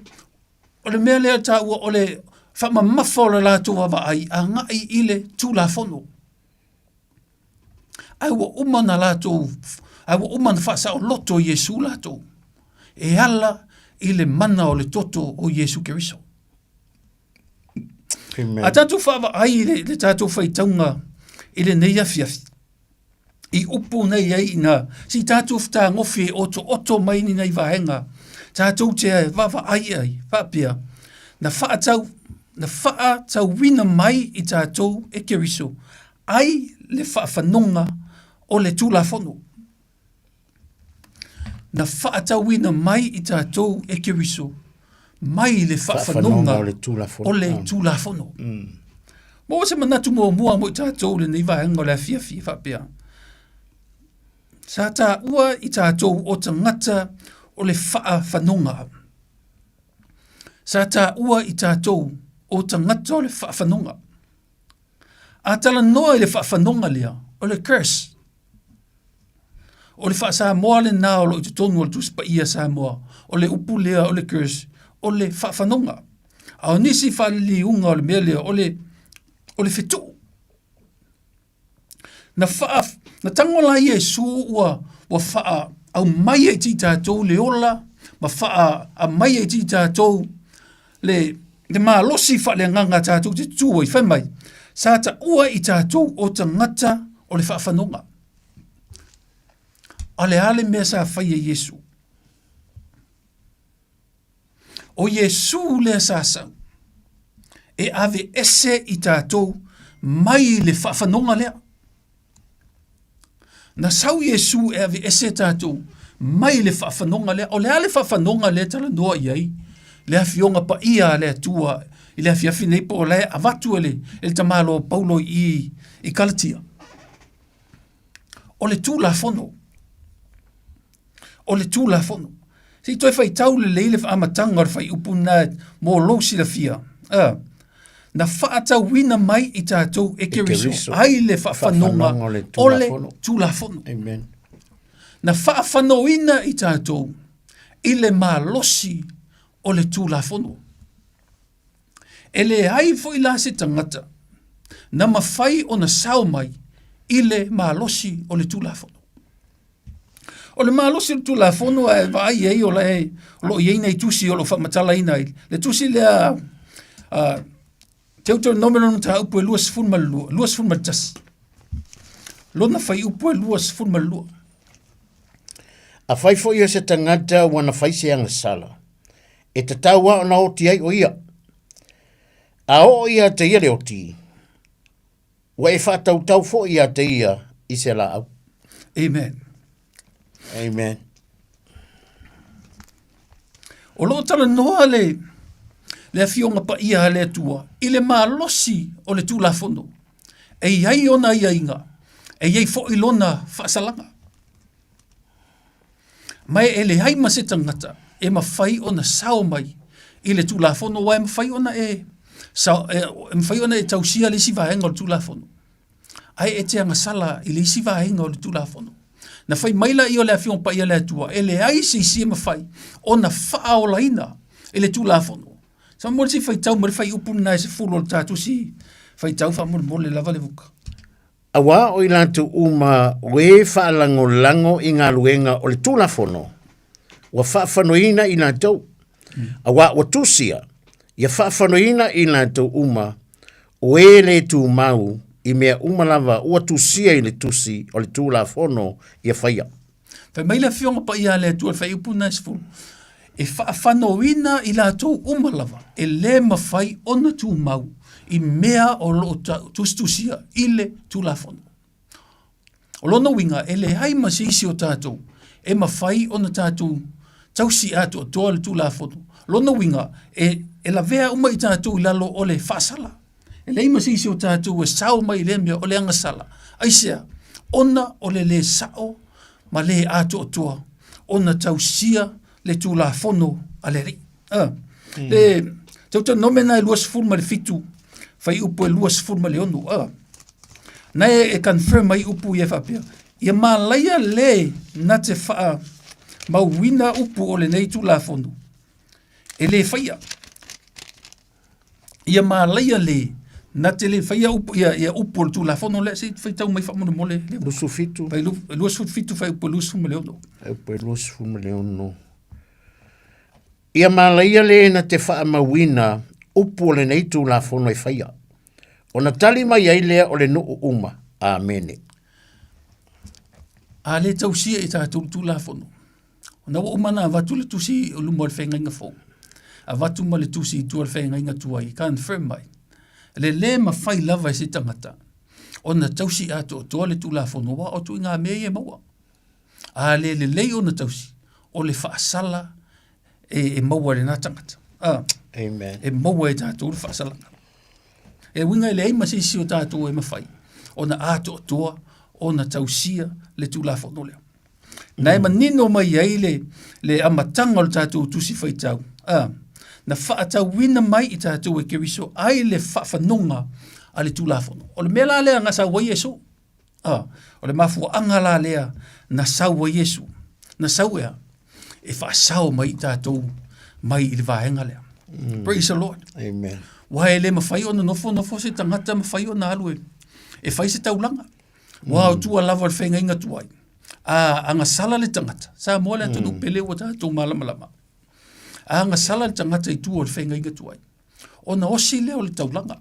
O le mea lea taua o le faamamafa o le latou vaavaai agai i le Tulafono. Ae ua uma na latou, ae ua uma na faasaoloto Iesu latou e ala i le mana o le toto o Iesu Keriso. Amen. A tatou faavaai i le, le tatou faitauga i lenei afiafi, i upu nei ai ina si tatou fetagofi e otooto mai ni nai vaega tatou te vaavaai ai faapea na faatau na faatauina mai i tatou e Keriso ai le faafanoga o le Tulafono. Na faatauina mai i tatou e Keriso mai le faafanoga o le Tulafono. O le Tulafono. Mm. Maua se manatu muamua mo i tatou lenei vaega o le afiafi e faapea. Sa taua i tatou o tagata o le faafanoga. Sa taua i tatou o tagata o le faafanoga. A talanoa i le faafanoga lea, o le curse. O le faa-Samoa lena o lo o i totonu o le Tusi Paia Samoa, o le upu lea o le curse, o le faafanoga. A o nisi faaliliuga o le mea lea, o le, o le fetuu. Na faa, na tago la Iesu ua, ua faa aumai ai i tatou le ola, ma faa aumai ai i tatou le, le malosi faaleagaga a tatou te tutū ai, fai mai, sa taua i tatou o tagata o le faafanoga. A le a le mea sa fai e Iesu? O Iesu lea sa sau e ave ese i tatou mai le faafanoga lea. Na sau Iesu e ave ese tatou mai le faafanoga lea. O le a le faafanoga lea talanoa i ai le afioga paia a le Atua i le afiafi nei po o la e avatu e le, e le tamaloa Paulo i, i Kalatia. O le Tulafono. O le Tulafono. Se i toe faitau lelei le amataga o le fuaiupu lena mo lou silafia. Uh, na faatauina mai i tatou e Keriso ai le faafanoga o le Tulafono. Amen. Na faafanoina i tatou i le malosi o le Tulafono. E leai foi la se tagata na mafai ona sao mai i le malosi o le Tulafono. O le malosi o le Tulafono a e vaai ai o la e, o lo o i ai nai tusi o lo o faamatalaina ai. Le tusi lea a Teutonomi lona mataupu e 22, 21. Lona fuaiupu e 22. Afai foi o se tagata ua na fai se agasala, e tatau lava ona oti ai o ia. A oo ia te ia le oti, ua e faatautau foi ia te ia i se laau. Amen. Amen. O lo o talanoa le, le afioga paia a le Atua i le malosi o le Tulafono. E i ai ona aiaiga, e i ai foi lona faasalaga. Ma e leai ma se tagata e mafai ona sao mai i le Tulafono, aua e mafai ona e, sao, e, e mafai ona e tausia le isi vaega o le Tulafono, ae e te agasala i le isi vaega o le Tulafono. Na fai mai laia o le Afioga Paia a le Atua, e leai se isi e mafai ona faaolaina i le Tulafono. Sa mo le si faitau ma le fuaiupu lena e 10 o le ta tusi Faitau faamolemole lava Levuka. Auā o i latou uma o e faalagolago i galuega o le Tulafono, ua faafanoina i latou, auā ua tusia, ia faafanoina i latou uma o e lē tumau i mea uma lava ua tusia i le tusi o le Tulafono ia faia. Fai mai le Afioga Paia a le Atua i le fuaiupu lena e 10, e faafanoina i latou uma lava e lē mafai ona tumau i mea o lo o tusitusia i le Tulafono. O lona uiga, e leai ma se isi o tatou e mafai ona tatou tausi atoatoa le Tulafono. O lona uiga, e, e lavea uma i tatou i lalo o le faasala. E leai ma se isi o tatou e sao mai i lea mea o le agasala. Aisea? Ona o le lē sa'o ma lē atoatoa ona tausia le Tulafono a le Alii. A. Le Teutanome na e 27 fuaiupu e 26. A. Na e, e confirm ai upu ia e faapea, ia malaia lē na te faamauina upu o lenei Tulafono e lē faia. Ia malaia le na te le faia upu ia ia upu o le Tulafono lea se i faitau mai faamolemole le 27 Fai 27 fuaiupu 26. Fuaiupu 26. Ia malaia le na te faamauina upu o lenei Tulafono e faia. Ona tali mai ai lea o le nuu uma. Amene. A le tausia e tatou le Tulafono, Ona ua uma ona avatu le tusi i luma o le feagaiga fou, avatu ma le tusi i tua o le feagaiga tuai e confirm mai, le lē mafai lava e se tagata ona tausi atoatoa le Tulafono aua o ituaiga mea ia e maua. A le lelei ona tausi, o le faasala e, e maua e lena tagata. Ah, Amen. E maua e tatou le faasalaga. E uiga e leai ma se isi o tatou e mafai ona atoatoa ona tausia le Tulafono lea. Na e manino mai ai le, le amataga o le tatou tusi faitau, a, na faatauina mai i tatou e Keriso ai le faafanoga a le Tulafono. O le mea la lea na sau ai Iesu. A, o le mafuaaga la lea na sau ai Iesu. Na sau ea e faasao mai i tatou mai i le vaega lea. Praise the Lord. Amen. Aua e le mafai ona nofo nofo se tagata mafai ona alu e, e fai se taulaga. Ua o tua lava o le feagaiga tuai. A agasala le tagata, Samoa le atunuu pele ua tatou malamalama. A agasala le tagata i tua o le feagaiga tuai, ona osi lea o le taulaga.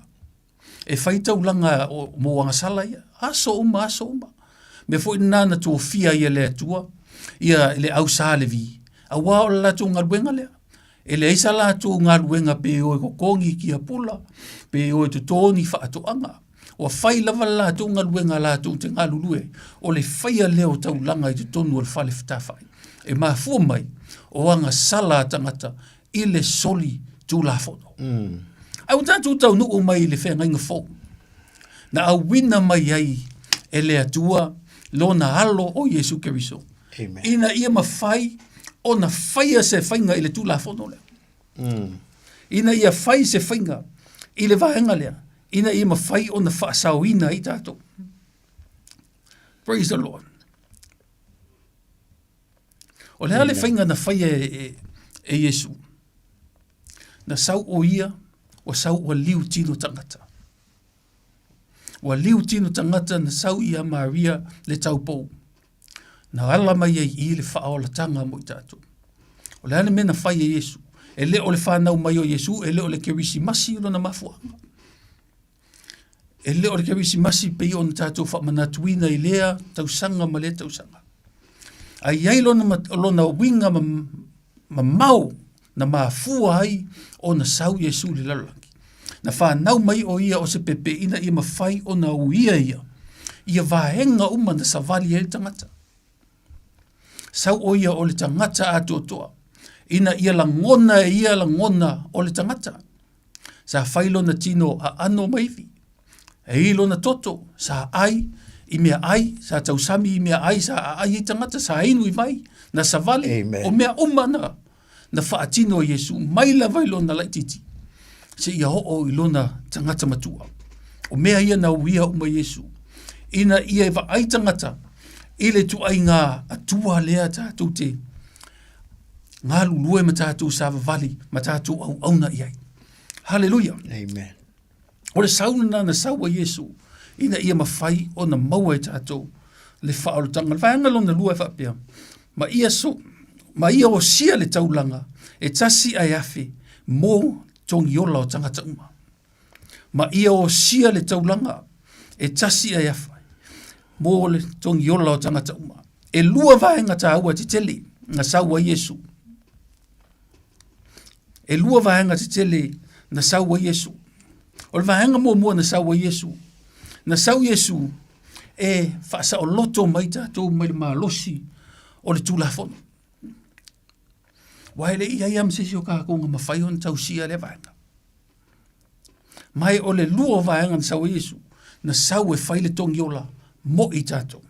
E fai taulaga o, mo agasala ia, aso uma, aso uma. Mea foi lena na tofia ai e le Atua ia le au Sa Levi, auā o le latou galuega lea. E leai sa latou galuega pe o e totogi kiapula, pe o e toto ni faatoaga. Ua fai lava le latou galuega latou te galulue, o le faia lea o taulaga i totonu o le fale fetafai. E mafua mai o agasala a tagata i le soli tulafono. Mm. Ae ua tatou taunuu mai i le feagaiga fou. Na auina mai ai e le Atua lona alo o Iesu Keriso. Amen. Ina ia mafai ona faia se faiga i le tulafono lea. Mm. Ina ia fai se faiga i le vaega lea, ina ia mafai ona faasaoina ai tatou. Praise the Lord. O le a le faiga na faia e, e, e Iesu? Na sau o ia, ua sau ua liu tino tagata. Ua liu tino tagata na sau ia Maria le taupou. Na ala mai ai i le faaolatanga mo i tatou. O le a le mea na fai e Iesu? E le o le whanau mai o Iesu, e le o le Kerisimasi lona mafuaaga. E le o le Kerisimasi pei ona tatou faamanatuina i lea tausaga ma lea tausaga. A i ai lona, lona uiga mamao na mafua ai ona sau Iesu i le lalolagi. Na whanau mai o ia o se pepe ina ia mawhai ona uia ia, ia vaega uma na savali ai le tagata. Sau o ia o le tagata atoatoa, ina ia lagona e ia lagona o le tagata. Sa fai lona tino aano ma ivi. E i lona toto, sa ai i mea ai, sa tausami i mea ai, sa aai ai tagata, sa inu i vai, na savali, Amen. o mea uma na, na faatino e Iesu, mai lava i lona laitiiti, seia oo i lona tagata matua. O mea ia na uia uma e Iesu, ina ia e vaai tagata i le ituaiga Atua lea tatou te galulue ma tatou savavali ma tatou auauna i ai. Haleluia. Amen. O le sau lena na sau ai Iesu, ina ia mafai ona maua e tatou le faaolataga. O le vaega lona lua e faapea, ma ia, so, ma ia osia le taulaga e tasi ae afe mo togiola o tagata uma. Ma ia osia le taulaga e tasi ae afe mo le togiola o tagata uma. E lua vaega tāua tetele na sau ai Iesu. E lua vaega tetele na sau ai Iesu. O le vaega muamua na sau ai Iesu, na sau Iesu e faasaoloto mai tatou mai le malosi o le Tulafono. Aua e le i i ai lava ma se isi o tatou na mafai ona tausia lea vaega. Ma e o le lua o vaega na sau ai Iesu, na sau e fai le togiola mo i tatou,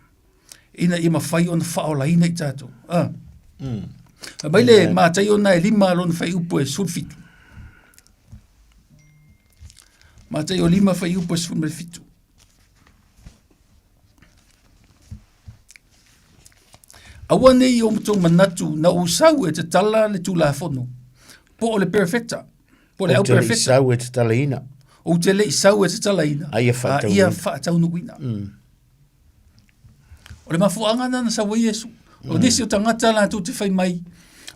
ina ia mafai ona faaolaina i tatou. Ah. Mai le Mataio na e lima lona fuaiupu e 17. Mataio 5 fuaiupu e 17. Aua ne i outou manatu na ou sau e tatala le Tulafono, po o le perefeta, po o le au perefeta. Ou te le i sau e tatalaina. Ou te le i sau e tatalaina, a ia faataunuuina. A ia faataunuuina. O le mafuaaga lena na sau ai Iesu. O nisi o tagata latou te fai mai,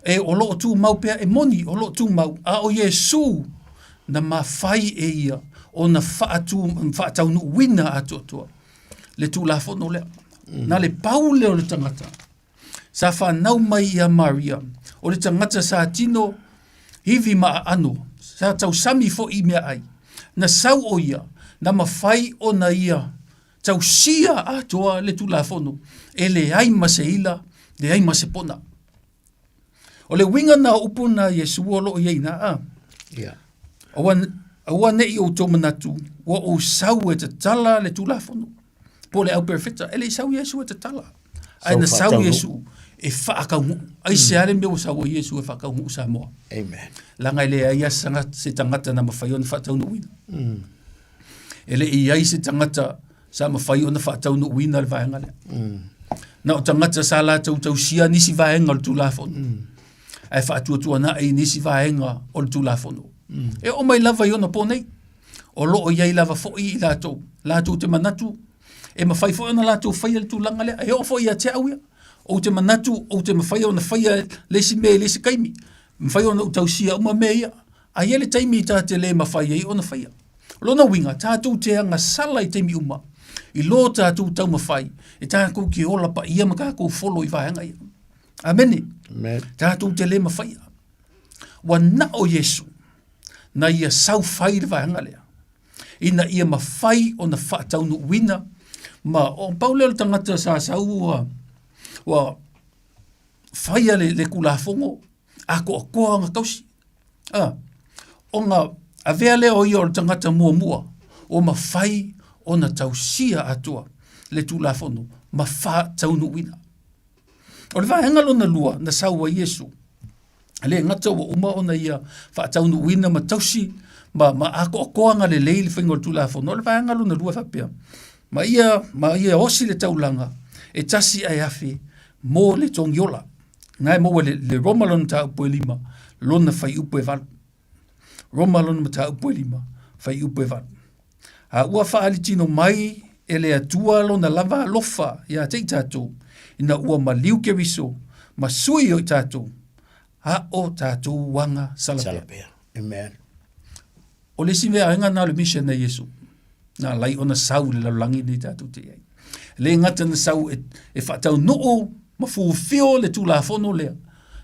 e o lo o tumau pea, e moni o lo o tumau, a o Iesu na mafai e ia ona faatu, faataunuuina atoatoa le Tulafono lea. Na le pau lea o le tagata sa fanau mai ia Maria, o le tagata sa tino ivi ma aano, sa tausami foi i meaai. Na sau o ia, na mafai ona ia tausia atoa le Tulafono, e leai ma se ila, leai ma se pona. O le uiga na o upu na Iesu o lo o i ai ina, a. Yeah. Aua, aua ne i outou manatu, ua ou sau e tatala le Tulafono, po o le au perefeta. E le i sau Iesu e tatala. Ae na sau Iesu e faakaunuu. Aisea le mea ua sau ai Iesu e faakaunuu Samoa? Amen. Leaga e leai lava se tagata na mafai ona faataunuuina. E le i ai se tagata sa mafai ona faataunuuina le vaega lea. Na o tagata sa latou tausia nisi vaega o le Tulafono. Ae faatuatuanai nisi vaega o le Tulafono. E oo mai lava i ona po nei, o lo o i ai lava foi i latou, latou te manatu e mafai foi ona latou faia le tulaga lea. E oo foi ia te au ia, ou te manatu ou te mafai ona faia le isi mea i le isi taimi, mafai ona ou tausia uma mea ia. Ae i ai le taimi ta te le mafai ai ona faia. O lona uiga, tatou te agasala i taimi uma, i lo tatou taumafai e tatou te ola paia ma tatou folo i vaega ia. Amene. Amen. Tatou te le mafaia. Ua na o Iesu na ia sau fai le vaega lea, ina ia mafai ona faataunuuina ma o pau lea o le tagata sa sau ua, ua faia le, le Tulafono atoatoa ona tausi. A, ona avea lea o ia o le tagata muamua ua mafai ona tausia atoa le Tulafono ma faataunuuina. O le vaega lona lua na sau ai Iesu, e le gata ua uma ona ia faataunuuina ma tausi ma, ma atoatoaga lelei le faiga o le Tulafono, o le vaega lona lua e faapea, ma ia, ma ia osi le taulaga e tasi ae afe mo le togiola. Na e maua le, le Roma lona mataupu e lima, lona fuaiupu e valu. Roma lona mataupu e lima, fuaiupu e valu. A ua faalitino mai e le Atua lona lava alofa ia te i tatou, ina ua maliu Keriso ma sui o i tatou, a o tatou aga salapea. Salapea. Amen. O le isi vaega na o le mission a Iesu, na ala ai ona sau i le lalolagi lenei tatou te i ai. E le gata na sau e, e faataunuu ma fulfill le Tulafono lea,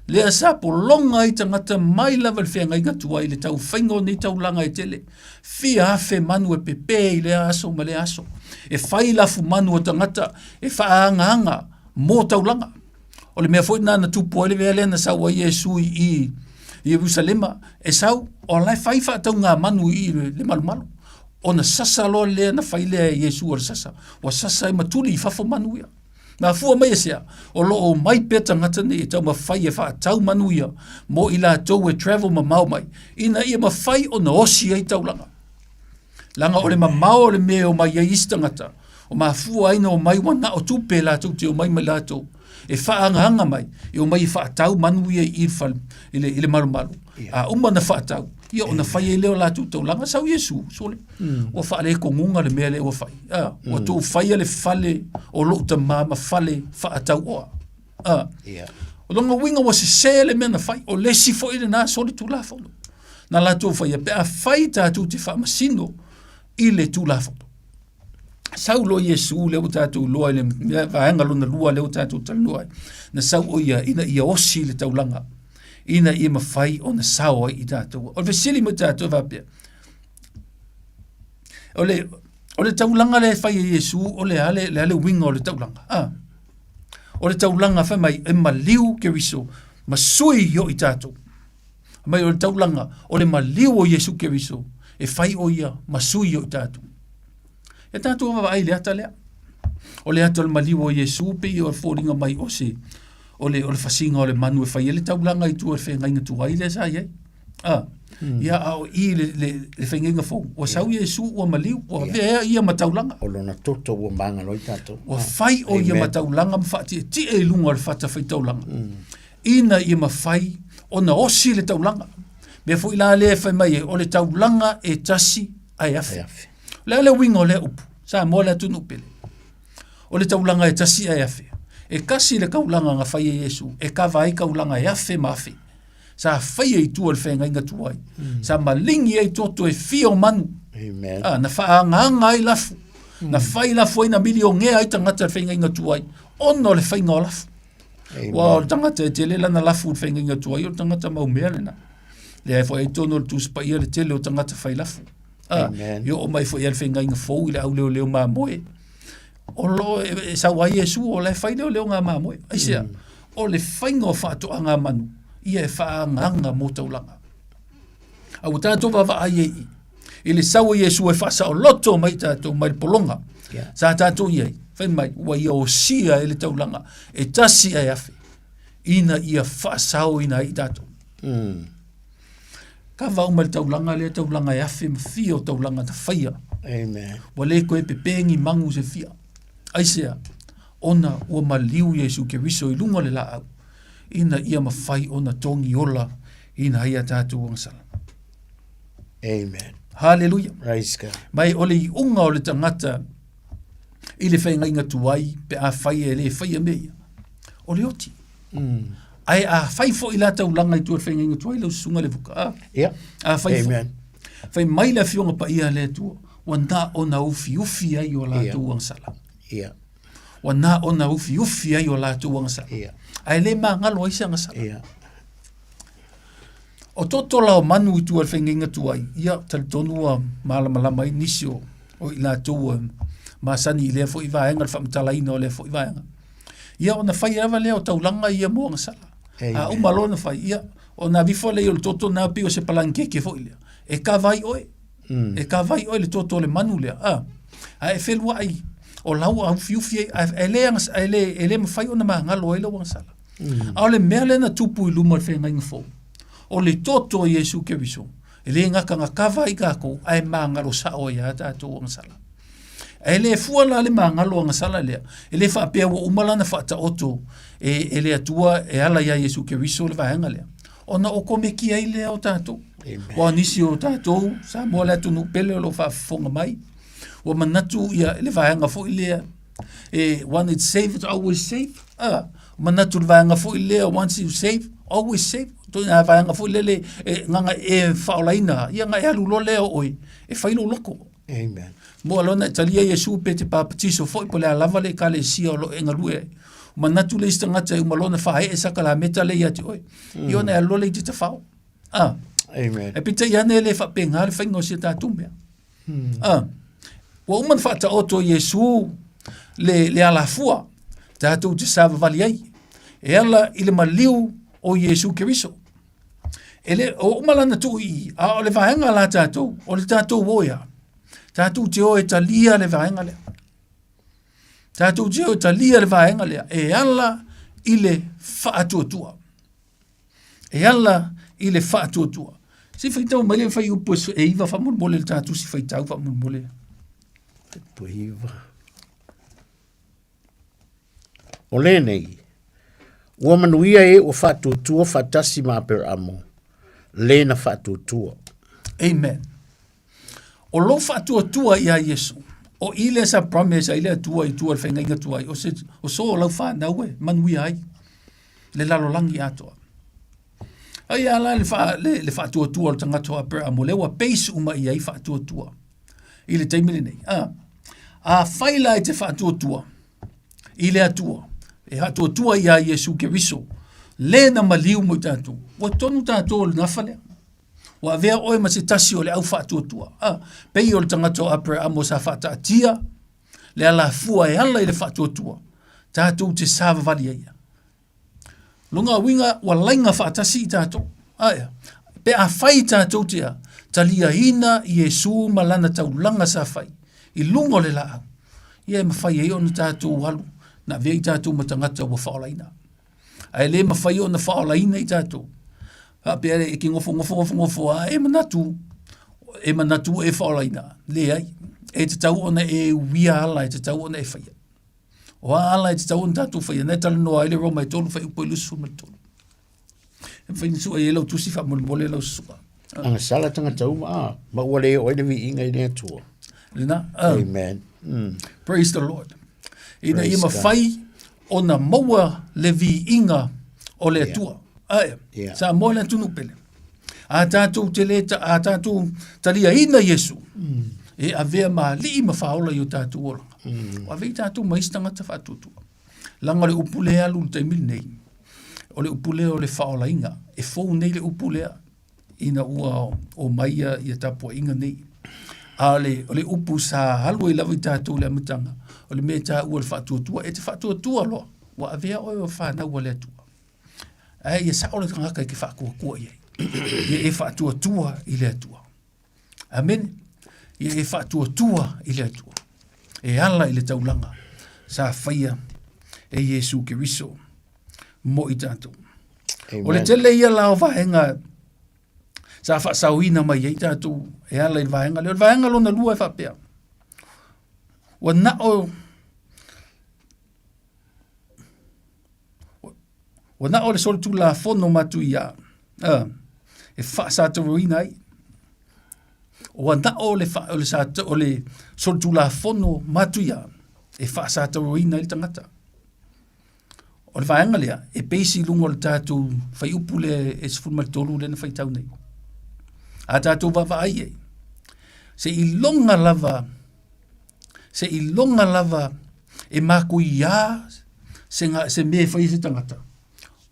lea sa pologa ai tagata mai lava i le feagaiga tuai i le taufaiga o nei taulaga e tele. Fia afe manu e pepe i lea aso ma lea aso. E fai lafumanu o tagata e faaagaaga mo taulaga. O le mea foi lena na tupu ai le mea lea na sau ai Iesu i i Ierusalema, e sau, o la e fai faataugamanu i i le malumalu. Ona sasa loa lea na fai lea e Iesu o le sasa, ua sasa ai ma tuli i fafo manu ia. Na fua mai e sea, o lo o omai pea tagata nei e taumafai e faatau manu ia mo i latou e travel mamao mai, ina ia mafai ona osi ai taulaga. Leaga o le mamao o le mea e omai ai isi tagata, o mafua ai na omai ua na o tupe latou te omai mai latou e faaagaaga mai, e omai e faatau manu ia i le fale, i le, i le malumalu. A uma na faatau, Ia ona fai ai lea o latou taulaga, sau Iesu, sole. Ua faalekoguga le mea lea ua fai. A, ua tou faia le fale o lou tama ma fale faatauoa. A, o lona uiga ua sesē le mea na fai. O le isi foi lena sole tulafono. Na latou faia pe afai tatou te faamasino i le tulafono. Sau loa Iesu lea ua tatou iloa i le vaega lona lua lea ua tatou talanoa ai. Na sau o ia ina ia osi le taulaga, ina ia mafai ona sao ai i tatou. O le fesili mo tatou e faapea, o le, o le taulaga lea e fai e Iesu, o le a le, le, a le uiga o le taulaga? Ah. O le taulaga fai mai e maliu Keriso ma sui o i tatou. Mai o le taulaga o le maliu o Iesu Keriso e fai o ia ma sui o i tatou. E tatou vaavaai i le ata lea. O le ata o le maliu o Iesu pei o foliga mai o se o le o le fasiga o le manu e fai ai le taulaga i tua i le feagaiga tuai lea sa i ai. Ah. Ia a o i le, le, le feagaiga fou, ua sau Iesu ua maliu, ua avea ia ma taulaga. O lona toto ua magalo ai tatou. Ua fai o ia ma taulaga ma faatietie i luga o le fata faitaulaga. Ina ia mafai ona osi le taulaga. Mea foi la lea e fai mai ai, o le taulaga e tasi ae afe. O le a le uiga o lea upu? Samoa le atunuu pele. O le taulaga e tasi ae afe. E kasi le kaulaga na fai e Iesu, e kava ai kaulaga e afe ma afe. Sa faia i tua i le feagaiga tuai. Sa malingi ai toto e fia o manu. Amen. Ah, na faaagaga ai lafu. Na fai lafu ai, na milionea ai tagata i le feagaiga tuai, ona o le faiga o lafu. Aua o le tagata e tele lana lafu i le feagaiga tuai, o le tagata maumea lena. Lea foi ai totonu o le Tusi Paia le tele o tagata fai lafu. Ah, i oo mai foi i le feagaiga fou i le au leoleo mamoe. O lo e, e sau ai Iesu o la e fai leoleo ngā mamoe. Aisea, o le faiga o faatoaga manu, ia e faaagaga mo taulaga. A ua tatou vaavaai ai i, i le sau o Iesu e faasaoloto mai tatou mai le pologa. Yeah. Sa tatou i ai, fai mai, ua ia osia e le taulaga, e tasi ae afe, ina ia faasaoina ai i tatou. Kava uma le taulaga lea taulaga e afe ma fia o taulaga na faia. Amen. Ua le koe pepe ni magu se fia. Aisea, ona ua maliu Iesu Keriso i luga o le laau, ina ia mafai ona togi ola ina ai a tatou agasala. Amen. Hallelujah. Praise God. Mai o le iuga o le tagata i le feagaiga tuai pe afai e le faia mea ia, o le oti. Ae a fai foi la taulaga i tua i le feagaiga tuai lau susuga le vuka. A, yeah. A fai Amen. foi, fai mai le afioga paia a le Atua, ua na ona ufiufi ai o latou yeah. agasala. Yeah. Ua na ona ufiufi ai o latou agasala. Yeah. Ae le magalo ai se agasala. Yeah. O toto la o manu i tua i le feagaiga tuai, ia, talitonu ua malamalama ai nisi o, o i latou e masani i lea foi vaega, le faamatalaina o lea foi vaega. Ia, ona fai lava lea o taulaga ia mo agasala. A uma loa ona fai, ia, ona alu ifo lea o le toto lena pei o se palangekeke foi lea, e kava ai oe. E kava ai oe le toto o le manu lea. A, a e feluai, o lau a ufiufi ai, a e le, e le, e le mafai ona magalo ai lau agasala. A o le mea lea na tupu i luma o le feagaiga fou, o le toto o Iesu Keriso, e le gata na kava ai tatou, ae magalo sao ai lava tatou agasala. E le fua la le magalo agasala lea, e le faapea ua uma la ona faataoto e, e le Atua e ala iā Iesu Keriso le vaega lea, ona o komeki ai lea o tatou. Aua o nisi o tatou, Samoa le atunuu pele o lo o faafofoga mai, ua manatu ia le vaega foi lea, e once it's safe, it's always safe. Ah, manatu le vaega foi lea, once you save, always save. Ituaiga vaega foi lele e gaga e faaolaina, ia na e alu loa lea o oe e fai lou loto. Amen. Mua loa ona e talia Iesu pe te papatiso foi po o le a lava le ekalesia o lo o e galue ai. Manatu le isi tagata e uma loa ona faaee sakalameta lea ia te oe. Ia ona e alu loa lea i te tafao. Ah. Amen. E peitai ane e le faapena le faiga o si a tatou mea. Ah. Ua uma ona faataoto e Iesu le, le alafua tatou te savavali ai. E ala i le maliu o Iesu Keriso. E le, o uma lana tuu i i, a o le vaega la tatou, o le tatou o ia. Tatou te o e talia le vaega lea. Tatou te o e talia le vaega lea. E ala i le faatuatua. E ala i le faatuatua. Se i faitau mai le fuaiupu e 9 faamolemole le ta tusi faitau faamolemole. Upu e 9. O lenei, ua manuia e ua faatuatua faatasi ma Aperaamo, le na faatuatua. Amen. O lou faatuatua iā Iesu, o i lea sa promise ai le Atua i tua o le faigaiga tuai, o se, o so o lau fanau e manuia ai le lalolagi atoa. Ai a la le, fa, le, le faatuatua o le tagata o Aperamo, lea ua base uma i ai faatuatua i le taimi lenei. A, a fai la i te faatuatua i le Atua, e faatuatua iā Iesu Keriso, le na maliu mo i tatou, ua tonu tatou o le gafa lea. Ua avea oe ma se tasi o le au faatuatua. A, pei o le tagata o Aperamo sa faataatia le alafua e ala i le faatuatua, tatou te savavali ai ia. Lona uiga ua laina faatasi i tatou. Ae, pe a fai tatou te a, taliaina Iesu ma lana taulaga sa fai i luga o le laau, ia e mafai ai ona tatou alu na avea i tatou ma tagata ua faaolaina. Ae le mafai ona faaolaina i tatou. Faapea e ke nofo nofo nofo nofo a e manatu e manatu e faaolaina. Leai, e tatau ona e uia ala e tatau ona e faia. O a ala e tatau ona tatou faia, na e talanoa ai le Roma e 3 fuaiupu e 23. E mafai ona sua i ai lau tusi faamolemole lau susuga. Agasala tagata uma, a, ma ua le oo ai le viiga i le Atua. Lena. Amen. Praise the Lord. Ina ia mafai ona maua le viiga o le Atua. Ae, Yeah. Samoa le atunuu pele. A tatou te le ta, a tatou taliaina Iesu, e avea ma alii ma faaola i o tatou olaga. Ua avea i tatou ma isi tagata faatuatua. Leaga o le upu lea e alu i le taimi lenei, o le upu lea o le faaolaina. E fou nei le upu lea ina ua omai ia, ia tapuaiga nei. A o le, o le upu sa alu ai lava i tatou i le amataga, o le mea e taua o le faatuatua. E te faatuatua loa, ua avea oe o fanau a le Atua. Ae ia sao le tagata e te faatuatua i ai. Ia e faatuatua i le Atua. Amene. Ia e faatuatua i le Atua. E ala i le taulaga sa faia e Iesu Keriso mo i tatou. O le tele ia la o vaega sa faasaoina mai ai tatou e ala i le vaega lea. O le vaega lona lua e faapea, ua nao Ua na o le solitulafono matuia e faasatauaina ai. Ua na o le, fa, o le, o le solitulafono matuia e faasatauaina ai le tagata. O le vaega lea, e base i luga o le tatou fuaiupu lea e 13 lea na faitau nei. A tatou vaavaai ai, seiloga lava Seiloga lava e makuiā se, se mea e fai e se tagata,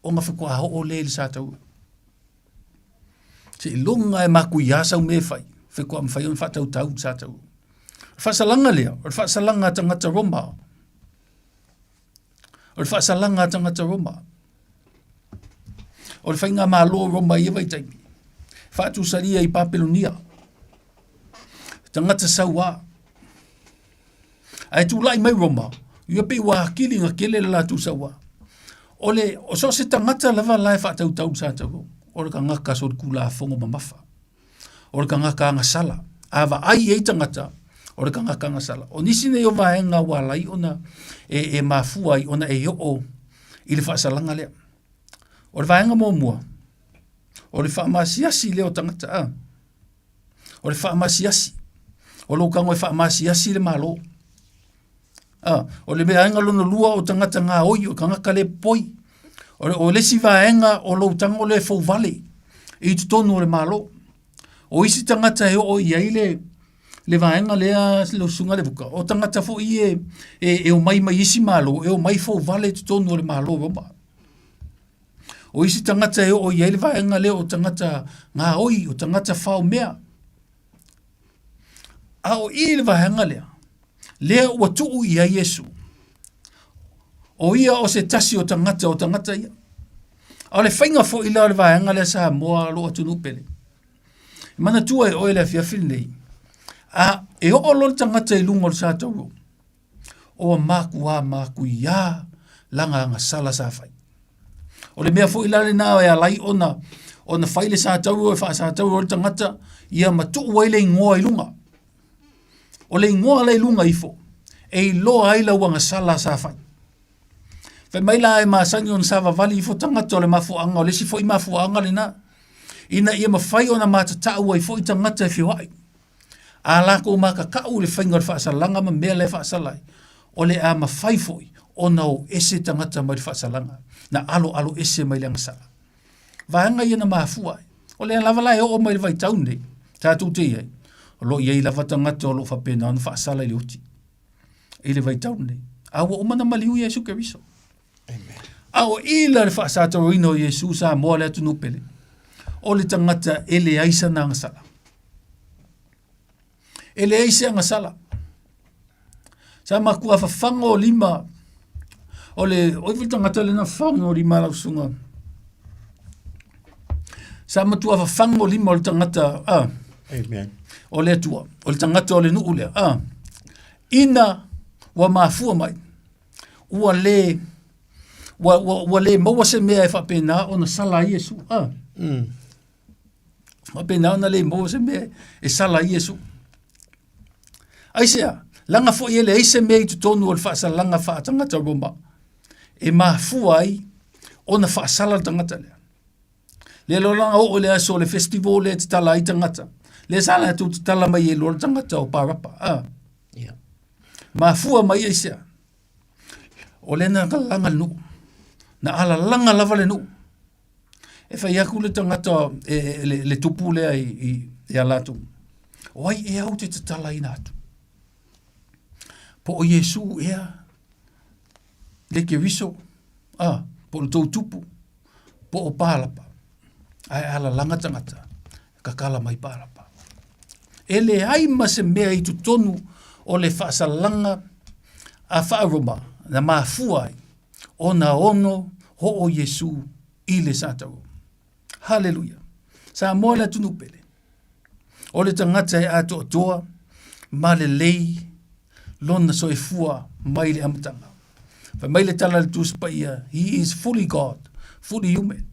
ona faatoa oo lea i le sa taua. Seiloga e makuiā sau mea e fai, faatoa mafai ona faatautau le sa taua. O le faasalaga lea, o le faasalaga a tagata Roma. O le faasalaga a tagata Roma. O le faigamalo o Roma i ia vaitaimi, faatusalia i Papelonia. Tagata sauā. Ae tulai mai Roma, ia pei ua atili ona tele le latou sauā. O le, o so o se tagata lava la e faatautau le sa taurou, o le tagata solitulafono mamafa. O le tagata agasala. A vaai i ai tagata, o le tagata agasala. O nisi nei o vaega ua ala ai ona e, e mafua ai ona e oo i le faasalaga lea. O le vaega muamua, o le faamasiasi lea o tagata. A. O le faamasiasi. O lou tago e faamasiasi le Malo. A, o le vaega lona lua o tagata gaoi, o tagata le popoi. O le, o le isi vaega o lou tago lea e fouvale i totonu o le Malo. O isi tagata e oo i ai le, le vaega lea lau susuga Levuka, o tagata foi e, e, e omai mai isi Malo, e omai fouvale i totonu o le Malo o Roma. O isi tagata e oo i ai le vaega lea o tagata gaoi, o tagata faomea. A o i le vaega lea, lea ua tuu i ai Iesu. O ia o se tasi o tagata o tagata ia. A o le faiga foi la o le vaega lea Samoa lou atunuu pele. E manatua e oe le afiafi lenei, a e oo loa le tagata i luga o le sa tauro, Ua makuā makuiā lana agasala sa fai. O le mea foi la lena e ala ai ona ona fai le sa tauro e faasatauro ai le tagata ia ma tuu ai le igoa i luga. O le igoa la i luga ifo e iloa ai lau agasala sa fai. Fai mai la e masani ona savavali ifo tagata o le mafuaaga o le isi foi mafuaaga lena. Ina ia mafai ona matatau ai foi tagata e feoai. A lakou makakau i le faiga o le faasalaga ma mea la e faasala ai, o le a mafai foi ona o ese tagata mai le faasalaga, na aloalo ese mai le agasala. Vaega ia na mafua ai. O lea lava la e oo mai le vaitau nei, tatou te i ai, o lo o i ai lava tagata o lo o faapena ona faasala i le oti i le vaitau nei. A ua uma na maliu Iesu Keriso. A o i la le faasatauaina o Iesu Samoa le atunuu pele, o le tagata e leai sana agasala. E leai se agasala. Sa matua fafaga o lima o le oi foi tagata lena fafaga o lima lau susuga. Sa matua fafaga o lima o le tagata ah, Amen. O le Atua, o le tagata o le nuu lea. Ah, ina ua mafua mai ua le ua, ua, ua le maua se mea e faapena ona sala ai Iesu. Ah. Faapena ona le maua se mea e sala ai Iesu. Aisea, laga foi e leai se mea i totonu o le faasalaga faatangata Roma e mafua ai ona faasala le tagata lea. Le loa laga oo i le aso o le festival lea e tatala ai tagata. Lea sa latou tatala mai ai loa le tagata o Parapa. Ah. Yeah. Mafua mai aisea? O lea na alalaga le nuu. Na alalaga lava le nuu. E fai atu le tagata e, e, le, le tupu lea i, i, ia latou. O ai ea ou te tatalaina atu? Po o Iesu ea le Keriso, ah, po o le tou tupu, po o Palapa. Ae alalaga tagata, kakala mai Palapa. E leai ma se mea i totonu o le faasalaga a faa-Roma na mafua ai ona ono ho'o Iesu i le sataro. Haleluia! Samoa le atunuu pele. O le tagata e atoatoa ma lelei lona soifua mai le amataga. Fai mai le tala a le Tusi Paia, He is fully God, fully human.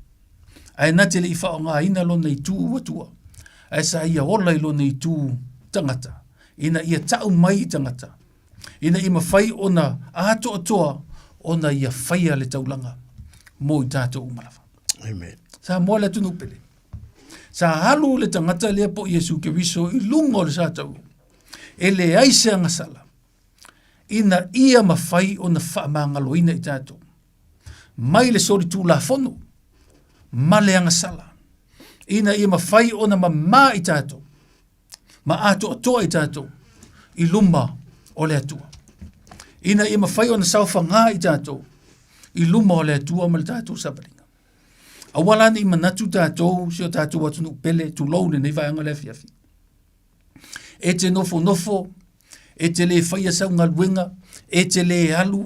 Ae na te le i faaaogaina lona itu ua tua, ae sa ia ola i lona itu tangata, ina ia tau mai i tagata, ina ia mafai ona atoatoa ona ia faia le taulaga mo i tatou uma lava. Amen. Samoa le atunuu pele. Sa alu le tagata lea po o Iesu Keriso i luga o le sa tau. E leai se agasala ina ia mafai ona faamagaloina i tatou mai le solitulafono ma le agasala ina ia mafai ona mamā i tatou ma atoatoa i tatou i luma o le Atua. Ina ia mafai ona saofagā i tatou i luma o le Atua ma le tatou savaliga. Aua la ne i manatu tatou si o tatou atunuu pele, tulou lenei vaega o le afiafi. E te nofonofo, e te le faia sau galuega, e te le alu,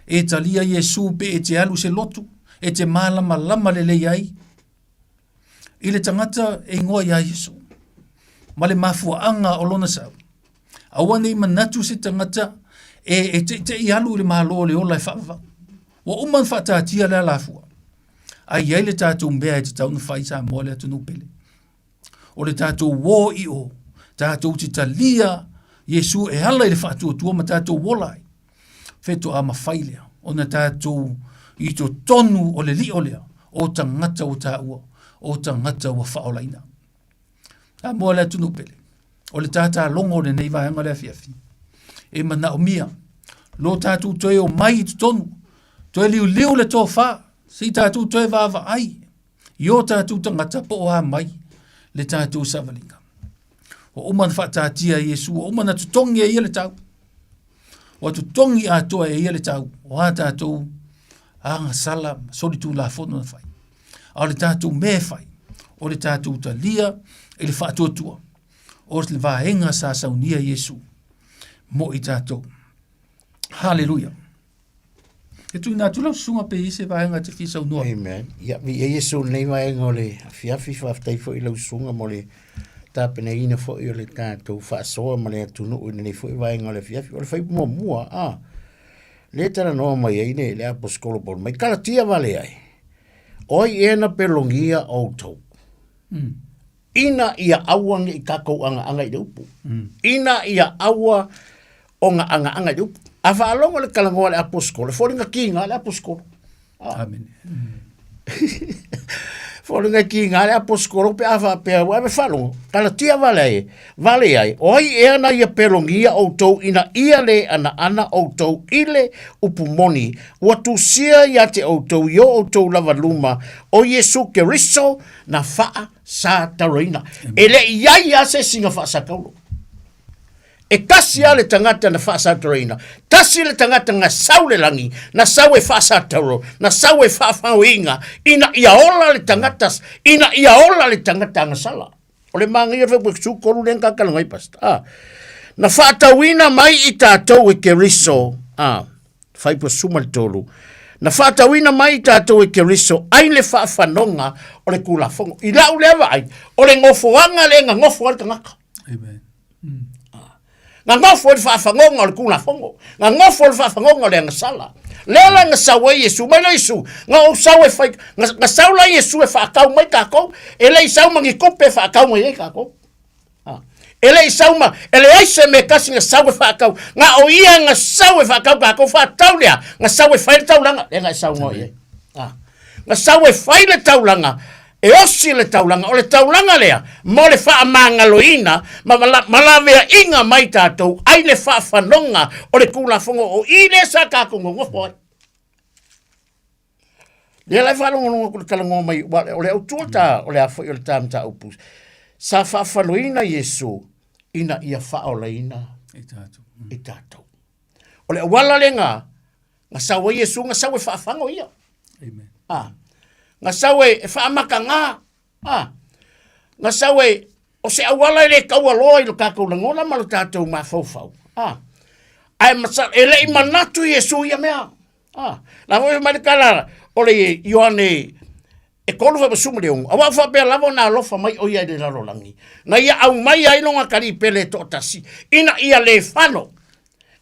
e talia Iesu pe e te alu se lotu, e te malamalama lelei ai i le tagata e ingoa iā Iesu ma le mafuaaga o lona sau. Aua ne i manatu se tagata e, e teitei alu i le Malo o le ola e faavavau. Ua uma ona faataatia le alafua. Ae i ai le tatou mea e tatau ona fai Samoa le atunuu pele. O le tatou o i o, tatou te talia Iesu e ala i le faatuatua ma tatou ola ai. Fetoa mafai lea ona tatou i totonu o le lio lea o tagata ua taua, o tagata ua faaolaina. Samoa le atunuu pele, o le tātālogo o lenei vaega o le afiafi, e manaomia lo tatou toe o mai i totonu, toe liuliu le tofa, se i tatou toe vaavaai i o tatou tagata po o a mai le tatou savaliga. Ua uma ona faataatia e Iesu, ua uma ona totogi e ia le tau. Ua totogi atoa e ia le tau o a tatou agasala ma solitulafono na fai. A o le tatou mea e fai, o le tatou talia i le faatuatua o le vaega sa saunia Iesu mo i tatou. Haleluia. E tuuina atu lau susuga pe i ai se vaega e te fia saunoa. Amen. Ia, viia Iesu i lenei vaega o le afiafi, faafetai foi i lau susuga mo le tapenaina foi o le tatou faasoa ma le atunuu i lenei foi vaega o le afiafi. O le fai muamua, a, le talanoa mai ai le, le aposetolo Paulo mai, Kalatia vale ai, o ai ea na pelogia outou. Ina ia aua ne i tatou agaaga i le upu. Ina ia aua ona agaaga i le upu. A faalogo le talanoa a le aposetolo, e foliga kiga le aposetolo. Amene. Foliga ki ngā le aposikolo pe a faapea ua ave faalogo, Kalatia vale ai, vale ai, o ai ea na ia pelogia outou ina ia le anaana outou i le upu moni, ua tusia ia te outou i o outou lava luma, o Iesu Keriso na faa satauroina. E le i ai a se isi na faasataulo. E tasi lava le tagata na faasatauroina, tasi le tagata na sau le lagi, na sau e faasatauro, na sau e faafaoiga, ina ia ola le tagata, ina ia ola le tagata agasala. O le manaia foi ua 13 lea na tatou ai, Pastor. Ah. Na faatauina mai i tatou e Keriso, ah, 53, na faatauina mai i tatou e Keriso ai le faafanoga o le Tulafono. I lau lea vaai, o le nofoaga lea na nofo ai le tagata. Amen. Na nofo i le faafagoga o le Tulafono, na nofo i le faafagoga o le agasala. Lea la na sau ai Iesu, mai la Iesu, na ou sau e fai, na, na sau la Iesu e faatau mai tatou, e le i sau ma ni tupe e faatau mai ai tatou. Ah. E le i sau ma, e leai se mea tasi na sau e faatau, na o ia na sau e faatau tatou, faatau lea, na sau e fai le taulaga, lea na e saunoa i ai. Ah. Na sau e fai le taulaga, E osi le taulaga, o le taulaga lea mo le faamagaloina ma malaveaiga mai tatou ai le faafanoga o le Tulafono o i lea sa tatou nonofo ai. Lea la e faalogologo atu i le talanoa mai, o le autu o le ta, o le a foi o le ta mataupu, sa faafaloina Iesu ina ia faaolaina i tatou. O le auala lena Na sau ai Iesu, na sau e faafago ia. Amen. Ah. Na sau e, e faamatagā. Ah. Na sau e, o se auala e le taualoa i lo tatou lagona ma lo tatou mafaufau. Ah. Ae masa, e le i manatu Iesu ia mea. Ah. La foi mai le tala o le Ioane e kolu fa ma le ongo. Aua o faapea lava ona alofa mai o ia i le lalolagi. Na ia aumai ai lona kalipele e toatasi, ina ia le fano.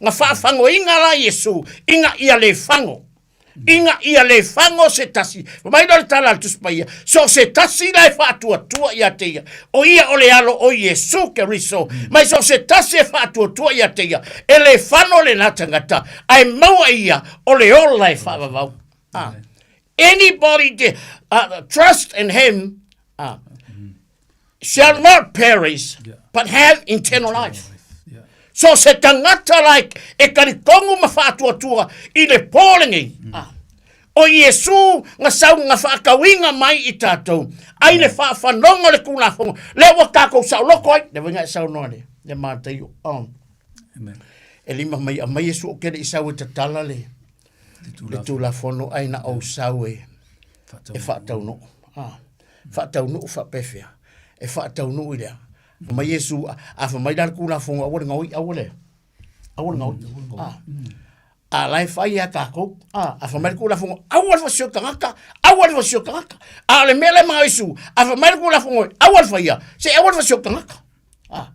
Na faafagoina la Iesu, ina ia le fago. Ina ia le fago se tasi. Fai mai lea o le tala a le Tusi Paia, so o se tasi la e faatuatua ia te ia, o ia o le alo o Iesu Keriso, mai so o se tasi e faatuatua ia te ia, e le fano lena tagata, ae maua e ia o le ola e faavavau. Ah. Anybody to, trust in him shall not perish, but have eternal life. So se tagata la e, e talitonu ma faatuatua i le pō lenei. Ah. O Iesu nga sau nga faatauina mai i tatou, ai le faafanoga o le Tulafono, lea ua tatou saoloko ai, le vainga e saunoa le, le Mataio. Oh. E lima mai aumai Iesu o kele i sau e tatala le, le Tulafono ai na ou sau e, e faataunuu. Ah. Faataunuu faapefea. E faataunuu i lea. Fai mai Iesu, a fai mai la le Tulafono, aua le gaoi, aua le, aua le gaoi. Ah. A la e fai ia tatou. Ah, a fai mai le Tulafono, aua le fasio tagata, aua le fasio tagata. A o le mea lea e manao Iesu, a fai mai le Tulafono, aua le faia, se aua le fasio tagata. Ah.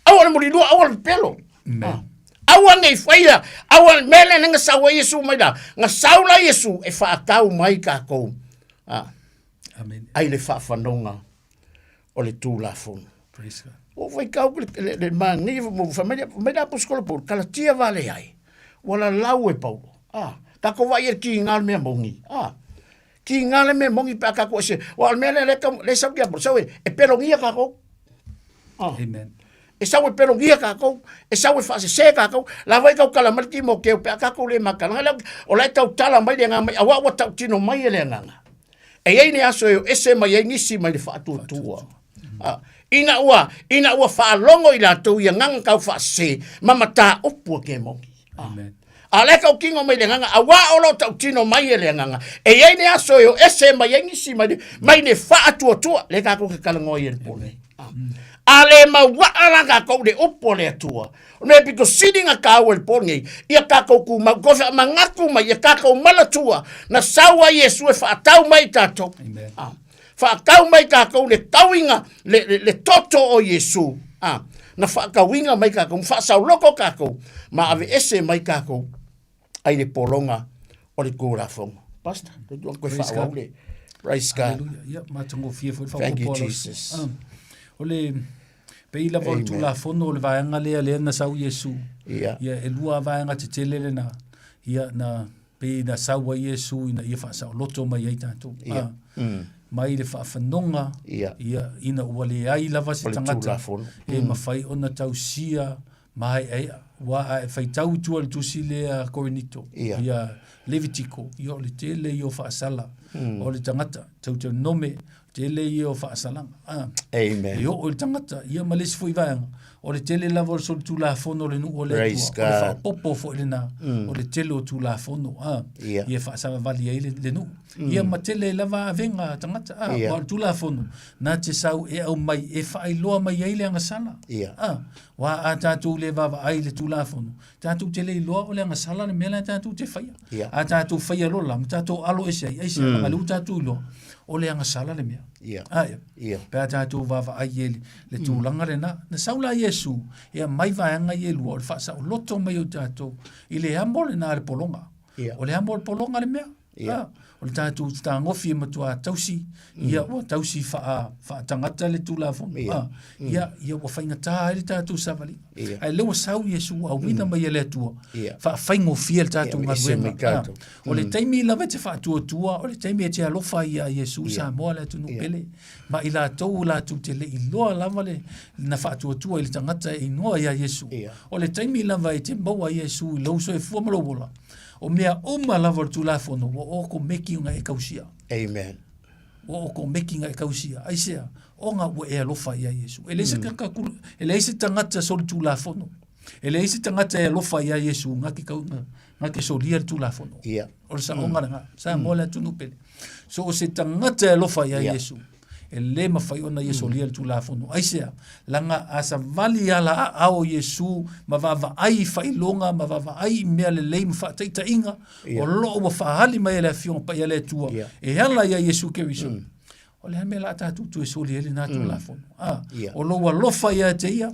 Aua le mulilua, aua le pepelo. Ah. Aua nei faia, aua le mea lea na sau ai Iesu mai la. Na sau la Iesu e faatau mai tatou. Ah. Amen. Ai le faafanoga o le Tulafono. Praise God. Ua faitau le, le, le manaia, fai mai, mai le apostola Paulo, Kalatia vale ai. Ua lalau e Paulo. Ah, tatou vaai e kiga le mea moni. Ah, kiga le mea moni pe a tatou ese. Ua o le mea lea, lea, lea sau ki Apolo, sau e, e pelogia tatou. Ah. Amen. E sau e pelogia tatou, e sau e faasese tatou. La foi tau tala mai le Timoteo pe a tatou le matalaga lea, o la e tau tala mai le agaga mai, auā ua tautino mai e le agaga. E i ai le aso e o ese mai ai nisi mai le faatuatua. Ah, ina ua, ina ua faalogo i latou i agaga tau faasese ma mataupu a kemoni. Ah. Amen. A o la e tautino mai le agaga, auā o lo o tautino mai e le agaga. E i ai le aso e o ese mai ai nisi mai le, mai le faatuatua, lea tatou te talanoa ai i le po nei. Ah. A le mauaa la tatou i le upu a le Atua, O le mea pito sili na tāua i le pō nei, ia tātou kūmau, ko wha manatu mai, ia tātou manatua, na sau ai Iesu e whaatau mai i tātou. Amen. Ah. Whaatau mai tātou le tauinga, le, le, le toto o Iesu. Ah. Na whaatauinga mai tātou, whaasauloko tātou, ma ave ese mai tātou ai le pologa o le Tulafono. Pastor, te tuan koe Praise whaawau God. le. Praise God. Hallelujah. Ia, matagofie foi le Thank you, faaopoopo a lau- Jesus. Ah, o le pei lava o le Amen. Tulafono o le vaega lea lea na sau Iesu. Ia. Ia, e lua vaega tetele lena. Ia, na. Pei na sau ai Iesu ina ia faasaoloto mai ai tatou. Ia. Ah, Mai le faafanoga ia ina ua leai lava se O le tagata Tulafono. e mafai ona tausia maeaea. Ua a e faitau i tua i le tusi lea a Korinito, ia Levitiko, ia o le tele ia o faasala o le tagata, Teuteronome, tele ia o faasalaga. Ah. Amen. E oo i le tagata, ia ma le isi foi vaega, o le tele lava o le solitulafono o le nuu o le Praise Atua, o le God. faapopo foi lena, o le tele o tulafono, ah, ia faasavavali ai le nuu. Ia ma tele lava avega a tagata, ah, aua o le tulafono, na te sau e aumai, e faailoa mai ai le agasala. Ah, aua a tatou le vaavaai i le tulafono, tatou te le iloa o le agasala le mea la tatou te faia. A tatou faia loa la, ma tatou alo ese ai, aisea, leaga lea ua tatou iloa, o le agasala le mea. Ah, ia. Pe a tatou vaavaai i le tulaga lena. Na sau la Iesu e aumai vaega ia e lua, o le faasaoloto mai o tatou i le amo lena a le pologa. O le amo o le pologa le mea. Ah, o le tatou fetagofi e matua tausi, ia ua tausi faatagata le Tulafono. Ah, ia, ia ua faigata ai le tatou savaliga. Ae lea ua sau Iesu ua auina mai e le Atua, faafaigofie le tatou Ia, ese mai galuega. Ah, tatou. o le taimi lava e te faatuatua, o le taimi e te alofa ai ia Iesu Samoa le atunuu pele, ma i latou latou te le iloa lava le na faatuatua i le tagata e igoa ia Iesu. O le taimi lava e te maua ai Iesu i lou soifua ma lou ola, O mea uma lava o le Tulafono, ua okomeki ona e tausia. Amen. Ua okomeki ona e tausia. Aisea? Ona ua e alofa ia Iesu. E leai se tagata kulu, e leai se tagata solitulafono. E leai se tagata e alofa ia Iesu na te kau, na te solia le Tulafono. O le saoga lena. Samoa le atunuu pele. So o se tagata e alofa ia Iesu, e lē mafai ona ia solia le Tulafono. Aisea? Laga a savali ala aao o Iesu ma vaavaai i faailoga ma vaavaai i mea lelei ma faataitaiga o loo ua faaali mai e le Afioga Paia a le Atua e ala ia Iesu Keriso. O le a le mea la a tatou toe soli ai lena Tulafono? A, o lou alofa ia te ia,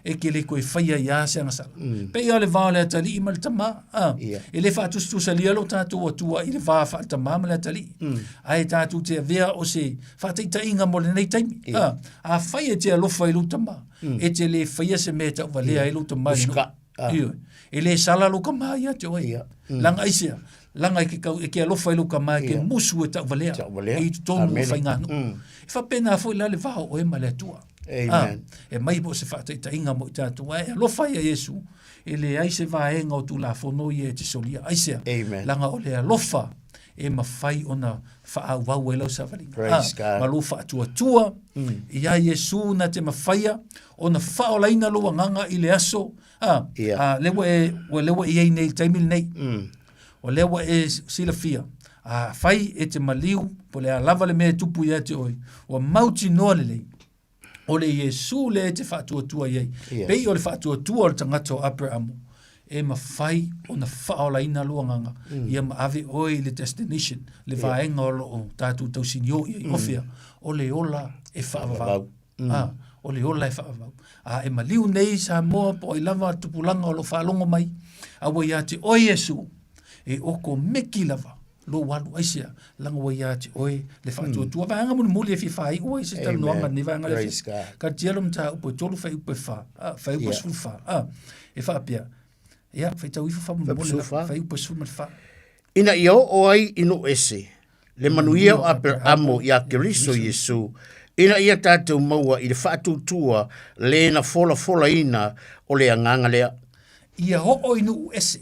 e te le toe faia ai lava se agasala. Pei lava o le va o le atalii ma le tama, a, e le faatusatusalia lo tatou Atua i le va faale-tama ma le atalii. Ae tatou te avea o se faataitaiga mo lenei taimi. A, afai e te alofa i lou tama, e te le faia se mea e tauvalea ai lou tama i le nuu. Ioe. E le sala lou tama ia te oe. Leaga aisea? Leaga e ke kau, e ke alofa i lou tama e ke musu e tauvalea i totonu o faiganuu. E faapena foi la le va o oe ma le Atua. Amen. A, e mai po o se faataitaiga mo i tatou, ae alofa ia Iesu, e leai se vaega o Tulafono ia e te solia. Aisea? Amen. Leaga o le alofa e mafai ona faaauau ai lau savaliga. Praise A, God. ma lou faatuatua ia Iesu na te mafaia ona faaolaina lou agaga i le aso. A, a, lea ua e, ua, lea ua e i ai nei i le taimi lenei. O lea ua e silafia, afai e te maliu, po o le a lava le mea e tupu ia te oe, ua mautinoa lelei, o le Iesu lea e te faatuatua i ai. Pei o le faatuatua o le tagata o Aperamo, e mafai ona faaolaina lou agaga, ia ma ave oe i le destination, le vaega o lo o tatou tausinio i ai. O fea? O le ola e faavavau. A, o le ola e faavavau. A e maliu nei Samoa po o ai lava tupulaga o lo o faalogo mai, a ua ia te oe Iesu, e okomeki lava lou alu aisea, laga ua ia te oe le faatuatua. Vaega mulimuli e fia faaiu ai se talanoaga lenei vaega le Praise God. Karatia lo mataupu e 3 fuaiupu e 4, a, fuaiupu e 14, a, e faapea, ia, faitau ifo faamolemole la, fuaiupu e 14. Ina ia oo ai i nuu ese le manuia o Aperamo ia Keriso Iesu, ina ia tatou maua i le faatuatua le na folafolaina o le agaga lea. Ia oo i nuu ese.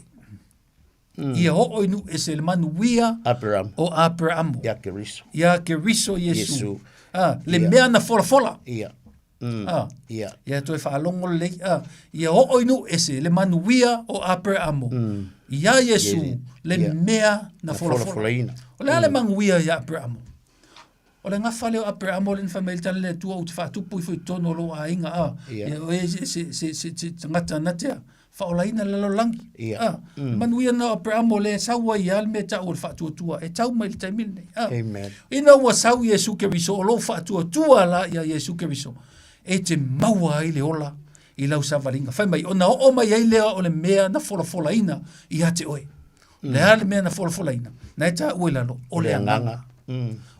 Ia oo i nuu ese le manuia Aperamo. o Aperamo. Ia Keriso. Ia Keriso Iesu. Iesu. Ah, le Ia. mea na folafola. Ia. Ah. Ia. Ia toe faalogo lelei. Ah, ia oo i nuu ese le manuia o Aperamo. Ia Iesu Ia. le Ia. mea na Na folafola. folafolaina. O le a le manuia ia Aperamo? O le gafa lea o Aperamo lea na fai mai ai le tala a le Atua, ou te faatupu ifo i totonu o lou aiga, a, Ia. ia oe se, se, se, se, se tagata na te faaolaina le lalolagi. Ia. A, manuia na o Aperamo lea e sau ai lava le mea e tau o le faatuatua, e tau mai i le taimi lenei. A, Amen. ina ua sau Iesu Keriso, o lou faatuatua la ia Iesu Keriso, e te maua ai le ola i lau savaliga. Fai mai, ona oo mai ai lea o le mea na folafolaina ia te oe. Le a le mea na folafolaina, na e taua i lalo, o le agaga.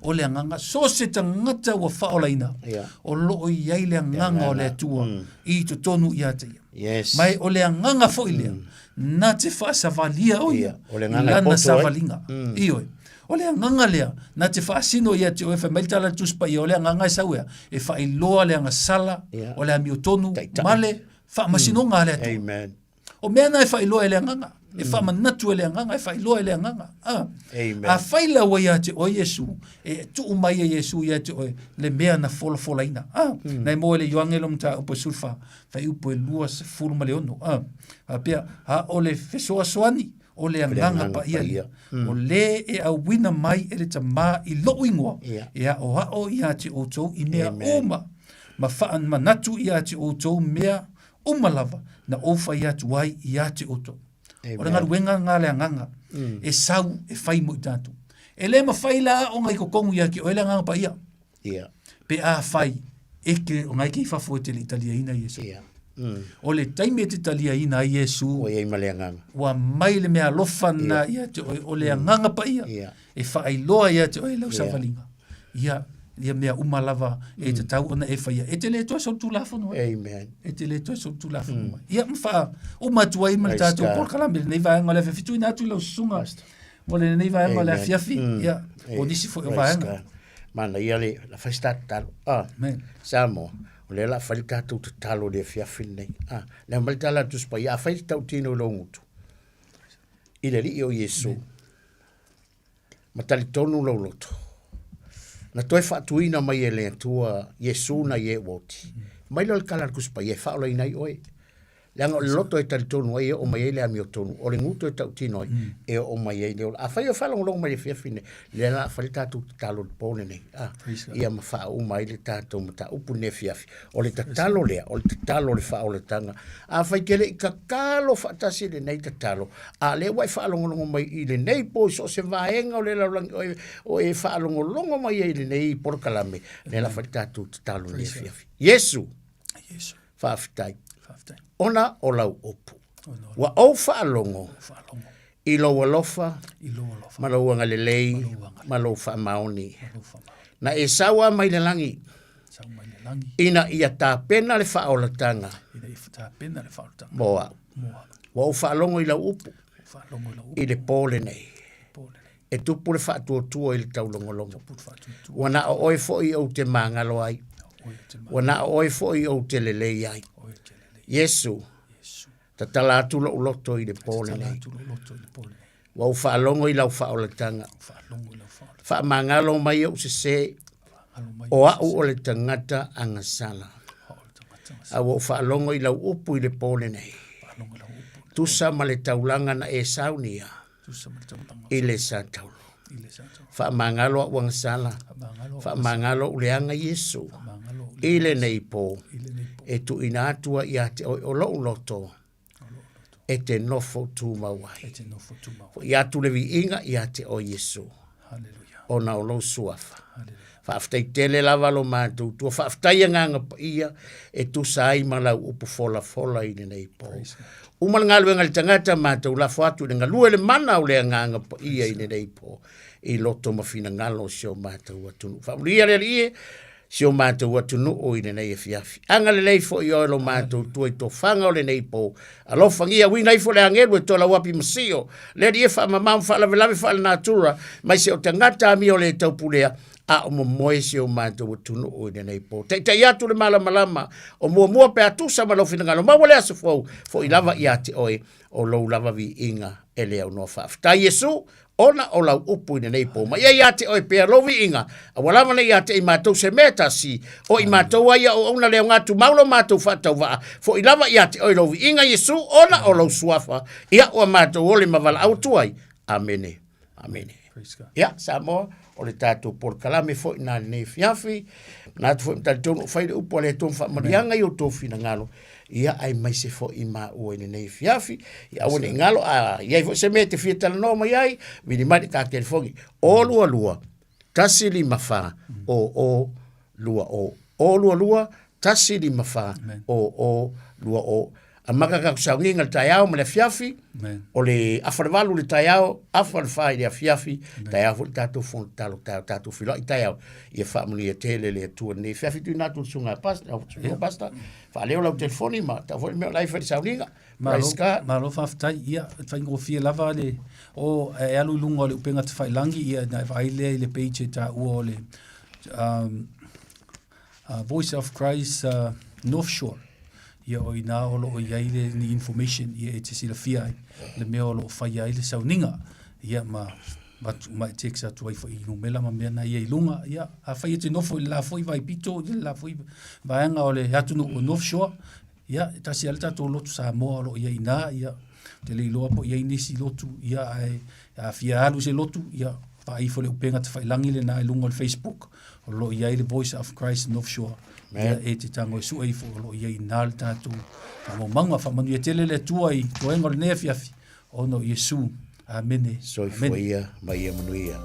O le agaga, so se tagata ua faaolaina, o loo i ai le agaga o le Atua i totonu ia te ia. Yes. Ma e o le agaga foi lea, Na te faasavalia o ia O le i agaga e lana poto ai. savaliga. Ioe. O le agaga lea, na te faasino ia te oe, fai mai le tala a le Tusi Paia, o le agaga e sau ea, e faailoa le agasala, o le amiotonu, ma le faamasinoga a le Atua. Amen. O mea na e faailoa e le agaga, e faamanatu e le agaga, e faailoa e le agaga. Ah. Amen. Afai la ua ia te oe Iesu, e tuu mai e Iesu ia te oe le mea na folafolaina. Ah. Na e moe le Ioane lo mataupu e 14, faiupu e 26. Ah. Faapea, a o le fesoasoani, o le agaga paia lea. O le e auina mai e le Tamā i loʻu igoa, e aʻoaʻo iā te ʻoutou i mea uma, ma faamanatu iā te ʻoutou mea uma lava na ou fai atu ai iā te ʻoutou. O le galuega lena a le agaga e sau e fai mo i tatou. E le mafai la ona i totonu ia te oe le agaga paia. Pe afai e te o ngai ke i fafo e te le i taliaina Iesu. O le taimi e te taliaina ai Iesu, Ua i ai ma le agaga. ua mai le mea alofa na ia te oe, o le agaga paia e faailoa ia te oe lau savaliga. Ia, ia mea uma lava e tatau ona e faia. E te le toe solitulafono ai. Amen. E te le toe solitulafono ai. Ia, ma faa uma atu ai ma le Praise tatou God. polokalame i lenei vaega o le afiafi. Tuuina atu i lau susuga mo lenei vaega o le Amen. afiafi. Ia, o nisi foi o Praise vaega. God. Manaia le, la fai se tatou tatalo. Ah, Amen. Samoa, o lea la fai le tatou tatalo i le afiafi lenei. Ah, le aumai le tala a le Tusi Paia, afai te tautino i lou gutu, i le Alii o Iesu, ma talitonu lou loto, na toe faatuina mai e le Atua Iesu nai e ua oti. Mai lea o le tala a le Tusi Paia e faaolaina ai oe. Leaga o le loto e talitonu ai e oo mai ai le amiotonu, o le gutu e tautino ai e oo mai ai le ola. Afai o faalogologo mai i le afiafi lenei, lea la a fai le tatou tatalo i le po lenei, a, ia ma faauma ai le tatou mataupu i lenei afiafi. O le tatalo lea, o le tatalo o le faaolataga. Afai te le i tatalo faatasi i lenei tatalo, a lea ua e faalogologo mai i lenei po i so o se vaega o le lalolagi o e, o e faalogologo mai ai i lenei polokalame, lea la a fai le tatou tatalo i lenei afiafi. Iesu, Faafetai. Faafetai. Ona o lau upu. Ua ou faalogo. I lou alofa. I lou alofa. Ma lou agalelei. Ma lou faamaoni. Na e sau a mai le lagi. Sau mai le lagi. Ina ia tapena le faaolataga. Ina ia tapena le faaolataga. Mo au. Mo au. Ua ou faalogo i lau upu. Faalogo i lau upu. I le po lenei. E tupu le faatuatua i le taulogologo. Ua na o oe foi ou te magalo ai. Ua na o oe foi ou te lelei ai. Iesu, tatala atu lou loto i le po lenei. Ua ou faalogo i lau faaolataga. Faamagalo mai ou sesē, o au o le tagata agasala. A ua ou faalogo i lau upu i le po lenei. Tusa ma le taulaga na e saunia. i le sa taulu. Faamagalo a'u agasala, faamagalo a'u leaga Iesu i lenei po e tuuina atu ai ia te oe o lo'u loto e te nofo tumau ai. Fo'i atu le viiga ia te oe Iesu ona o lou suafa. Faafetai tele lava lo matou tua. Faafetai Agaga Paia e tusa ai ma lau upu folafola i lenei po. Uma le galuega a le tagata, matou lafo atu i le galue le mana o le Agaga Paia i lenei po i loto ma finagalo o si o matou atunuu. Faamanuia le Alii e si o matou atunuu i lenei afiafi. Agalelei foi oe lo matou tua i tofaga o lenei po. Alofagia uina ifo le agelu e tolauapi ma sio. Le Alii e faamamao ma faalavelave faalenatura mai se o tagata amio le taupulea a o momoe si o matou atunuu i lenei po. Taitai atu le malamalama o muamua pe a tusa ma lou finagalo. Maua le aso fou, foi lava ia te oe o lou lava viiga e le aunoa. Faafetai Iesu, ona o lau upu i lenei po. Ma ia ia te oe pea lou viiga, aua lava ne i ia te i matou se mea e tasi, o i matou ai a auauna le aoga tumau lo matou faatauvaa, foi lava ia te oe lou viiga Iesu, ona o lou suafa, ia ua matou ole ma valaau atu ai. Amene. Amene. Ia, Samoa, o le tatou polokalame foi na lenei afiafi, manatu foi ma talitonu o fai le upu a le Atua ma faamanuiaga i outou finagalo, ia aemaise foi maua i lenei afiafi, ia aua ne i galo, a i ai foi se mea e te fia talanoa mai ai, vili mai le ta telefoni, 022 154 0020, 022 154 0020. Amata tatou sauniga i le taeao ma le afiafi, o le afa le valu i le taeao, afa le fa i le afiafi, taeao foi le tatou fono tatalo taeao, tatou feiloai taeao, ia faamanuia tele le Atua i lenei afiafi. Tuuina atu i le susuga a Susuga Pastor, faaleo lau telefoni ma tau foi le mea o la e fai i le sauniga. Malo, malo faafetai. Ia, e faigofie lava le o e alu i luga o le upega tafailagi, ia na e vaai lea i le page e taua o le um, uh, Voice of Christ uh, North Shore. Ia o ina o loo i ai le ni information ia e te silafia ai le mea o loo faia ai le sauniga. Ia ma ma, ma e text atu ai foi i numera ma mea na ia i luga. Ia a fai e te nofo i le la foi vaipito i le la foi vaega o le atunuu o North Shore. Ia e tasi lava le tatou lotu Samoa o loo i ai i ina. Ia ou te le iloa po o i ai nisi lotu ia ae a fia alu i se lotu ia vaai ifo i le upega tafailagi lena i luga o le Facebook o lo o i ai le Voice of Christ North Shore. Ia e te tago e sue ifo o lo o i ai i ina le tatou faamaumauga. Faamanuia tele le Atua i toega o lenei afiafi ona o Iesu. Amene. Soifua ia ma ia manuia.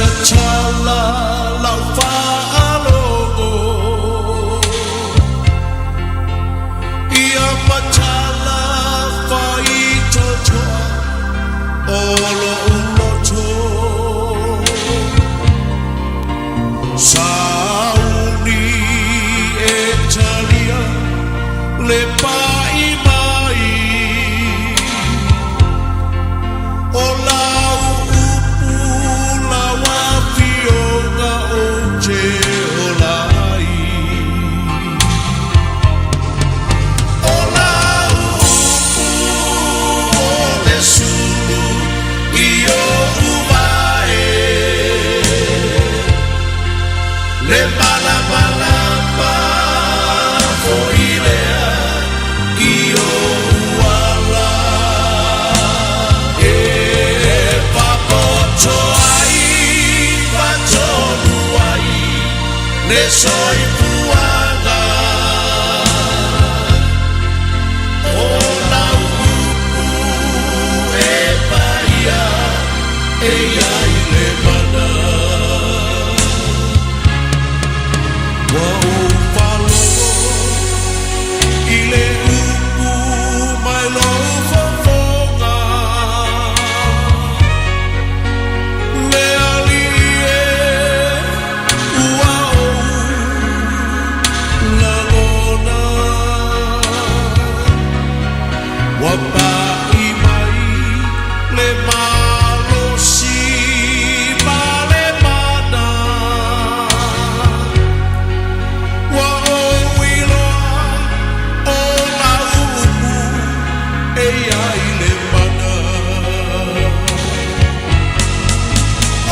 Tatala lau faalogo Ia matala faitotoa o lo'u loto Sauni e talia le pa'i mai O lau upu lau afioga ou te ola ai O lau upu o le sulu i o'u vae Le malamalama fo'i lea i o'u ala E faapoto ai faatonu ai le soifuaga O lau upu e paia e i ai le mana Ua ou faalogo i le upu mai lou fofoga Le Alii e ua ou lagona Ua pa'i mai le malosi ma le mana Ua ou iloa o lau upu e i ai le mana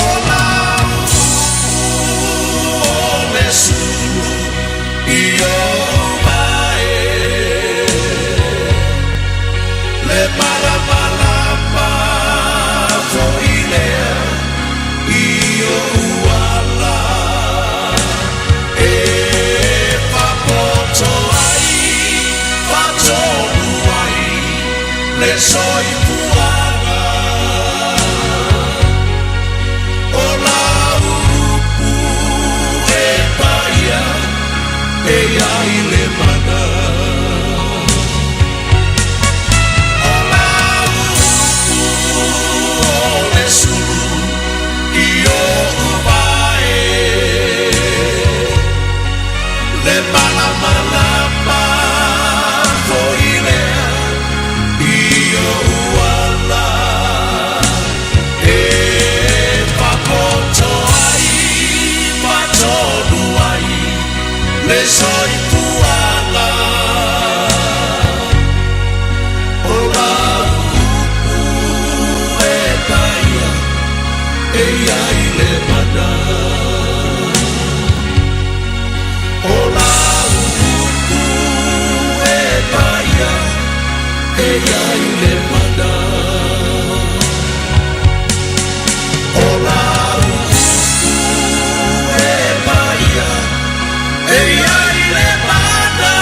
O lau upu o le sulu i o'u vae Le malamalama fo'i lea i o'u ala E faapoto ai faatonu ai le soifuaga O lau upu e paia e i ai le mana O lau upu o le sulu i o'u vae Le malamalama fo'i lea i o'u ala E faapoto ai faatonu ai le soifuaga O lau upu e paia e i ai le mana O lau upu e paia e i ai le mana O lau upu e paia e i ai le mana.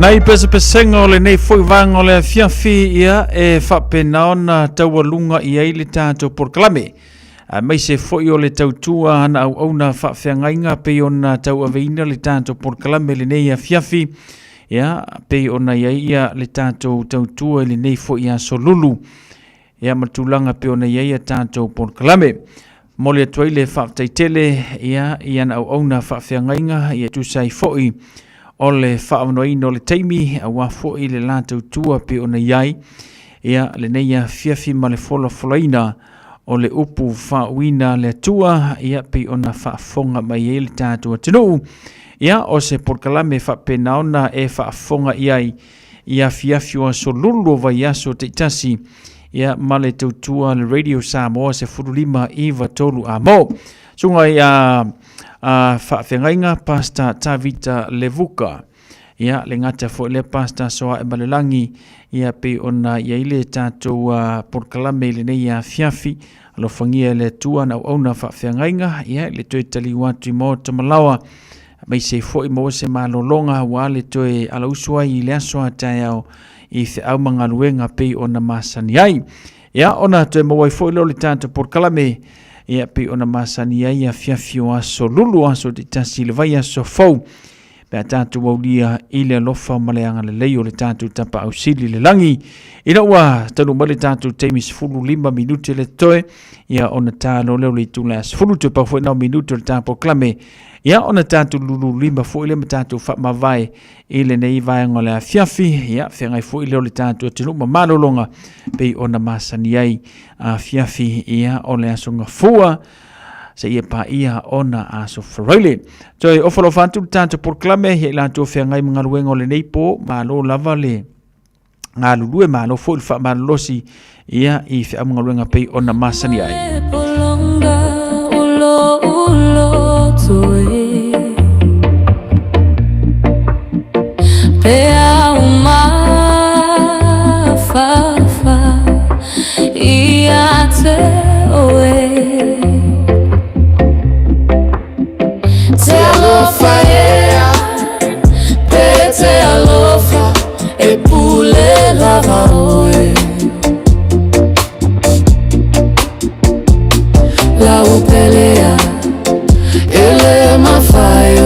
Nai pesepesega o lenei foi vaega o le afiafi ia e faapena ona taualuga i ai le tatou polokalame. Aemaise foi o le tautua ana auauna faafeagaiga pei ona tauaveina le tatou polokalame lenei afiafi ia pei ona i ai ia le tatou tautua i lenei foi aso lulu ia ma tulaga pei ona i ai a tatou polokalame. Momoli atu ai le faafetai tele ia i ana auauna faafeagaiga ia tusa ai foi o le faaavanoaina o le taimi aua foi le la tautua pei ona i ai ia lenei afiafi ma le folafolaina o le upu faauuina a le Atua ia pei ona faafofoga mai ai le tatou atunuu. Ia o se polokalame faapena ona e faafofoga i ai i afiafi o aso lulu o vaiaso taitasi ia ma le tautua le Radio Samoa 15 9 3 amo. Susuga i a, a faafeagaiga Pastor Tavita Levuka. Ia, le gata foi lea Pastor Soaemalelagi, ia pei ona i ai le tatou uh, polokalame i lenei afiafi. Alofagia e le Atua na auauna faafeagaiga, ia le toe taliu atu i maota malaoa, aemaise foi maua se malologa aua le toe alausu ai i le aso a taeao i feau ma galuega pei ona masani ai. Ia, ona toe maua ai foi lea o le tatou polokalame, ia pei ona masani ai afiafi o aso lulu, aso taitasi i le vaiaso fou. Pe a tatou aulia i le alofa ma le agalelei o le tatou Tapaau Sili i le lagi. Ina ua taunuu mai le tatou taimi 15 minute le totoe, ia ona ta loa lea o le itula e 10 toe pau foi na o minute o le ta polokalame, ia ona tatou lululima foi lea ma tatou faamavae i lenei vaega o le afiafi, ia feagai foi lea o le tatou atunuu ma malologa pei ona masani ai afiafi ia o le aso Gafua seia paia ona aso Faraile. Toe ofa alofa atu le tatou polokalame ia i latou feagai ma galuega o lenei po, malo lava le galulue, malo foi le faamalolosi ia i feau ma galuega pei ona masani ai. Pe au mafafa ia te oe. Te alofa ea, pe te alofa, e pule lava oe. Lau pelea, e le mafai o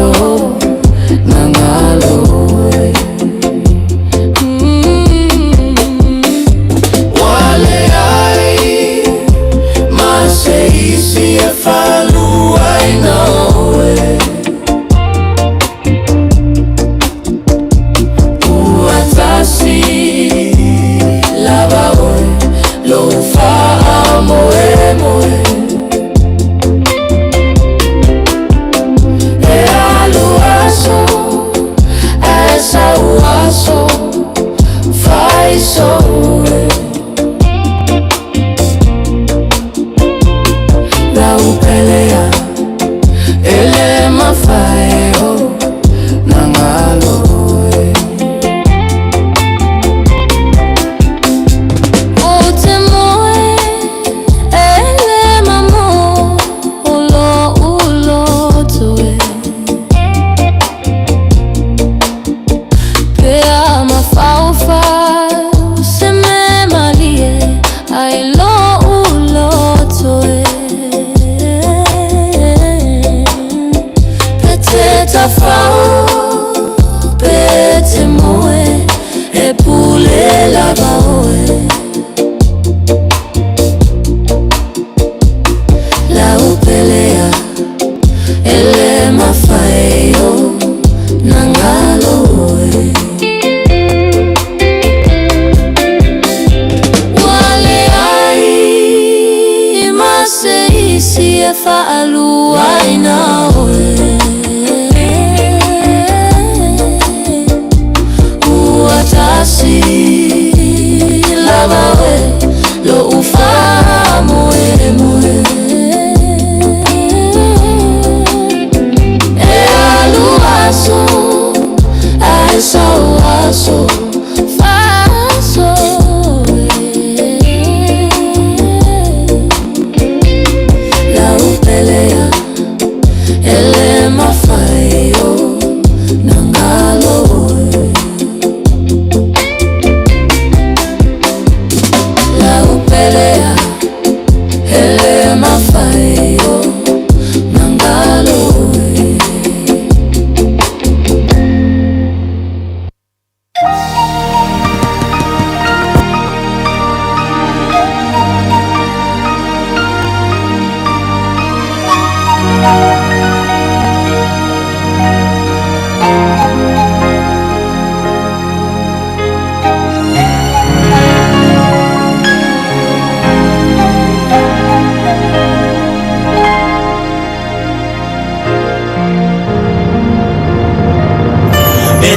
na ngalo oe. Ua leai ma se isi e faaluaina oe. Ua tasi lava oe lou faamoemoe. E alu aso, ae sau aso, faiso oe. Lau pelea, e le mafai o na ngalo oe. Ou te moe e le mamo o lo'u loto e. Pe a mafaufau se mea malie ai lo'u loto e. Pe te tafao, pe te moe, e pule lava oe. Lau pelea, e le mafai o na ngalo oe. Ua leai ma se isi e faaluaina oe. Ua tasi lava oe lou faamoemoe. E alu aso, ae sau aso, faaso e. Lau pelea, e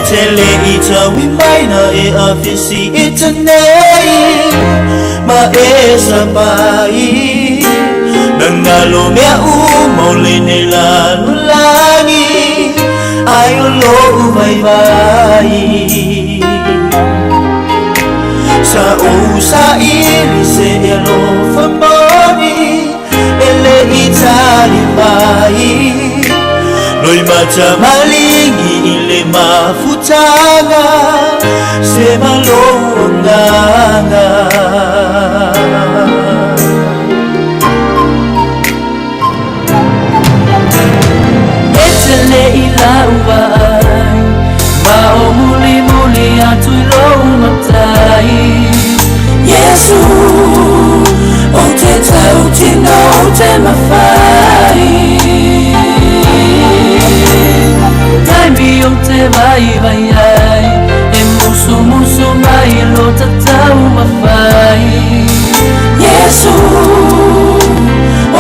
te le i taui mai na e awhisi i te nei Ma e sapai Na ngalo mea u mau le nei lalo langi Ai o lo u vai vai Sa o sa ili se e alofa moni E le i tali mai Noi mata malingi i le mafutanga Se malo anganga E te le i lau ai Ma o muli muli atu i lou matai Yesu O te tautino o te mawhai Taimi o te vai vai ai E musu musu mai lo tatau mawhai Yesu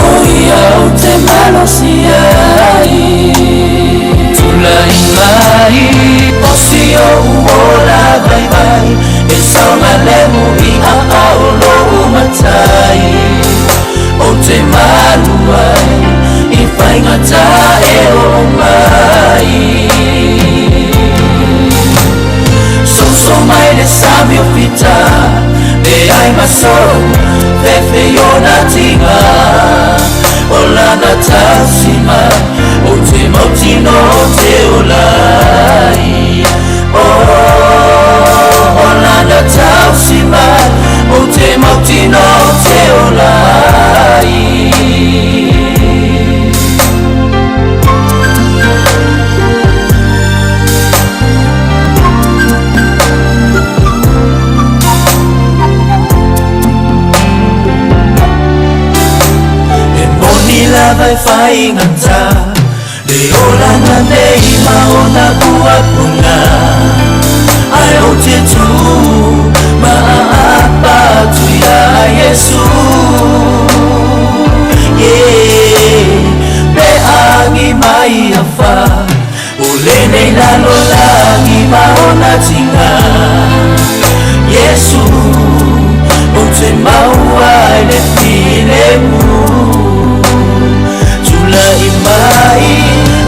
O ia o te malosi ai Tulai mai O si o uola vai vai E saogalemu i aao lou matai O te malu ai I faigata e oo mai Soso mai le sami o fita Le ai maso Fefe i ona tiga O lana tausi mai O te mautino o te olai Oh, o lana tausi mai O te mautino o te olai E moni lava e faigata Le olaga nei ma ona puapuga Ae ou te tū ma aapa atu iā Iesu Yeah, pe agi mai afa O lenei lalolagi ma ona tiga Iesu ou te maua i le filemu Tulai mai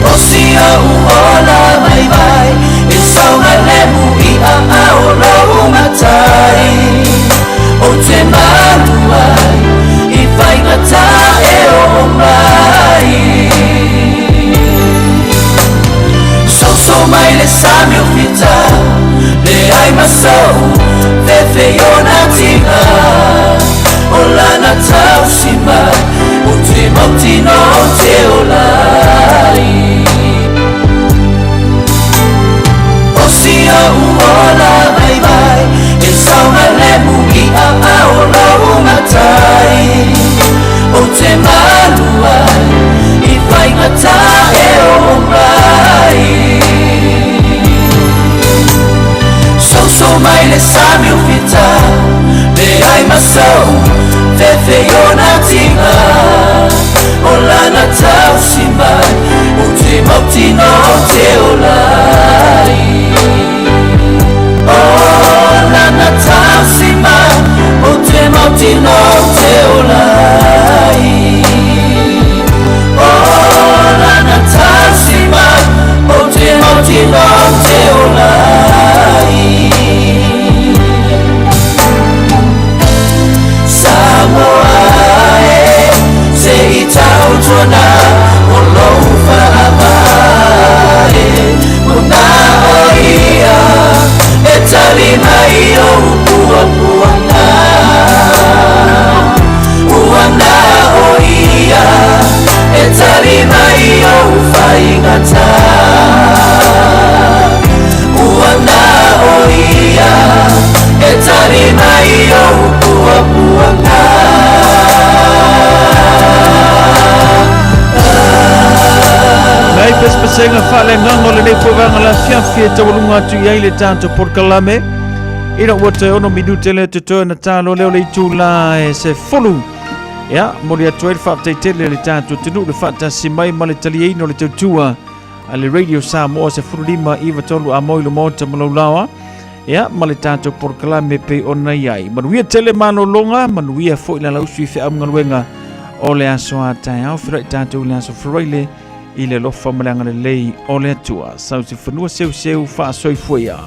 o si au ola vaivai E saogalemu i aao lou matai Ou te malu ai i faigata e oo mai Soso mai le sami o fita Le ai ma sou Fefe i ona tiga O lana tausi mai O te mautino o te olai O si au ola vaivai E saogalemu i aao lou matai O te malu ai I faigata e oo mai Soso mai le sami o fita Le ai ma sou Fefe i ona tiga O lana tausi mai O te mautino o te olai O lana tausi mai O te mautino o te olai O lana tausi mai O te mautino o te olai Samoa e Se i tautuana O lou faavae Mona o ia E tali mai ou puapuaga Ua na o ia E tali mai ou faigata Ua na o ia E tali mai ou puapuaga Nai pesepesega faaleagaga o lenei foi vaega o le afiafi e taualuga atu i ai le tatou polokalame. Ina ua toe ono minute lea totoe ona talo lea o le itula e 10. Ia, momoli atu ai le faafetai tele i le tatou atunuu le faatasi mai ma le taliaina o le tautua. a le Radio Samoa 15 93 a moi lo maota ma laulaoa ia ma le tatou polokalame pei ona i ai. Manuia tele malologa, manuia foi la lausu i feaugaluega o le aso a taeao, feiloai tatou i le aso Faraile i le alofa ma le agalelei o le Atua. Sau se fanua seuseu faasoifua ia.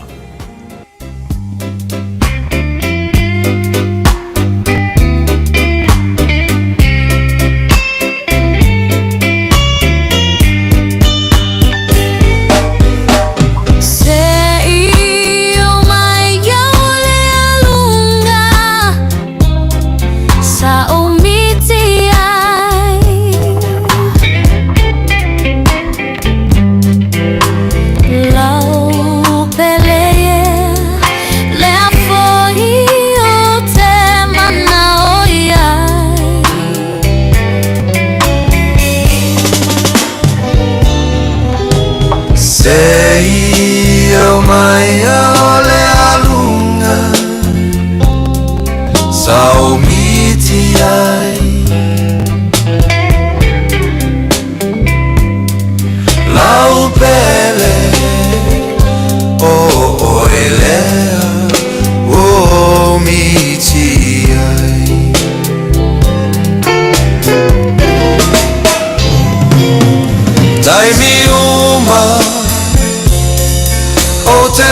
Se i o mai iau le alunga Sa o miti ai Lau pele e le afoi o te mana o iai Se i o mai o le alunga Sa o miti ai Lau pele o oe lea O miti ai Taimi uma o te